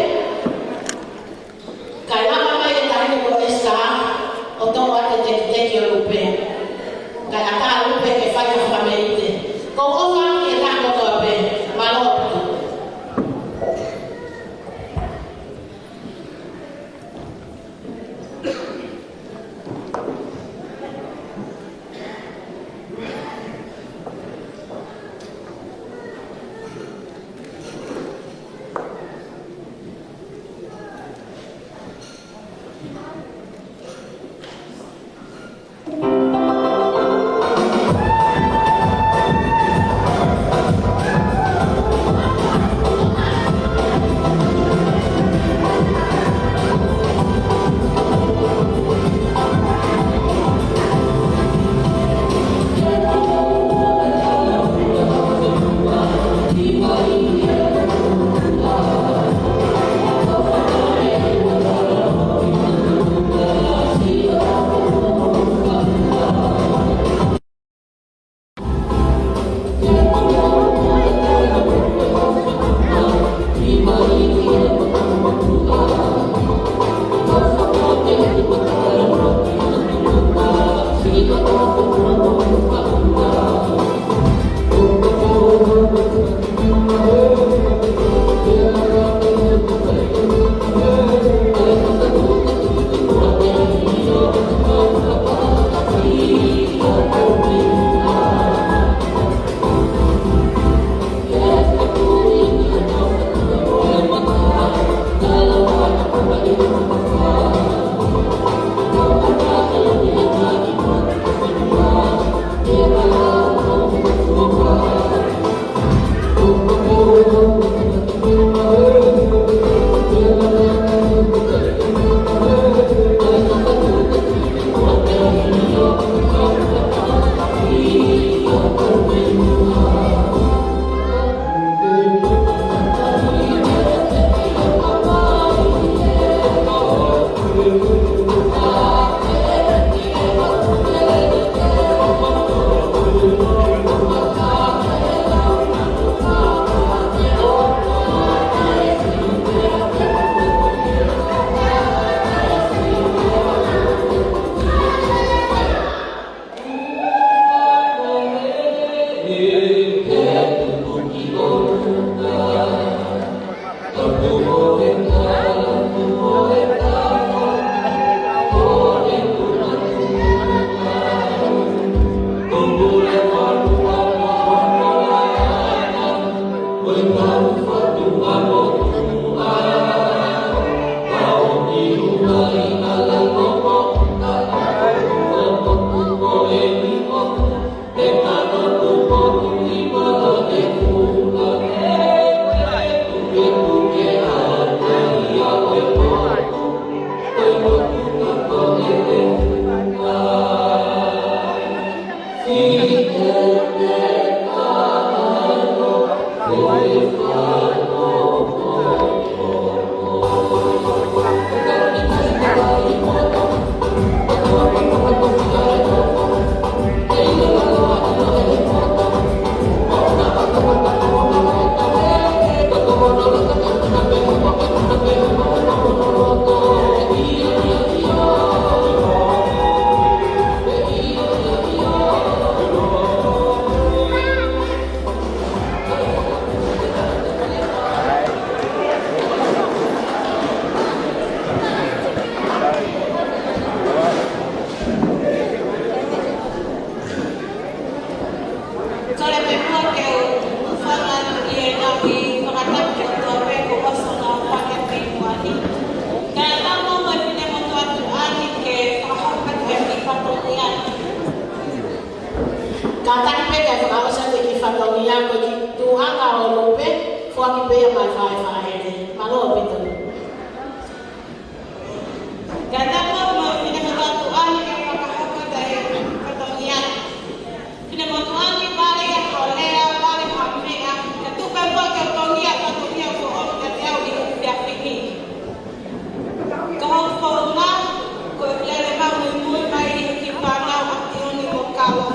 Kae lava mai e taʻahine ko Esita ʻo toʻo atu e tekiteki ʻo Lupe. Kae ʻatā Lupe ke fai ha fakameʻite. Ko e ʻofa ki he taha kotoa pē. Mālō ʻaupito. Kole pē muʻa ke u hūfanga atu ʻi he ngaahi fakatapu kotoa pē kuo ʻosi hono fakahoko mei muʻa ni. Kae ʻatā muʻa mo e finemotuʻa tuʻa ni ke fakahoko atu e kiʻi fatongia. Kātaki pē kae fakaʻosi atu e kiʻi fatongia ko e kiʻi tuʻunga ʻo Lupe, foaki pē ia maʻa e faʻē faʻahele. Mālō ʻaupito. Kae ʻatā muʻa mo e finemotuʻa tuʻa ni ke fakahoko atu e kiʻi fatongia. Finemotuʻa ni, vale ʻa hoʻo lea, vale ha meʻa, ka tuku pē muʻa ke u tongia e fatongia kuo ʻomi kiate au ʻi he efiafi ni. Ko hoku founga, ko e lele mamuimui mai ʻi he kiʻi fānau ʻa Tioni mo Kalo.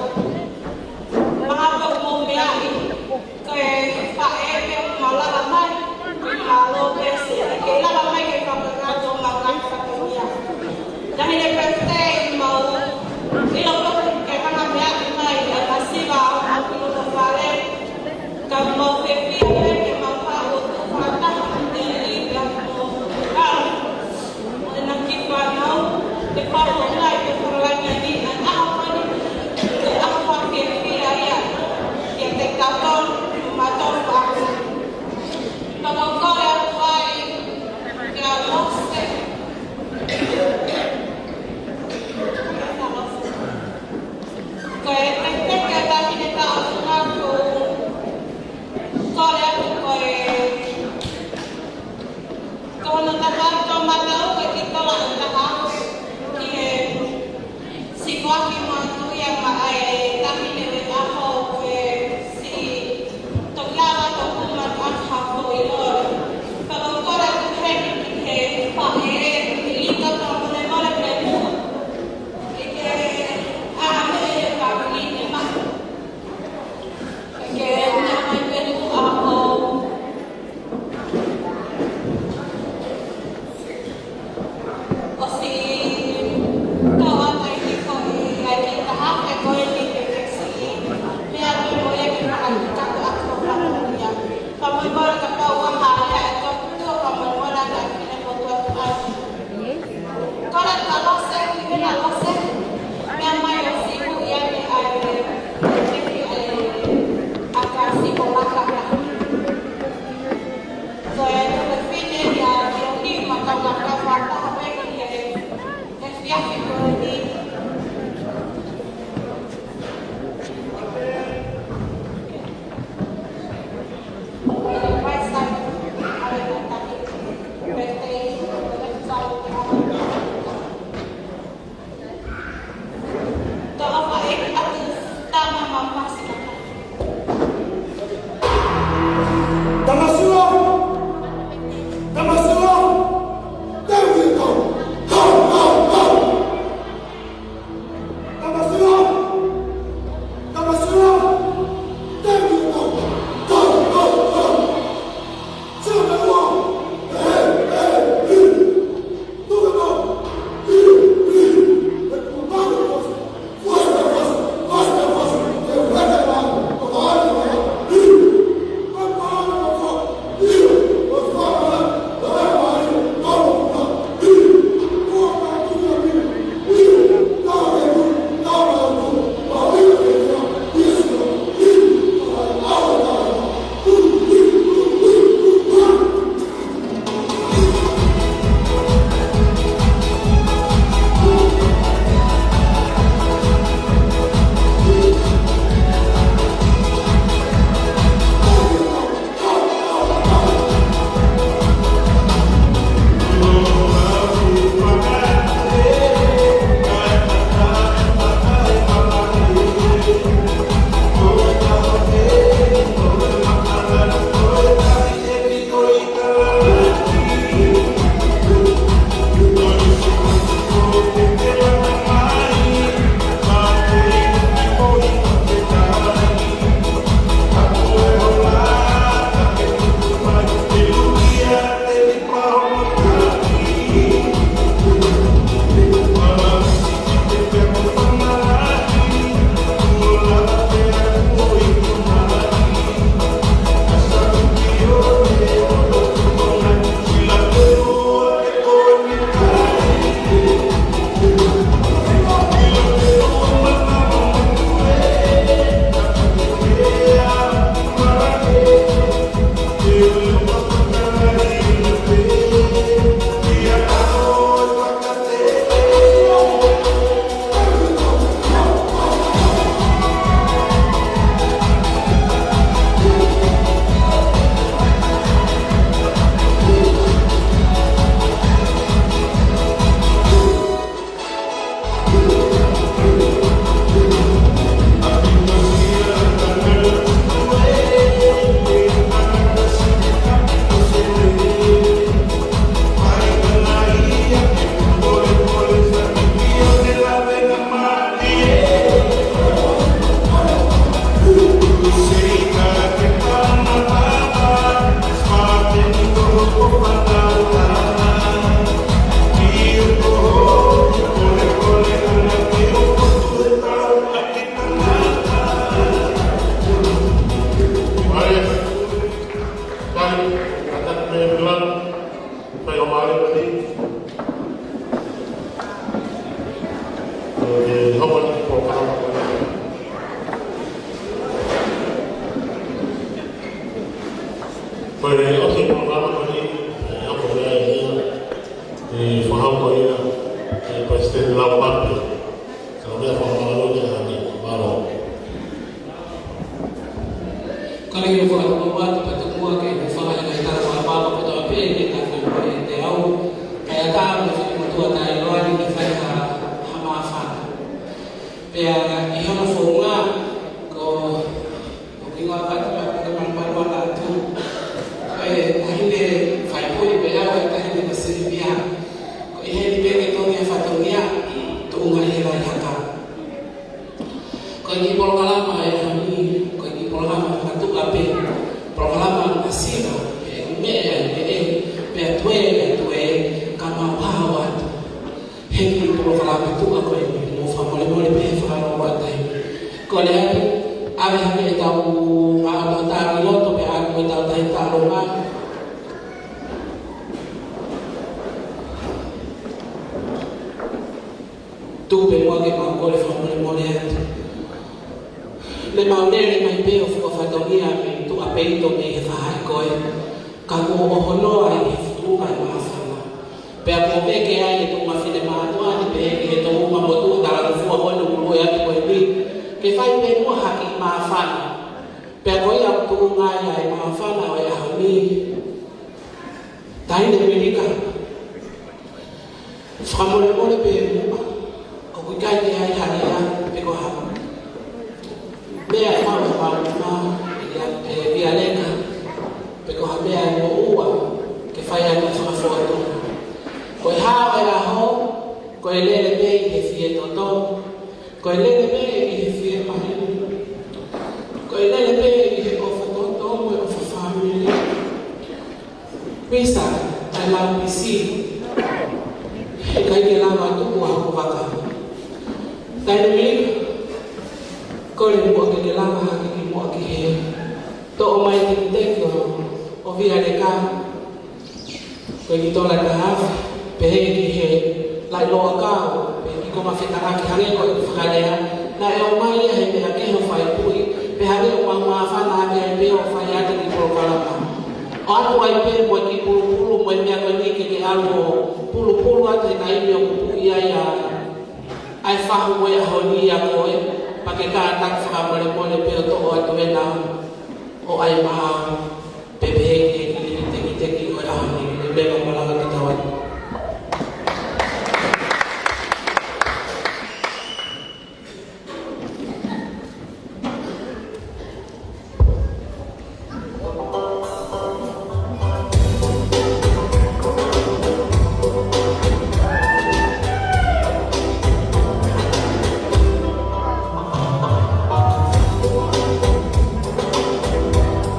Mahalo ʻoku mou meaʻi, ko e faʻē pē ʻoku mau lava mai, mālō pē Seli, ke lava mai ke fakakakato homau ngaahi fatongia. Taʻahine pē te mau ʻilo pē ke hanga meaʻi mai e masiva ʻo mau ki loto fale, ka mau fiefia pē ke mau faʻa lotu fakataha mo Teli pea mo Kalo. Mo ʻena kiʻi fānau, ke faʻa ʻoange ʻi he fakalangi ni ʻa e ʻaho ko eni, ko e ʻaho fakafiefia ia kiate kitautolu, mo mautolu foki. Pea ʻoku ou kole atu ai kia Mose, Tamasua! Tamasua! There we go! Go, go, go! Tamasua! Tamasua! There we go! Go, go, go! Sio me ua! Hey, hey, hey! Ko e ʻosi polokalama ko eni, ʻe hoko mai ai ʻe ia, ʻe fakahoko ia ʻe Palesiteni Lau Mape. Ka ko e meʻa fakamālō ki he ʻaho ni, mālō. Kole ke u fakatōkilalo atu pea tomuʻa ke u fakahoko e tala fakapapau kotoa pē ke tau fai ʻe teau. Kae ʻatā mo e Finemotuʻa Taʻeloa ni ke fai ha, ha māfana. Pea ʻi hono founga, ko ʻeku ʻofa atu pea ko e malumalu atu. Ko e taʻahine fai pui pea ko e taʻahine ko Silivia. Ko e heni pē ke toʻo e fatongia, tuʻunga ʻi he laʻi haka. Ko e kiʻi polokalama ʻo e ʻaho ni, ko e kiʻi polokalama fakatuʻa pē, polokalama ʻa Sila, ʻe meʻa ʻe meʻa, pea tuē ʻe tuē, ka mau hao atu. He kiʻi polokalama tuʻa ko eni, mou fakamolemole pē he fakalōloa taimi. Kole atu, ʻave hake ʻetau ngaahi ʻotu tali loto, pea ʻave ʻetau tahi talonga. Tuku pē muʻa ke mau kole fakamolemole atu. Ne mau lele mai pē ʻo fuka fatongia mei tuʻa peito mei he faʻahi ko ē. Ka kuo ʻohonoa ʻi he futuka ʻi māfana. Pea kuo veke ai e tuʻunga finemātuʻa ni pē ke Pea ko ia ʻoku tuʻunga ai ʻa e māfana ʻo e ʻaho ni, Taʻahine Melika. Fakamolemole pē muʻa, ʻoku ʻikai ke ʻi ai ha lea pe ko ha meʻa ʻe maʻu ʻe Palopalema, ʻe Via-, ʻe Vialeka, pe ko ha meʻa ʻe moʻua ke fai ʻaki ha fakafoʻituitui. Ko e hā ʻa e ʻaho, ko e lele pē ʻi he fie toto, ko e lele pē ʻi he fie pahini, ko e lele pē ʻi he ʻofa toto mo e ʻofa fāmili. Misa, ʻa e lau pisi, heʻikai ke lava ʻo tuku ʻa hoku vaka. Taʻahine Melika, kole muʻa ke ke lava hake ki muʻa ki he toʻo mai e tekiteki ʻo, ʻo Vialeka, ko e ki tola ka hafi, pehē ki he laʻi loa kau, pe ki ko ma fetangaki hangē ko e fakalea, naʻe ʻomai ia he meʻa kehe ʻo fai puʻi, pea hangē ʻoku mau māfana ʻaki ai pē ʻo fai atu e kiʻi polokalama. ʻOatu ai pē mo e kiʻi pulupulu mo e meʻa ko eni ke ke ʻalu ʻo pulupulu atu he taimi ʻoku puʻi ai ʻa, ʻa e fahu ʻo e ʻaho ni ʻia koe, pea ke kātaki fakamolemole pē ʻo toʻo atu ena ʻo ʻai maʻau, pea pehē ki he kiʻi tekiteki ʻo e ʻaho ni, ʻe leva malanga ki tau atu.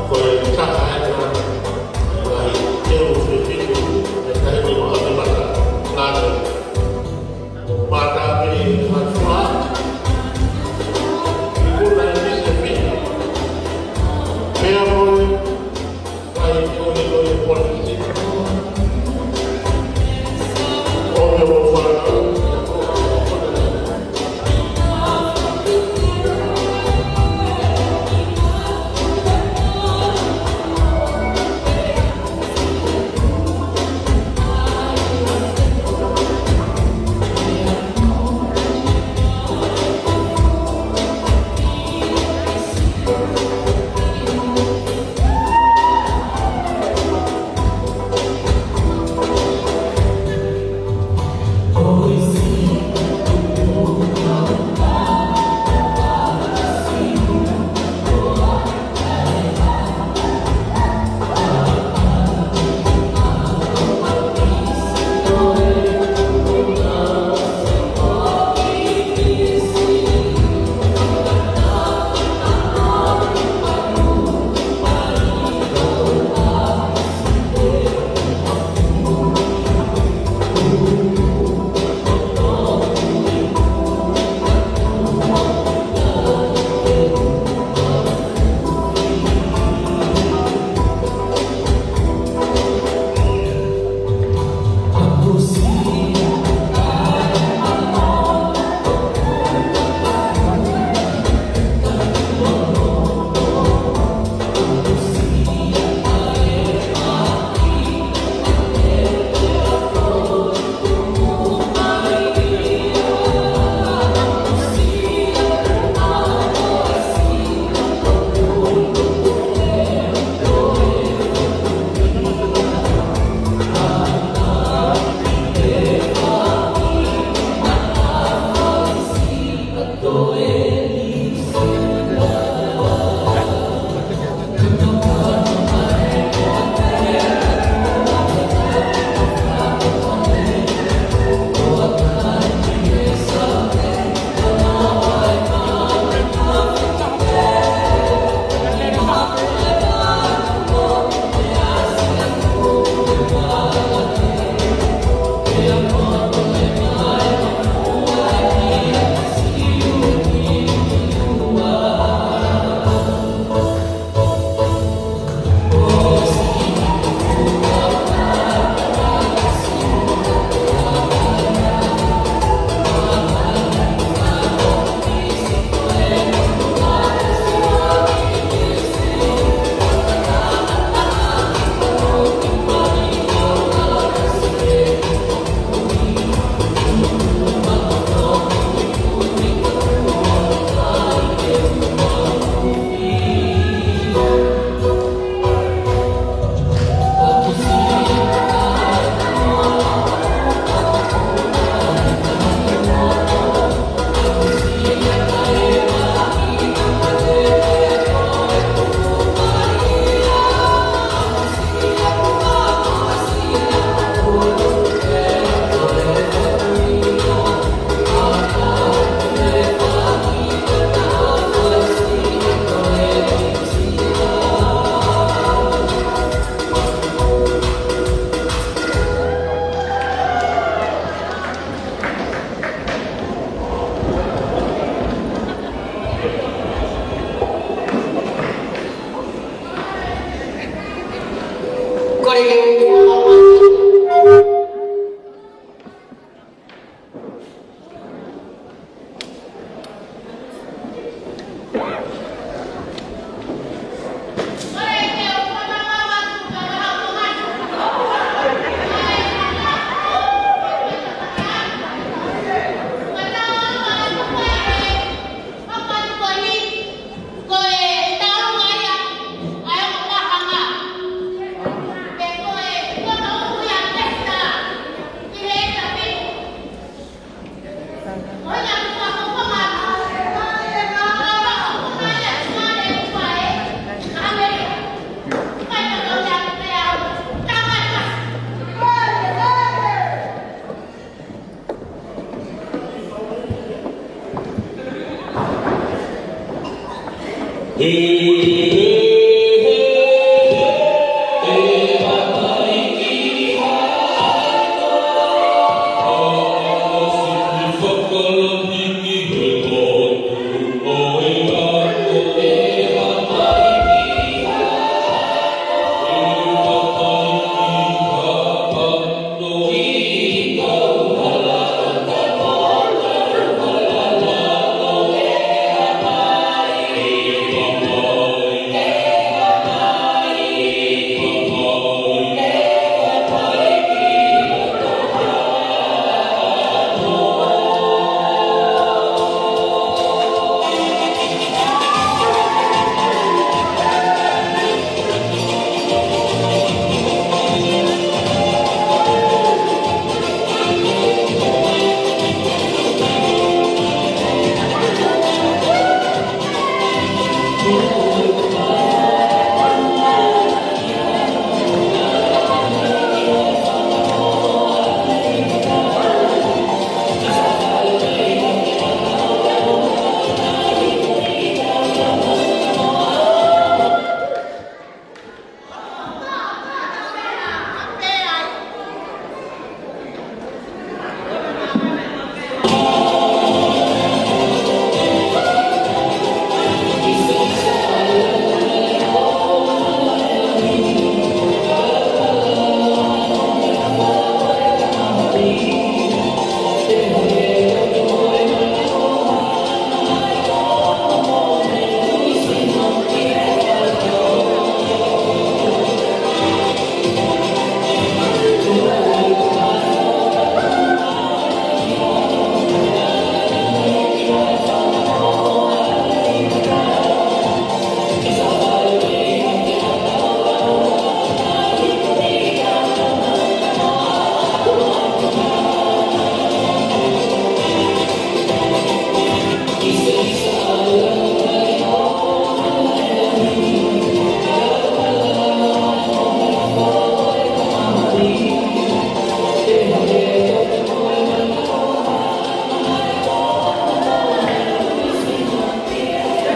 Ko e taha ʻena, ʻa e teu fitu.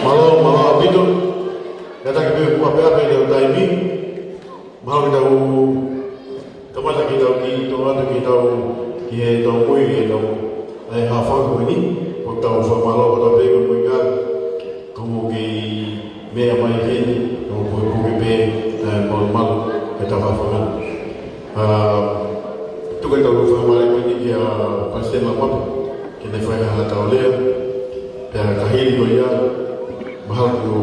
Mālō, mālō ʻaupito. Kātaki pē ʻoku pē ʻa e taimi. Mahalo ke tau kamata ke tau kiʻi toʻo atu ke tau, ki he tau mui, ke tau, ʻa e haʻahaʻa ko eni, ʻo tau fakamālō ʻa tautolu pē ko e mui ka, ko mo ke meʻa mai ke ni, ʻo ko e puke pē, ʻa e malumalu, ke tau haʻahaʻa. ʻA, tuku ke tau fakamālō ko eni kia Palesiteni Laʻapapu, ke ne fai ha tau lea, pea ka hili ko ia, mahalo ko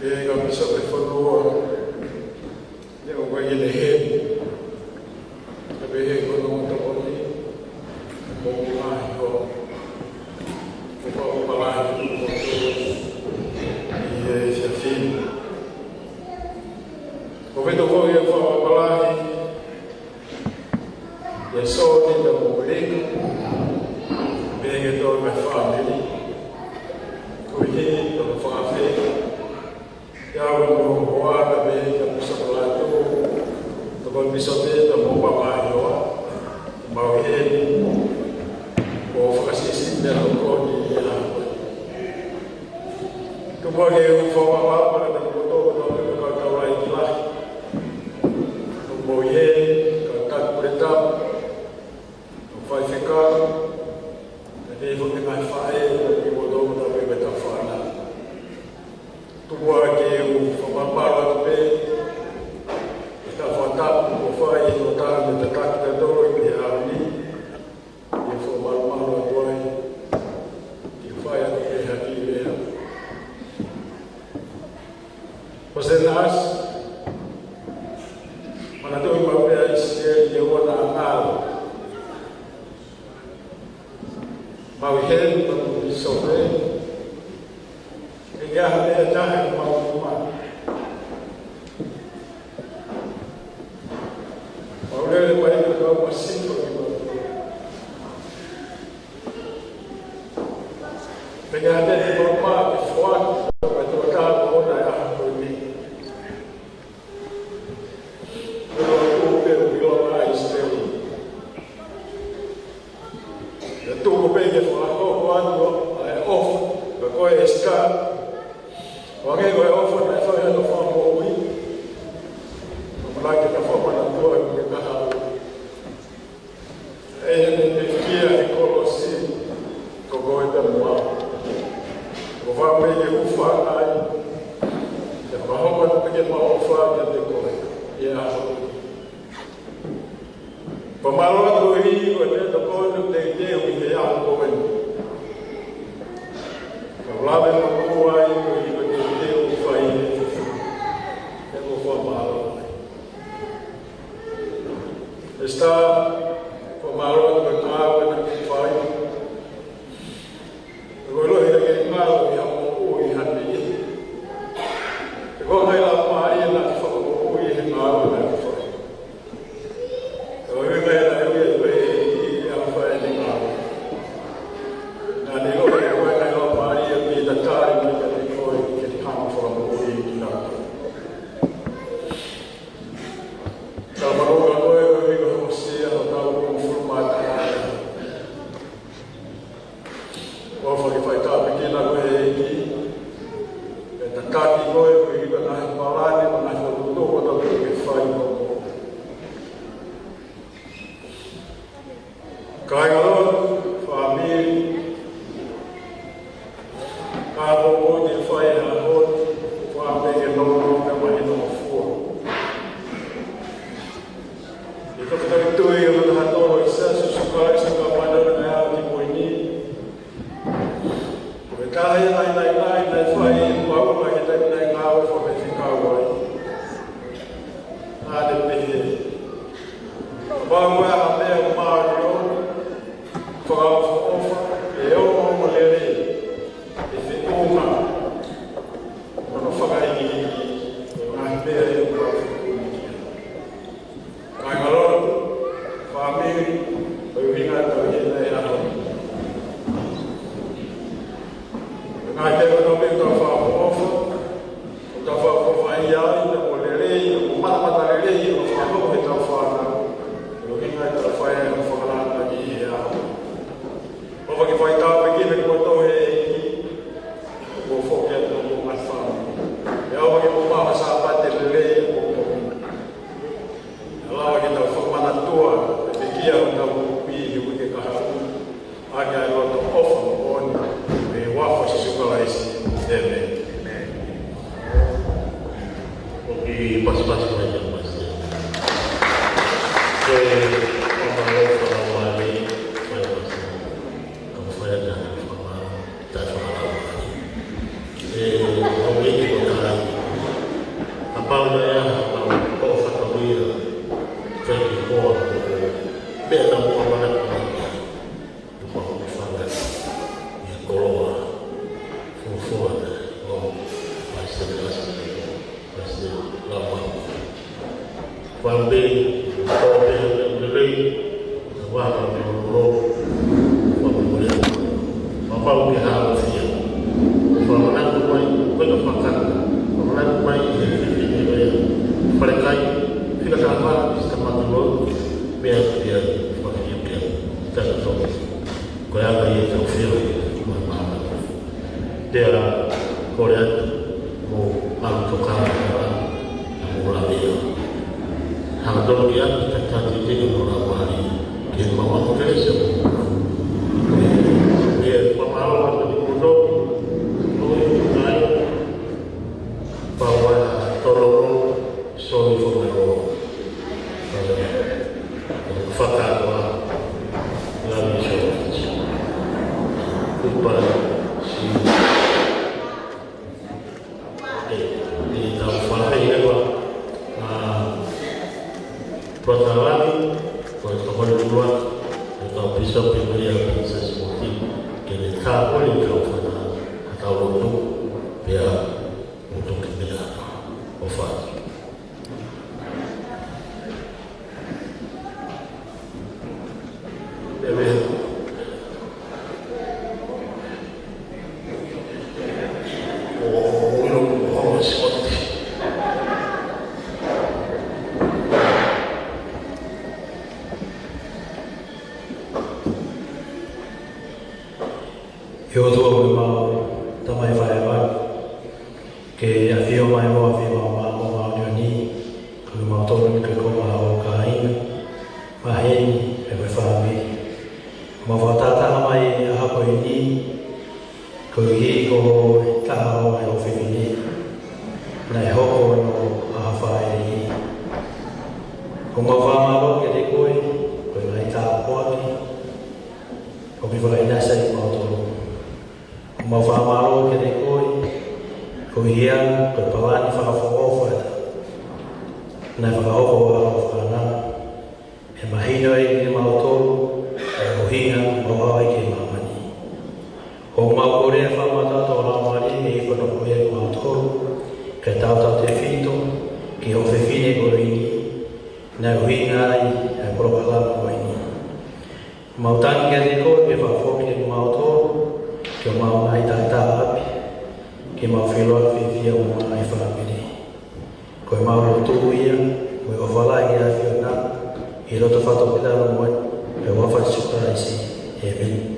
Ē, ka pisa pe fonua, ʻe ʻo ka ʻi he heni. Ka pehē ko hono tokoni, mo lahi ho. Ko ka ʻo ka lahi, ko ka ʻi he siasi. Ko e hoa pē ka mo e sākalatu, tokoni pīsope, tau mo papa ioa, mau heni, ko fakasisi mea tokoni ia. Tupu ange ʻeku fakapapau, pea mo e kotoa ʻo e kau taulaʻeiki lahi. Tupu mo heni, kau taki pule tapu, kau faifekau, pea mo e ngaahi faʻē, pea mo e kotoa ʻo e kau fānau. Tupu ange ʻeku fakamalumalu atu pē, ʻi he fakatapu kuo fai ʻe he tokotaha naʻe tataki kitautolu ʻi he ʻaho ni, ʻi he fakamalumalu atu ai, ʻi he fai atu pē ha kiʻi lea. Ko Senasi, manatuʻi maʻu pē ʻa ʻIsileli ʻi he ʻoua naʻa ngalo. Mau heni, mau pīsope, ʻikai ha meʻa ʻe taha ʻi homau uma. Mau lele mai ka mau masiva ki mau. Pea ʻikai ha meʻa ʻi homau uma ke foaki, pea ko e tokotaha ko ena ʻi he ʻaho ko eni. Ko e lotu pē ʻoku ʻilo ʻa ʻIsileli. Pea tuku pē ke fakahoko atu ʻa e ʻofa, pea ko e Esita, ʻo hangē ko e ʻofa naʻe fai ʻe he Fakamoʻui. Pea ʻoku ʻikai ke ta fakamanatua ʻi he kahaʻu. ʻI heʻene pekia he kolosi, ko koe pea mo au. Ko e ʻofa pē ke u fai ai, ke fakahoko atu pē ke mau ʻofa kiate koe, ʻi he ʻaho ni. Pea mālō atu koeʻuhi ko e meʻatokoni ʻoku teuteu ʻi he ʻaho ko eni. Pea lave mo kua ai koeʻuhi ko e teuteu ʻoku fai ʻi he feituʻu. Pea ʻoku ou fakamālō ai. Esita, fakamālō atu ko e ngāue naʻa ke fai. Ko e ʻilo ʻi he ke ngāue ʻi ha moʻui ʻi ha niʻihi. Ko e ngaahi laumālie naʻa ke fakamoʻui he ngāue naʻa ke fai. Ko e ʻuhinga ia naʻe ui ai koe ʻe he ʻEiki ke fai ʻene ngāue. Naʻa ne ʻilo ʻe koe e ngaahi laumālie ʻoku tatali mai kiate koe ke ke hanga ʻo fakamoʻui kinautolu. Tau mālō atu koe koeʻuhi ko e housia hotau hongofulu mā taha. ʻOfa ke fai tāpuekina koe ʻe he ʻEiki. Ke tataki koe koeʻuhi ko e ngaahi palani, ko e ngaahi fokotuʻutuʻu ʻoku tau ke fai mo koe. Kāingalotu, fāmili, ka ko koe ke fai ha hot, fai pē ke nounou pē mahino mo fua. ʻI he tokotoi tui ʻo e Tangata ʻo Sīsū Kalaisi, ka mai nau na au ki mui ni. Ko e taha ia naʻe, naʻe, naʻe, naʻe fai ʻe Paula ʻi he taimi naʻe ngāue fakafaifekau ai. Naʻa ne pehē, kapau ʻoku ʻi ai ha meʻa ʻoku māʻoniʻoni, fakaʻofoʻofa, ʻe ongoongo lelei, ʻe feʻunga, mo hono fakaʻikiʻiki, ko e ngaahi meʻa ia ʻoku fakaʻikiʻiki. Kāingalotu, fāmili, ko e ʻuhinga ʻetau ʻi heni he ʻaho ni. Ko e ngaahi meʻa ko ena ʻoku tau fakaʻofoʻofa, ʻoku tau fakaʻofoʻofa ai, ʻoku lelei, ʻoku matamata lelei, ʻoku fakahoko heʻetau fānau. Ko e ʻuhinga ʻetau fai ai hono fakalāngilangiʻi he ʻaho ni. ʻOfa ke fai tāpuekina kimoutolu ʻe he ʻEiki, ʻo foki atu mo e ngaahi fāmili. Pea ʻofa ke mou maʻu ha Sāpate lelei ʻo poupou. Pea lava ke tau fakamanatua e pekia ʻo hotau moʻui he uike kahaʻu, ʻaki ʻa e loto ʻofa moʻoni, ʻi he huafa ʻo Sīsū Kalaisi. ʻĒmeni. ʻOku pasipasi mai kia Pasiteli. Ko e fakamālō, fakamālō, fai Pasiteli. Ka fai ʻa e fakamālō, taʻe fakamālō. ʻE, ʻoku ʻi ai ko e taha. Kapau naʻe ʻi ai ha ʻofa tau ia, fai ki hoa, meʻa naʻa mou ʻamanaki mai. Tupa hono fanga, ʻi he koloa, fuofua, ʻo Pasiteli Asa, Pasiteli Lama. Fai pē, ko e meʻa lelei, ʻa e vaka me o lo, fai pē mo lea. Kapau ke hā ʻo fia. Fakamanatu mai, ko e fakakata. Fakamanatu mai, Talatolu ki ai, talatolu ki ai, ʻo lava ai ke mau ʻoatu kelesi. Pea fakamālō atu kiate kimoutolu, ʻo e kai, pau ʻa e tolongo, soli fakamolemole. Fakakātoa, lami soli. Kupa, si. ʻE, ʻi heʻetau fāʻeleʻi ʻa, ʻa, Pulatalani, ko e tokoni ʻuluaki, ʻetau pīsope ko ia Pilinisesi Mōtini, ke ne tāpuni ʻetau fānau, ʻetau lotu, pea ʻoku toki meʻa ʻo fai. ʻĒmeni. ʻO, ʻo, ʻo, ʻo, ʻo, ʻo, ʻo, ʻE ʻOtua ko homau Tamai Faifai, ke ʻafio mai mo ʻafio mai mo māʻoniʻoni, ko kimautolu ni ko e konga ʻo e kāinga, maheni, pea mo e fāmili. Mau fakatahataha mai ʻi he ʻaho ko eni, koeʻuhi ko e taha ʻo e ʻofefine, naʻe hoko hono ʻaho fāʻeleʻi. ʻOku mau fakamālō kiate koe, ko e ngaahi tāpuaki, ʻoku ke fakaʻinasi ai kimautolu. ʻOku mau fakamālō kiate koe, koeʻuhi ko e palani fakaʻofoʻofa naʻe fakahoko ʻa e ʻAlo ʻo e Fānau. ʻE mahino ai kiate kimautolu, ʻa e ʻuhinga ʻoku mau ʻi ai ki māmani. ʻOku mau kole ʻa e fakamatala ʻa e Laumālie ke hifo ʻo nofoʻia kimautolu, kae tautautefito ki he ʻofefine ko eni, naʻe ʻuhinga ai ʻa e polokalama ko eni. Mau tangi kiate koe ke fakafoki kimautolu ki homau ngaahi taʻataʻa ʻapi, ke mau feʻiloaki fiefia mo homau ngaahi fāmili. Ko ʻemau lotu ia, mo e ʻofa lahi ʻa e ʻAfiona, ʻi he loto fakatōkilalo mo e, ʻi he huafa ʻo Sīsū Kalaisi. ʻĒmeni.